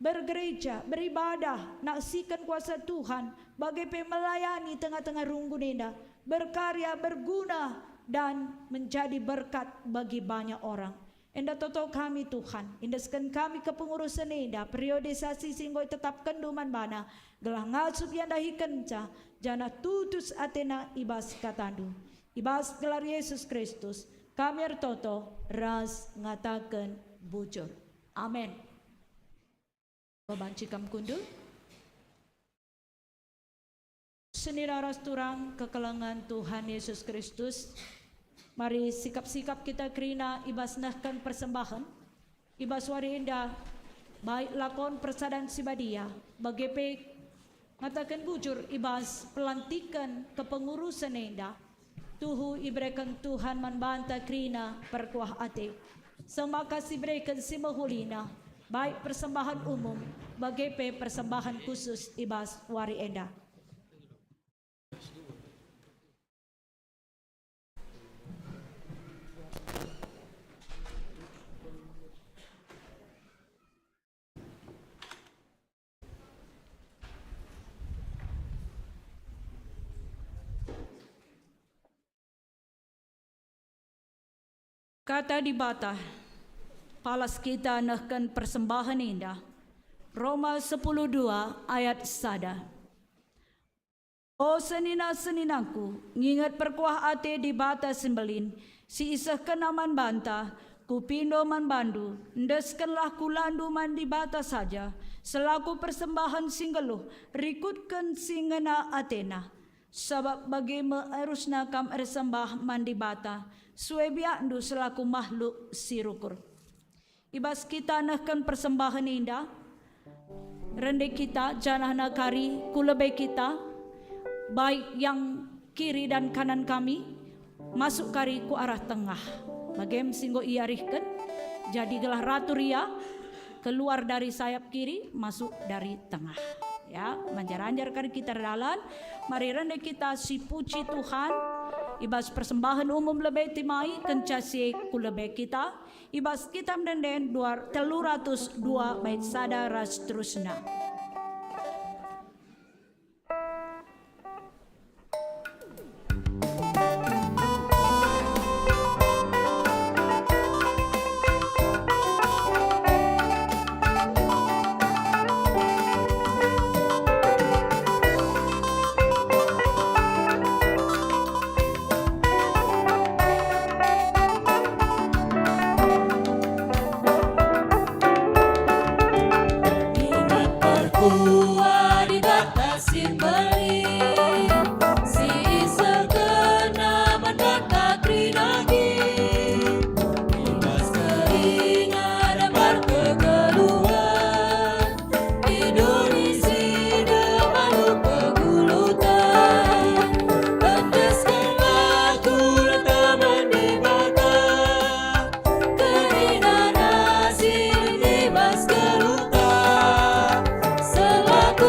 bergereja, beribadah, naksiken kuasa Tuhan, bage pe melayani tengah-tengah runggun enda, berkarya, berguna, dan menjadi berkat bagi banyak orang. Enda toto kami, Tuhan, endesken kami kepengurusen enda, periodisasi si enggo itetapkenNdu man bana, gelah ngasup ia ndahikenca, janah tutus atena i bas kataNdu. I bas gelar Yesus Kristus, kami ertoto ras ngataken bujur. Amin. Banci kam kundul. Senina ras turang kekelengen Tuhan Yesus Kristus, mari sikap-sikap kita kerina i bas nehken persembahen, i bas wari enda, baik lakon persadan si badia, bage pe ngataken bujur i bas pelantiken kepengurusen enda, tuhu ibereken Tuhan man banta kerina perkuah ate. Semaka sibereken si mehulina, baik persembahen umum, bage pe persembahen khusus i bas wari enda. Kata Dibata, palas kita nehken persembahen enda, Roma sepuluh dua ayat sada. O senina-seninangku, nginget perkuah ate Dibata si mbelin, si isehkenNa man banta, kupindo man bandu, endeskenlah kulandu man Dibata saja, selaku persembahen si nggeluh, rikutken si ngena ateNa. Sabap bage me arusna kam ersembah man Dibata, sue biakndu selaku mahluk si rukur. I bas kita nehken persembahen enda, rende kita janah nari ku lebe kita, baik yang kiri dan kanan kami, masuk kari ku arah tengah. Bage me si enggo iarihken, jadi gelah ratur ia, keluar dari sayap kiri, masuk dari tengah. Ya, manjar-anjar kari kita erdalan, mari rende kita sipuji Tuhan, i bas persembahen umum lebe timai, kenca si ku lebe kita, i bas Kitab Ende-enden dua, telu ratus dua bait sada ras terusna. Inget perkuah Dibata si mbelin, si isehkenNa man banta kerina kin. I bas keringat dan perkegeluhen, i doni si deban ukegeluhta, endeskenlah kulanta man Dibata. Kerina nasi i bas geluhta, selaku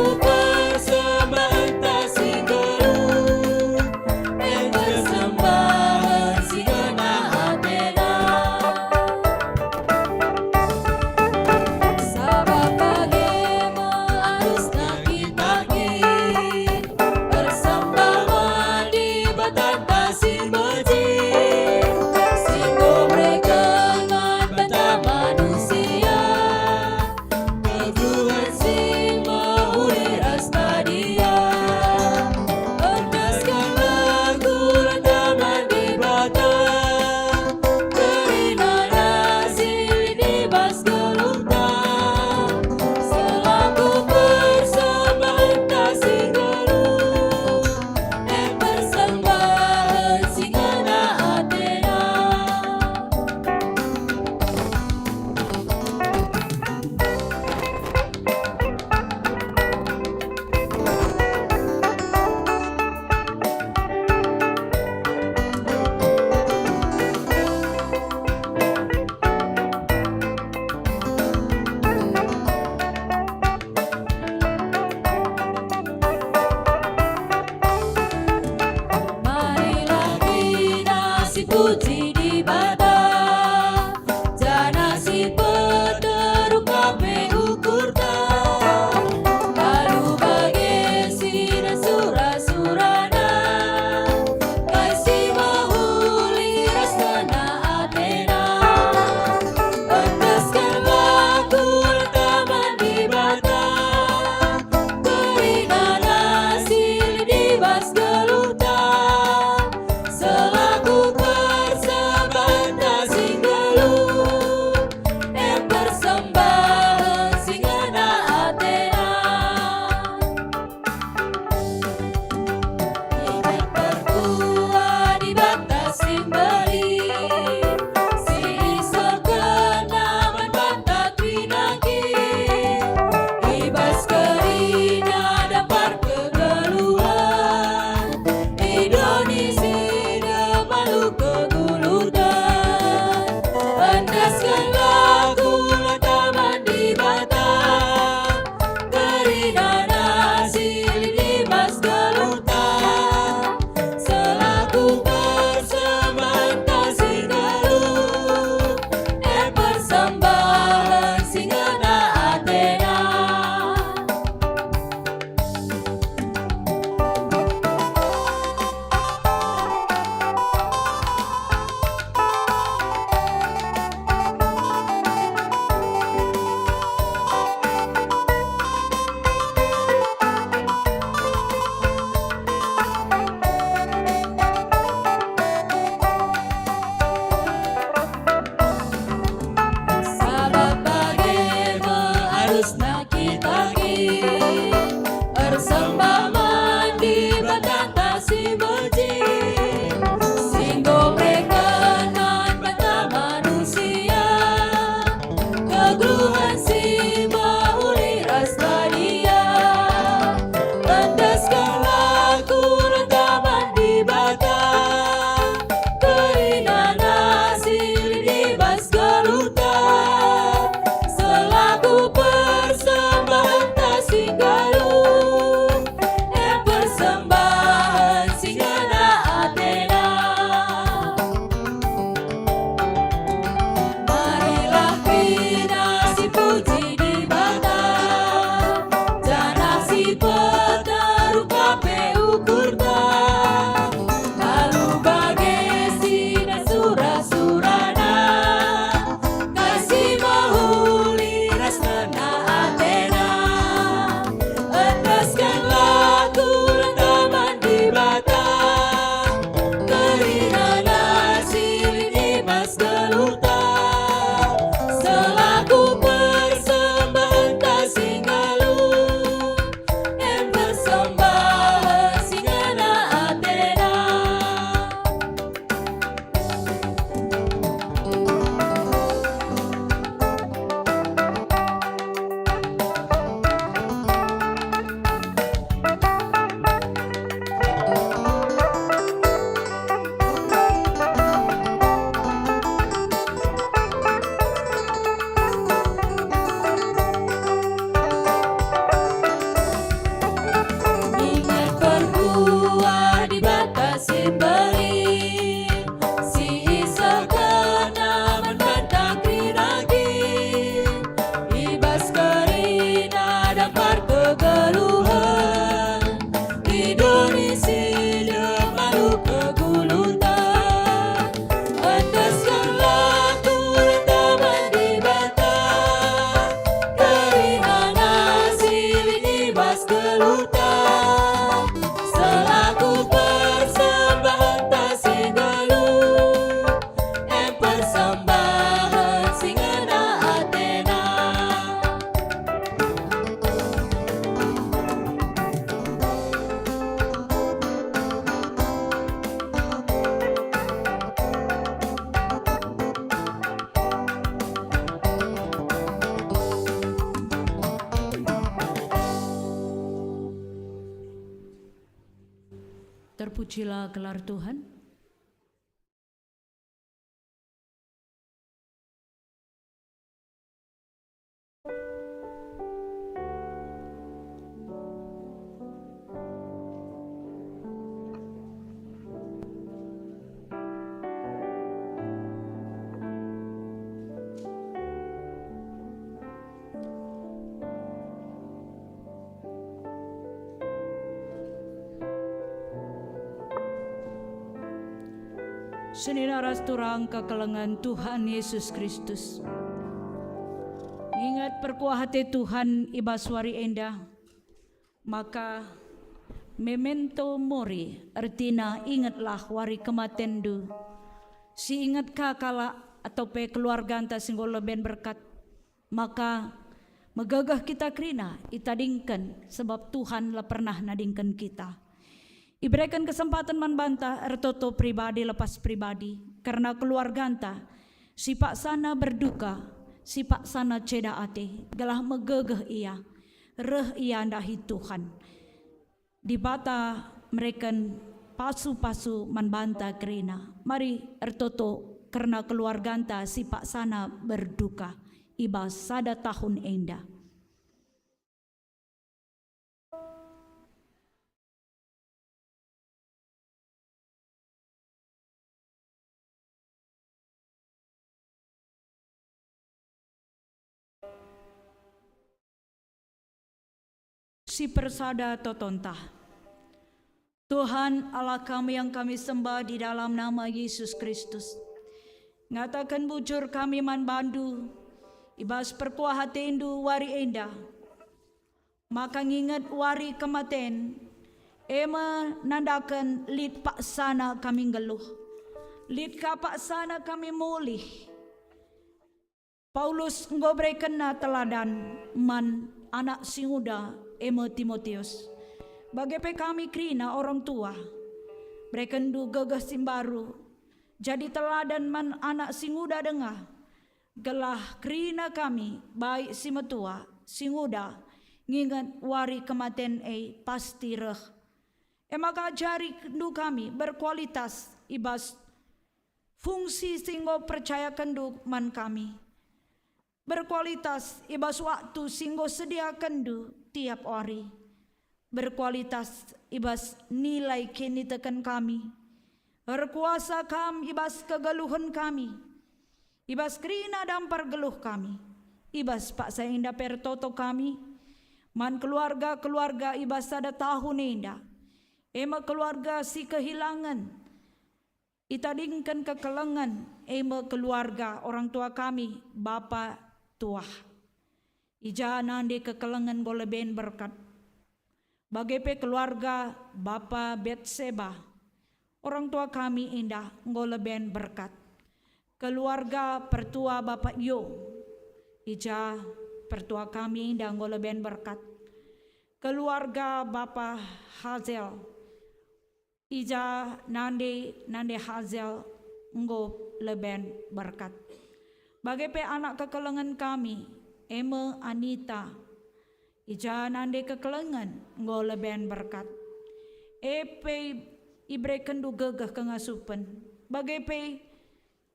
Senina kita kin ersembah man Dibatanta si mejin, si enggo mereken man banta manusia kegeluhen si mehuli ras badia. Endeskenlah kuranta man Dibata, kerinana si lit i bas geluhta, selaku persembahenta si nggeluh, e, persembahen si ngena atena. Marilah kerina sipuji Dibata, janah sipeteruk ka pe ukurta, alu bage si nina sura-surana, kai si mehuli ras ngena atena. Endeskenlah kuranta man Dibata, kerinana si lit i bas geluhta, selaku persembahenta si nggeluh, e, persembahen si ngena atena. Inget perkuah Dibata si mbelin, si isehkenNa man banta kerina kin, i bas kerina dampar kegeluhen, i doni si dem alu kegeluhta. Endeskenlah kuranta man Dibata, kerinana si lit i bas geluhta, selaku persembahenta si nggeluh, e, persembahen si ngena atena. Terpujilah gelar Tuhan. Senina ras turang kekelengen Tuhan Yesus Kristus. Nginget perkuah ate Tuhan i bas wari enda, maka memento mori, ertina ingetlah wari kematenNdu. Siinget ka kalak atau pe keluarganta si enggo leben berkat. Maka megegeh kita kerina itadingken, sebab Tuhan la pernah nadingken kita. Ibereken kesempaten man banta ertoto pribadi lepas pribadi, kerna keluarganta, si paksana berduka, si paksana ceda ate, gelah megegeh ia, reh ia ndahi Tuhan. Dibata mereken pasu-pasu man banta kerina. Mari ertoto kerna keluarganta si paksana berduka i bas sada tahun enda. Si persada totonta. Tuhan Allah kami yang kami sembah di dalam nama Yesus Kristus, ngataken bujur kami man bandu, i bas perkuah atendu wari enda, maka nginget wari kematen, e me nandaken lit paksana kami nggeluh, lit ka paksana kami mulih. Paulus enggo berekenna teladan man anak si nguda, e me Timotius. Bage pe kami kerina orang tua, berekenndu gegeh si mbaru, jadi teladan man anak si nguda denga, gelah kerina kami, baik si metua, si nguda, nginget wari kematen e pasti reh. E maka ajarindu kami berkualitas i bas fungsi si enggo percayakenndu man kami, berkualitas i bas waktu si enggo sediakenndu tiap wari, berkualitas i bas nilai kiniteken kami. Erkuasa Kam i bas kegeluhen kami, i bas kerina dampar geluh kami, i bas paksa enda pe ertoto kami, man keluarga-keluarga i bas sada tahun enda, e me keluarga si kehilangen, itadingken kekelengen, e me keluarga orang tua kami, bapa tuah. I ja nande kekelengen enggo leben berkat. Bage pe keluarga bapa Betseba, orang tua kami enda enggo leben berkat. Keluarga pertua bapa Yo, i ja pertua kami enda enggo leben berkat. Keluarga bapa Hazel, i ja nande, nande Hazel enggo leben berkat. Bage pe anak kekelengen kami, e me Anita, i ja nande kekelengen enggo leben berkat. E pe iberekenndu gegeh kengasupen, bage pe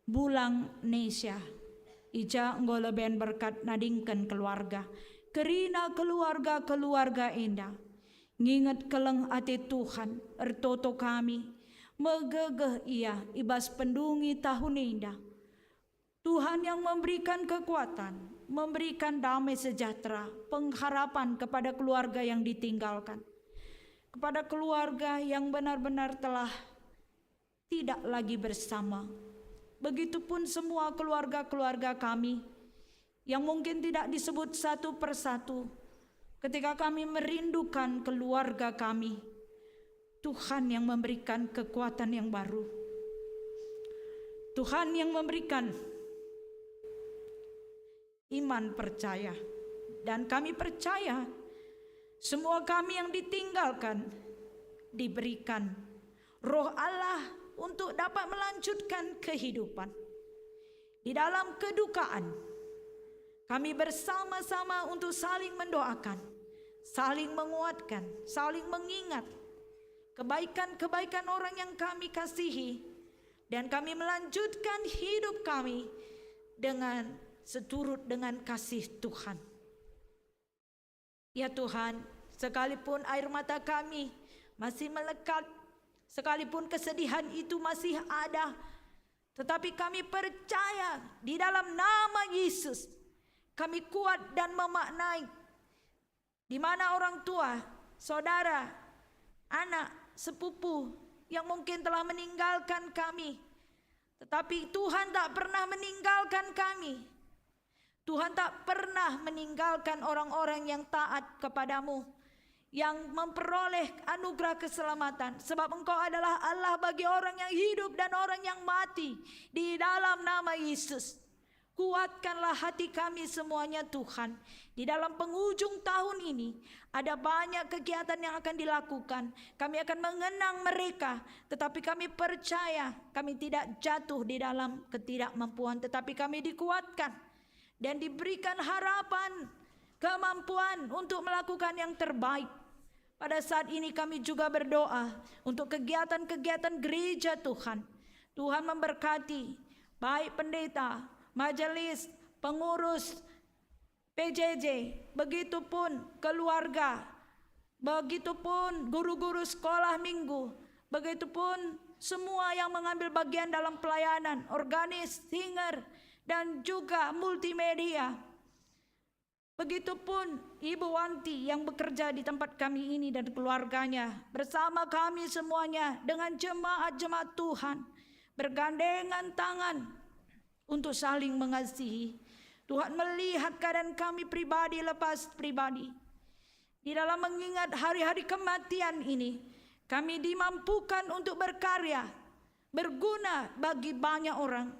Bulang Nesia, i ja enggo leben berkat nadingken keluarga. Kerina keluarga-keluarga enda, nginget keleng ate Tuhan, ertoto kami, megegeh ia i bas pendungi tahun enda. Tuhan yang memberikan kekuatan, memberikan damai sejahtera, pengharapan kepada keluarga yang ditinggalkan, kepada keluarga yang benar-benar telah tidak lagi bersama. Begitupun semua keluarga-keluarga kami yang mungkin tidak disebut satu persatu. Ketika kami merindukan keluarga kami, Tuhan yang memberikan kekuatan yang baru. Tuhan yang memberikan iman percaya. Dan kami percaya, semua kami yang ditinggalkan diberikan Roh Allah untuk dapat melanjutkan kehidupan. Di dalam kedukaan, kami bersama-sama untuk saling mendoakan, saling menguatkan, saling mengingat kebaikan-kebaikan orang yang kami kasihi, dan kami melanjutkan hidup kami dengan seturut dengan kasih Tuhan. Ya Tuhan, sekalipun air mata kami masih melekat, sekalipun kesedihan itu masih ada, tetapi kami percaya di dalam nama Yesus, kami kuat dan memaknai di mana orang tua, saudara, anak, sepupu yang mungkin telah meninggalkan kami. Tetapi Tuhan tak pernah meninggalkan kami. Tuhan tak pernah meninggalkan orang-orang yang taat kepada-Mu, yang memperoleh anugerah keselamatan, sebab Engkau adalah Allah bagi orang yang hidup dan orang yang mati, di dalam nama Yesus. Kuatkanlah hati kami semuanya, Tuhan. Di dalam penghujung tahun ini, ada banyak kegiatan yang akan dilakukan. Kami akan mengenang mereka, tetapi kami percaya kami tidak jatuh di dalam ketidakmampuan, tetapi kami dikuatkan dan diberikan harapan, kemampuan untuk melakukan yang terbaik. Pada saat ini kami juga berdoa untuk kegiatan-kegiatan gereja Tuhan. Tuhan memberkati, baik pendeta, majelis, pengurus, P J J, begitupun keluarga, begitupun guru-guru sekolah minggu, begitupun semua yang mengambil bagian dalam pelayanan, organis, singer, dan juga multimedia. Begitupun Ibu Wanti yang bekerja di tempat kami ini dan keluarganya, bersama kami semuanya dengan jemaat-jemaat Tuhan, bergandengan tangan untuk saling mengasihi. Tuhan melihat keadaan kami pribadi lepas pribadi. Di dalam mengingat hari-hari kematian ini, kami dimampukan untuk berkarya, berguna bagi banyak orang.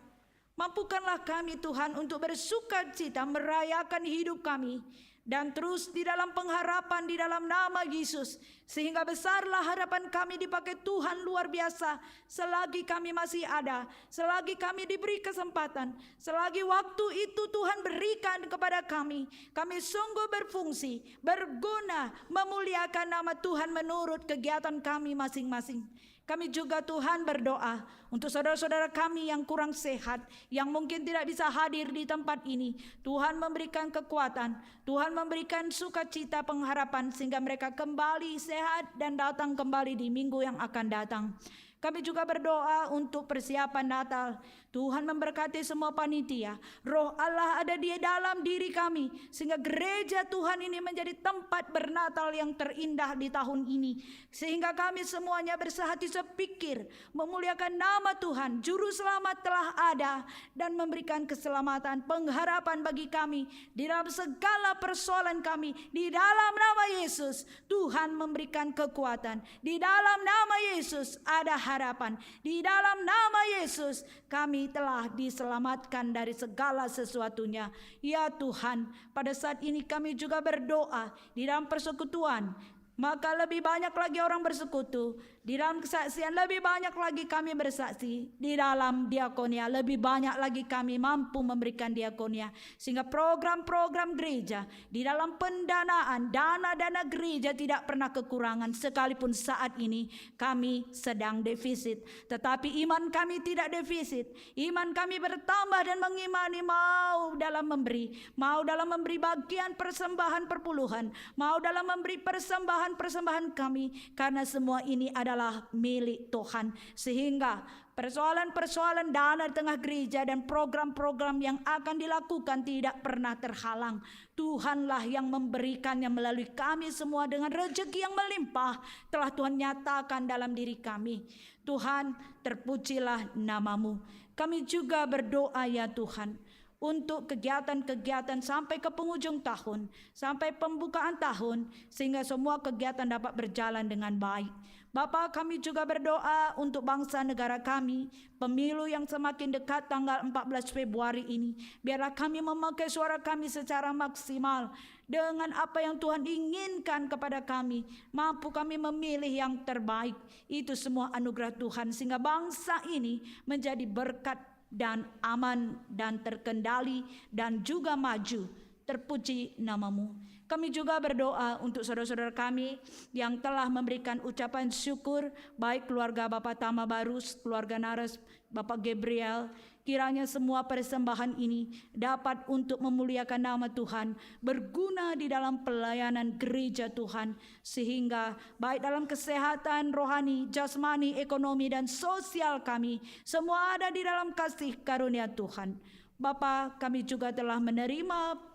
Mampukanlah kami, Tuhan, untuk bersukacita merayakan hidup kami dan terus di dalam pengharapan di dalam nama Yesus, sehingga besarlah harapan kami dipakai Tuhan luar biasa. Selagi kami masih ada, selagi kami diberi kesempatan, selagi waktu itu Tuhan berikan kepada kami, kami sungguh berfungsi, berguna, memuliakan nama Tuhan menurut kegiatan kami masing-masing. Kami juga, Tuhan, berdoa untuk saudara-saudara kami yang kurang sehat, yang mungkin tidak bisa hadir di tempat ini. Tuhan memberikan kekuatan, Tuhan memberikan sukacita pengharapan sehingga mereka kembali sehat dan datang kembali di minggu yang akan datang. Kami juga berdoa untuk persiapan Natal. Tuhan memberkati semua panitia. Roh Allah ada di dalam diri kami, sehingga gereja Tuhan ini menjadi tempat bernatal yang terindah di tahun ini. Sehingga kami semuanya bersehati sepikir memuliakan nama Tuhan. Juru Selamat telah ada dan memberikan keselamatan, pengharapan bagi kami di dalam segala persoalan kami. Di dalam nama Yesus, Tuhan memberikan kekuatan. Di dalam nama Yesus ada harapan. Di dalam nama Yesus kami telah diselamatkan dari segala sesuatunya. Ya Tuhan, pada saat ini kami juga berdoa di dalam persekutuan, maka lebih banyak lagi orang bersekutu. Di dalam kesaksian lebih banyak lagi kami bersaksi. Di dalam diakonia lebih banyak lagi kami mampu memberikan diakonia. Sehingga program-program gereja di dalam pendanaan, dana-dana gereja tidak pernah kekurangan. Sekalipun saat ini kami sedang defisit, tetapi iman kami tidak defisit. Iman kami bertambah dan mengimani mau dalam memberi, mau dalam memberi bagian persembahan perpuluhan, mau dalam memberi persembahan-persembahan kami, karena semua ini adalah milik Tuhan. Sehingga persoalan-persoalan dana di tengah gereja dan program-program yang akan dilakukan tidak pernah terhalang. Tuhanlah yang memberikannya melalui kami semua dengan rezeki yang melimpah telah Tuhan nyatakan dalam diri kami. Tuhan, terpujilah nama-Mu. Kami juga berdoa, ya Tuhan, untuk kegiatan-kegiatan sampai ke penghujung tahun, sampai pembukaan tahun, sehingga semua kegiatan dapat berjalan dengan baik. Bapa, kami juga berdoa untuk bangsa negara kami, pemilu yang semakin dekat tanggal empat belas Februari ini. Biarlah kami memakai suara kami secara maksimal dengan apa yang Tuhan inginkan kepada kami. Mampu kami memilih yang terbaik. Itu semua anugerah Tuhan, sehingga bangsa ini menjadi berkat dan aman dan terkendali dan juga maju. Terpuji nama-Mu. Kami juga berdoa untuk saudara-saudara kami yang telah memberikan ucapan syukur, baik keluarga Bapa Tama Barus, keluarga Naras, Bapa Gabriel. Kiranya semua persembahan ini dapat untuk memuliakan nama Tuhan, berguna di dalam pelayanan gereja Tuhan, sehingga baik dalam kesehatan rohani, jasmani, ekonomi, dan sosial kami, semua ada di dalam kasih karunia Tuhan. Bapa, kami juga telah menerima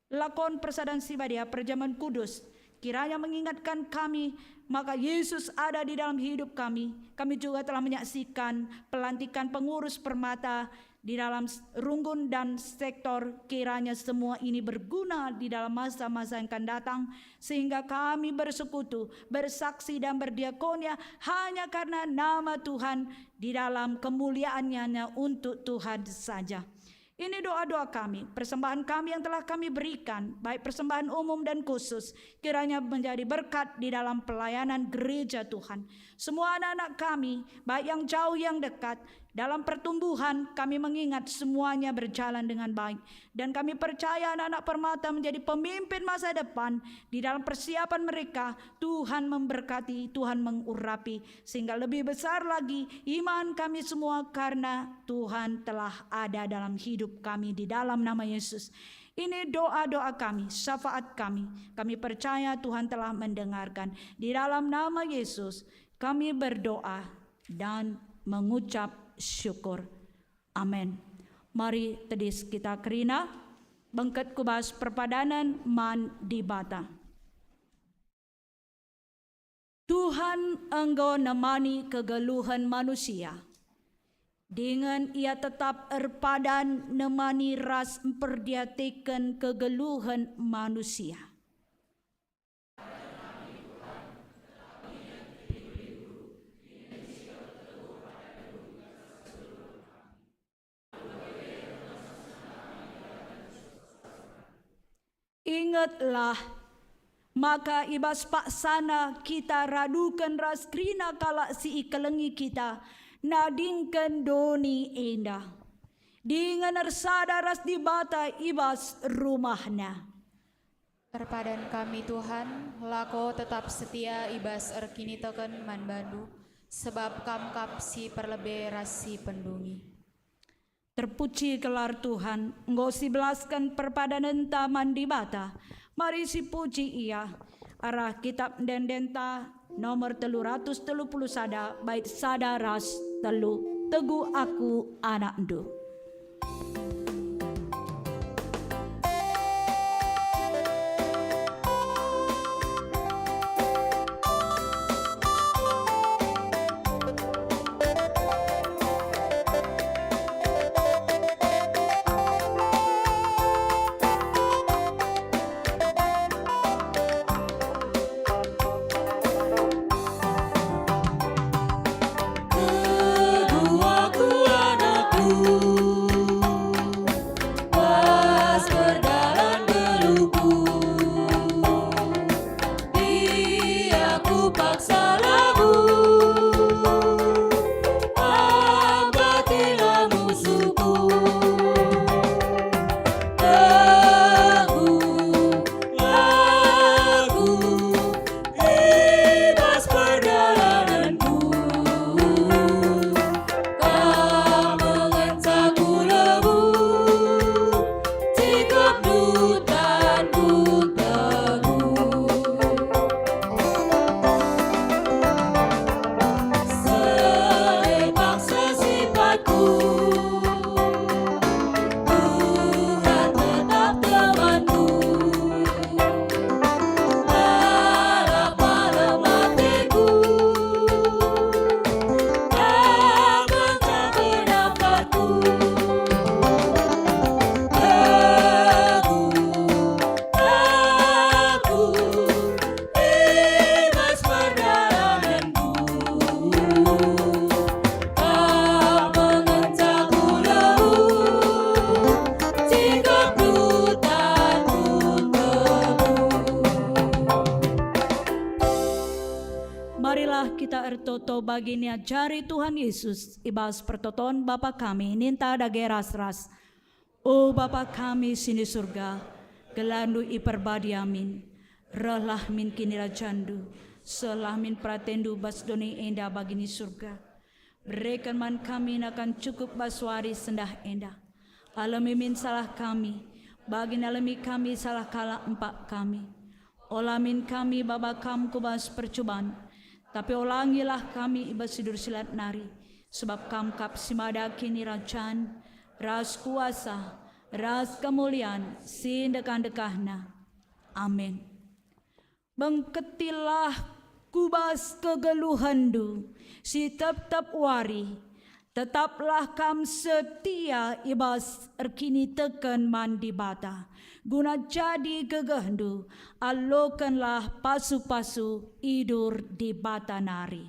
lakon persadan si badia perjamuan kudus. Kiranya mengingatkan kami maka Yesus ada di dalam hidup kami. Kami juga telah menyaksikan pelantikan pengurus Permata di dalam s-, runggun dan sektor. Kiranya semua ini berguna di dalam masa-masa yang akan datang, sehingga kami bersekutu, bersaksi, dan berdiakonia hanya karena nama Tuhan, di dalam kemuliaannya untuk Tuhan saja. Ini doa-doa kami, persembahan kami yang telah kami berikan, baik persembahan umum dan khusus, kiranya menjadi berkat di dalam pelayanan gereja Tuhan. Semua anak-anak kami, baik yang jauh yang dekat, dalam pertumbuhan kami mengingat semuanya berjalan dengan baik. Dan kami percaya anak-anak Permata menjadi pemimpin masa depan. Di dalam persiapan mereka, Tuhan memberkati, Tuhan mengurapi, sehingga lebih besar lagi iman kami semua karena Tuhan telah ada dalam hidup kami di dalam nama Yesus. Ini doa-doa kami, syafaat kami. Kami percaya Tuhan telah mendengarkan. Di dalam nama Yesus, kami berdoa dan mengucap syukur. Amin. Mari tedis kita kerina, bengket ku bas perpadanen man Dibata. Tuhan enggo nemani kegeluhen manusia, dingen Ia tetap erpadan nemani ras mperdiateken kegeluhen manusia. Ingetlah, maka i bas paksana kita raduken ras kerina kalak si ikelengi kita nadingken doni enda, dingen ersada ras Dibata i bas rumahNa. Perpadan kami, Tuhan, lako tetap setia i bas erkiniteken man bandu, sebab Kam kap si perlebe ras si pendungi. Terpuji gelar Tuhan, enggo sibelasken perpadanenta man Dibata. Mari sipuji Ia. Arah kitab ende-endenta nomor telu ratus telu puluh sada, bait sada ras telu. Teguh aku, anakndu. Teguh aku, anakku, pas perdalan geluhku. Dia kupaksa lagu, ambatilah musuhku. Teguh aku, i bas perdalanenku. Kam ngenca ku lebuh, sikapndu tandu teguh. Seh paksa sipatku, Tuhan tetap temanku. Arah malem ateku, Kam ngenca pendapatku. Teguh aku, i bas perdalanenku. Kam ngenca ku lebuh, sikapndu tandu teguh. Marilah kita ertoto bagi niajari Tuhan Yesus i bas pertoton Bapa kami, ninta dage ras-ras. O Bapa kami si ni Surga, gelarNdu iperbadia min, rehlah min kinirajanNdu, sehlah min peratenNdu bas doni enda bagi ni Surga. Bereken man kami nakan cukup bas wari sendah enda. Alemi min salah kami, bagi nalemi kami salah kalak empak kami. Ola min kami baba Kam ku bas percuban, tapi olangilah kami i bas si dur si lat nari, sebab Kam kap si mada kinirajan, ras kuasa, ras kemulian si ndekah-ndekahna. Amin. Bengketilah ku bas kegeluhenndu si tep-tep wari, tetaplah kam setia i bas erkiniteken man Dibata, guna jadi gegehndu, alokenlah pasu-pasu idur Dibata nari.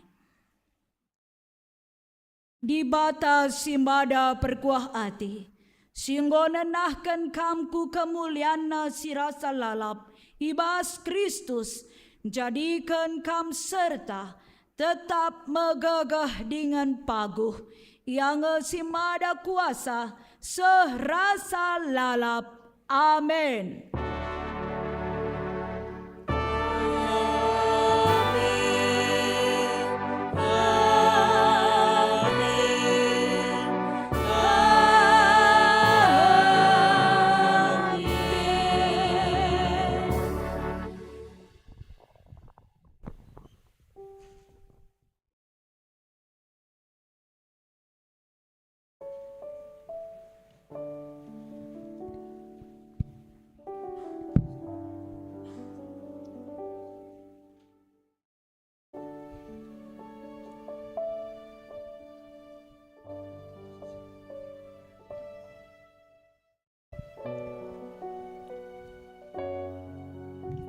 Dibata si mada perkuah ate, si enggo nenahken kam ku kemulianNa si rasa lalap i bas Kristus, njadiken kam serta tetap megegeh dingen paguh. Ia nge si mada kuasa seh rasa lalap. Amin.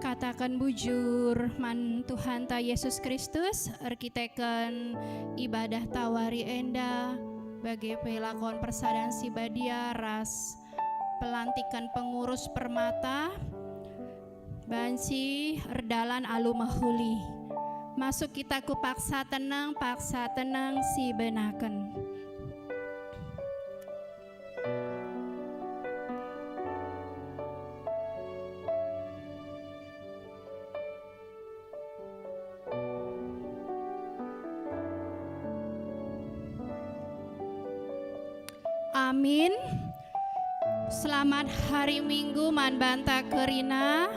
Kataken bujur man Tuhanta Yesus Kristus erkiteken ibadah tawari enda, bage pe lakon persadan si badia ras pelantiken pengurus Permata. Banci erdalan alu mehuli. Masuk kita ku paksa teneng, paksa teneng si benaken. Amin. Selamat hari Minggu man banta kerina.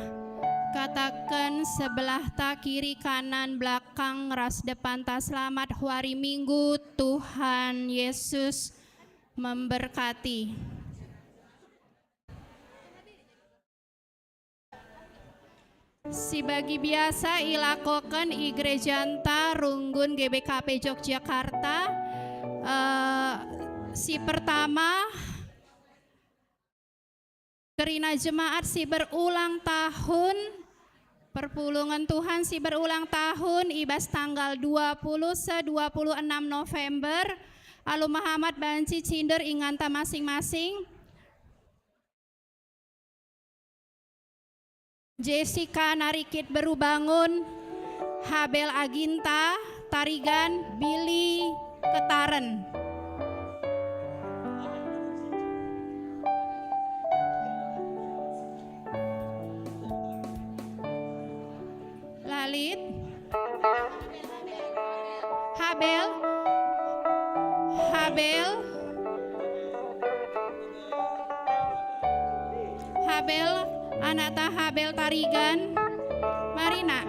Kataken sebelahta kiri kanan belakang ras depanta, "Selamat hari Minggu, Tuhan Yesus memberkati." Si bagi biasa ilakoken i gerejanta Runggun G B K P Yogyakarta. Eh, si pertama, kerina jemaat si berulang tahun, perpulungen Tuhan si berulang tahun i bas tanggal dua puluh se dua puluh enam November, alu mehamat banci cinder inganta masing-masing. Jessica Narikit Beru Bangun, Habel Aginta Tarigan, Billy Ketaren. Lalit. Habel. Habel. Habel, anakta Habel Tarigan. Mari, Nak.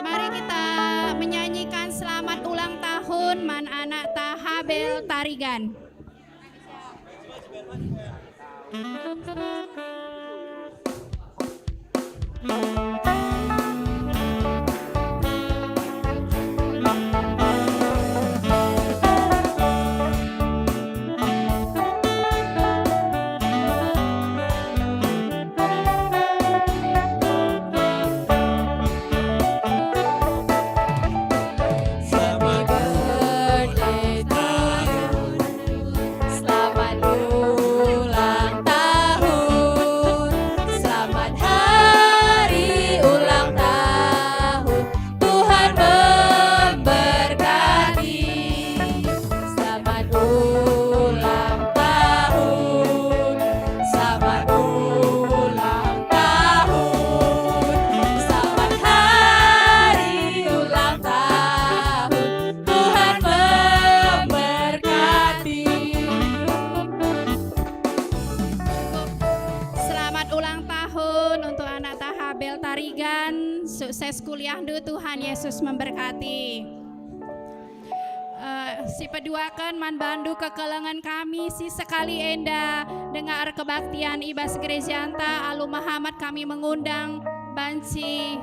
Mari kita menyanyikan selamat ulang tahun man anakta Habel Tarigan. Selamat ulang tahun, selamat hari ulang tahun, Tuhan memberkati. Selamat ulang tahun, selamat ulang tahun, selamat hari ulang tahun, Tuhan memberkati. Selamat ulang tahun untuk anakta Habel Tarigan. Sukses kuliahndu, Tuhan Yesus memberkati. Eh, sipeduaken man bandu kekelengen kami si sekali enda denga erkebaktian i bas gerejanta, alu mehamat kami mengundang banci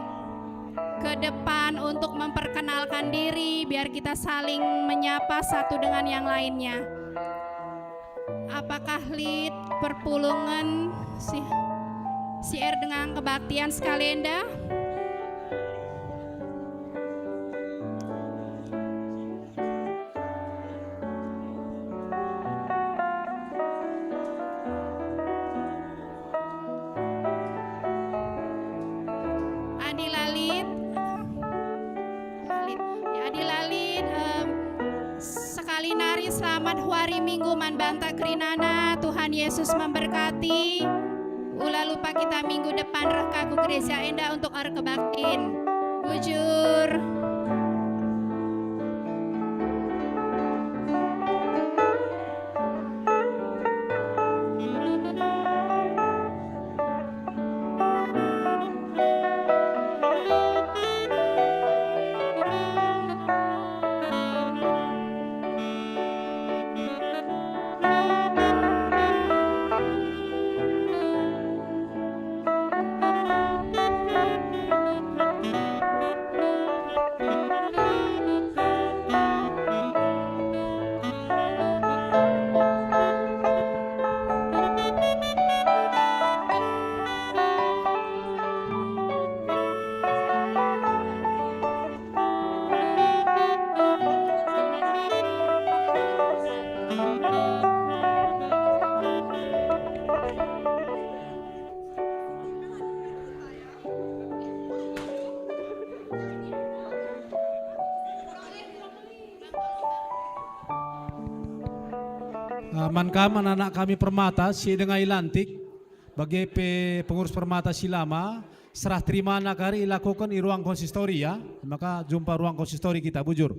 ke depan untuk memperkenalkan diri, biar kita saling menyapa satu dengan yang lainnya. Apakah lit perpulungen si, si erdenga kebaktian sekali enda? Adi la lit, la lit. Ya, adi la lit, em, sekali nari selamat wari Minggu man banta kerinana. Tuhan Yesus memberkati. Ula lupa kita minggu depan reh ka ku gereja enda untuk erkebaktin. Bujur. Man kam anak-anak kami Permata si denga ilantik, bage pe pengurus Permata si lama, serah terimana kari ilakoken i ruang konsistori, ya. Maka jumpa ruang konsistori kita, bujur.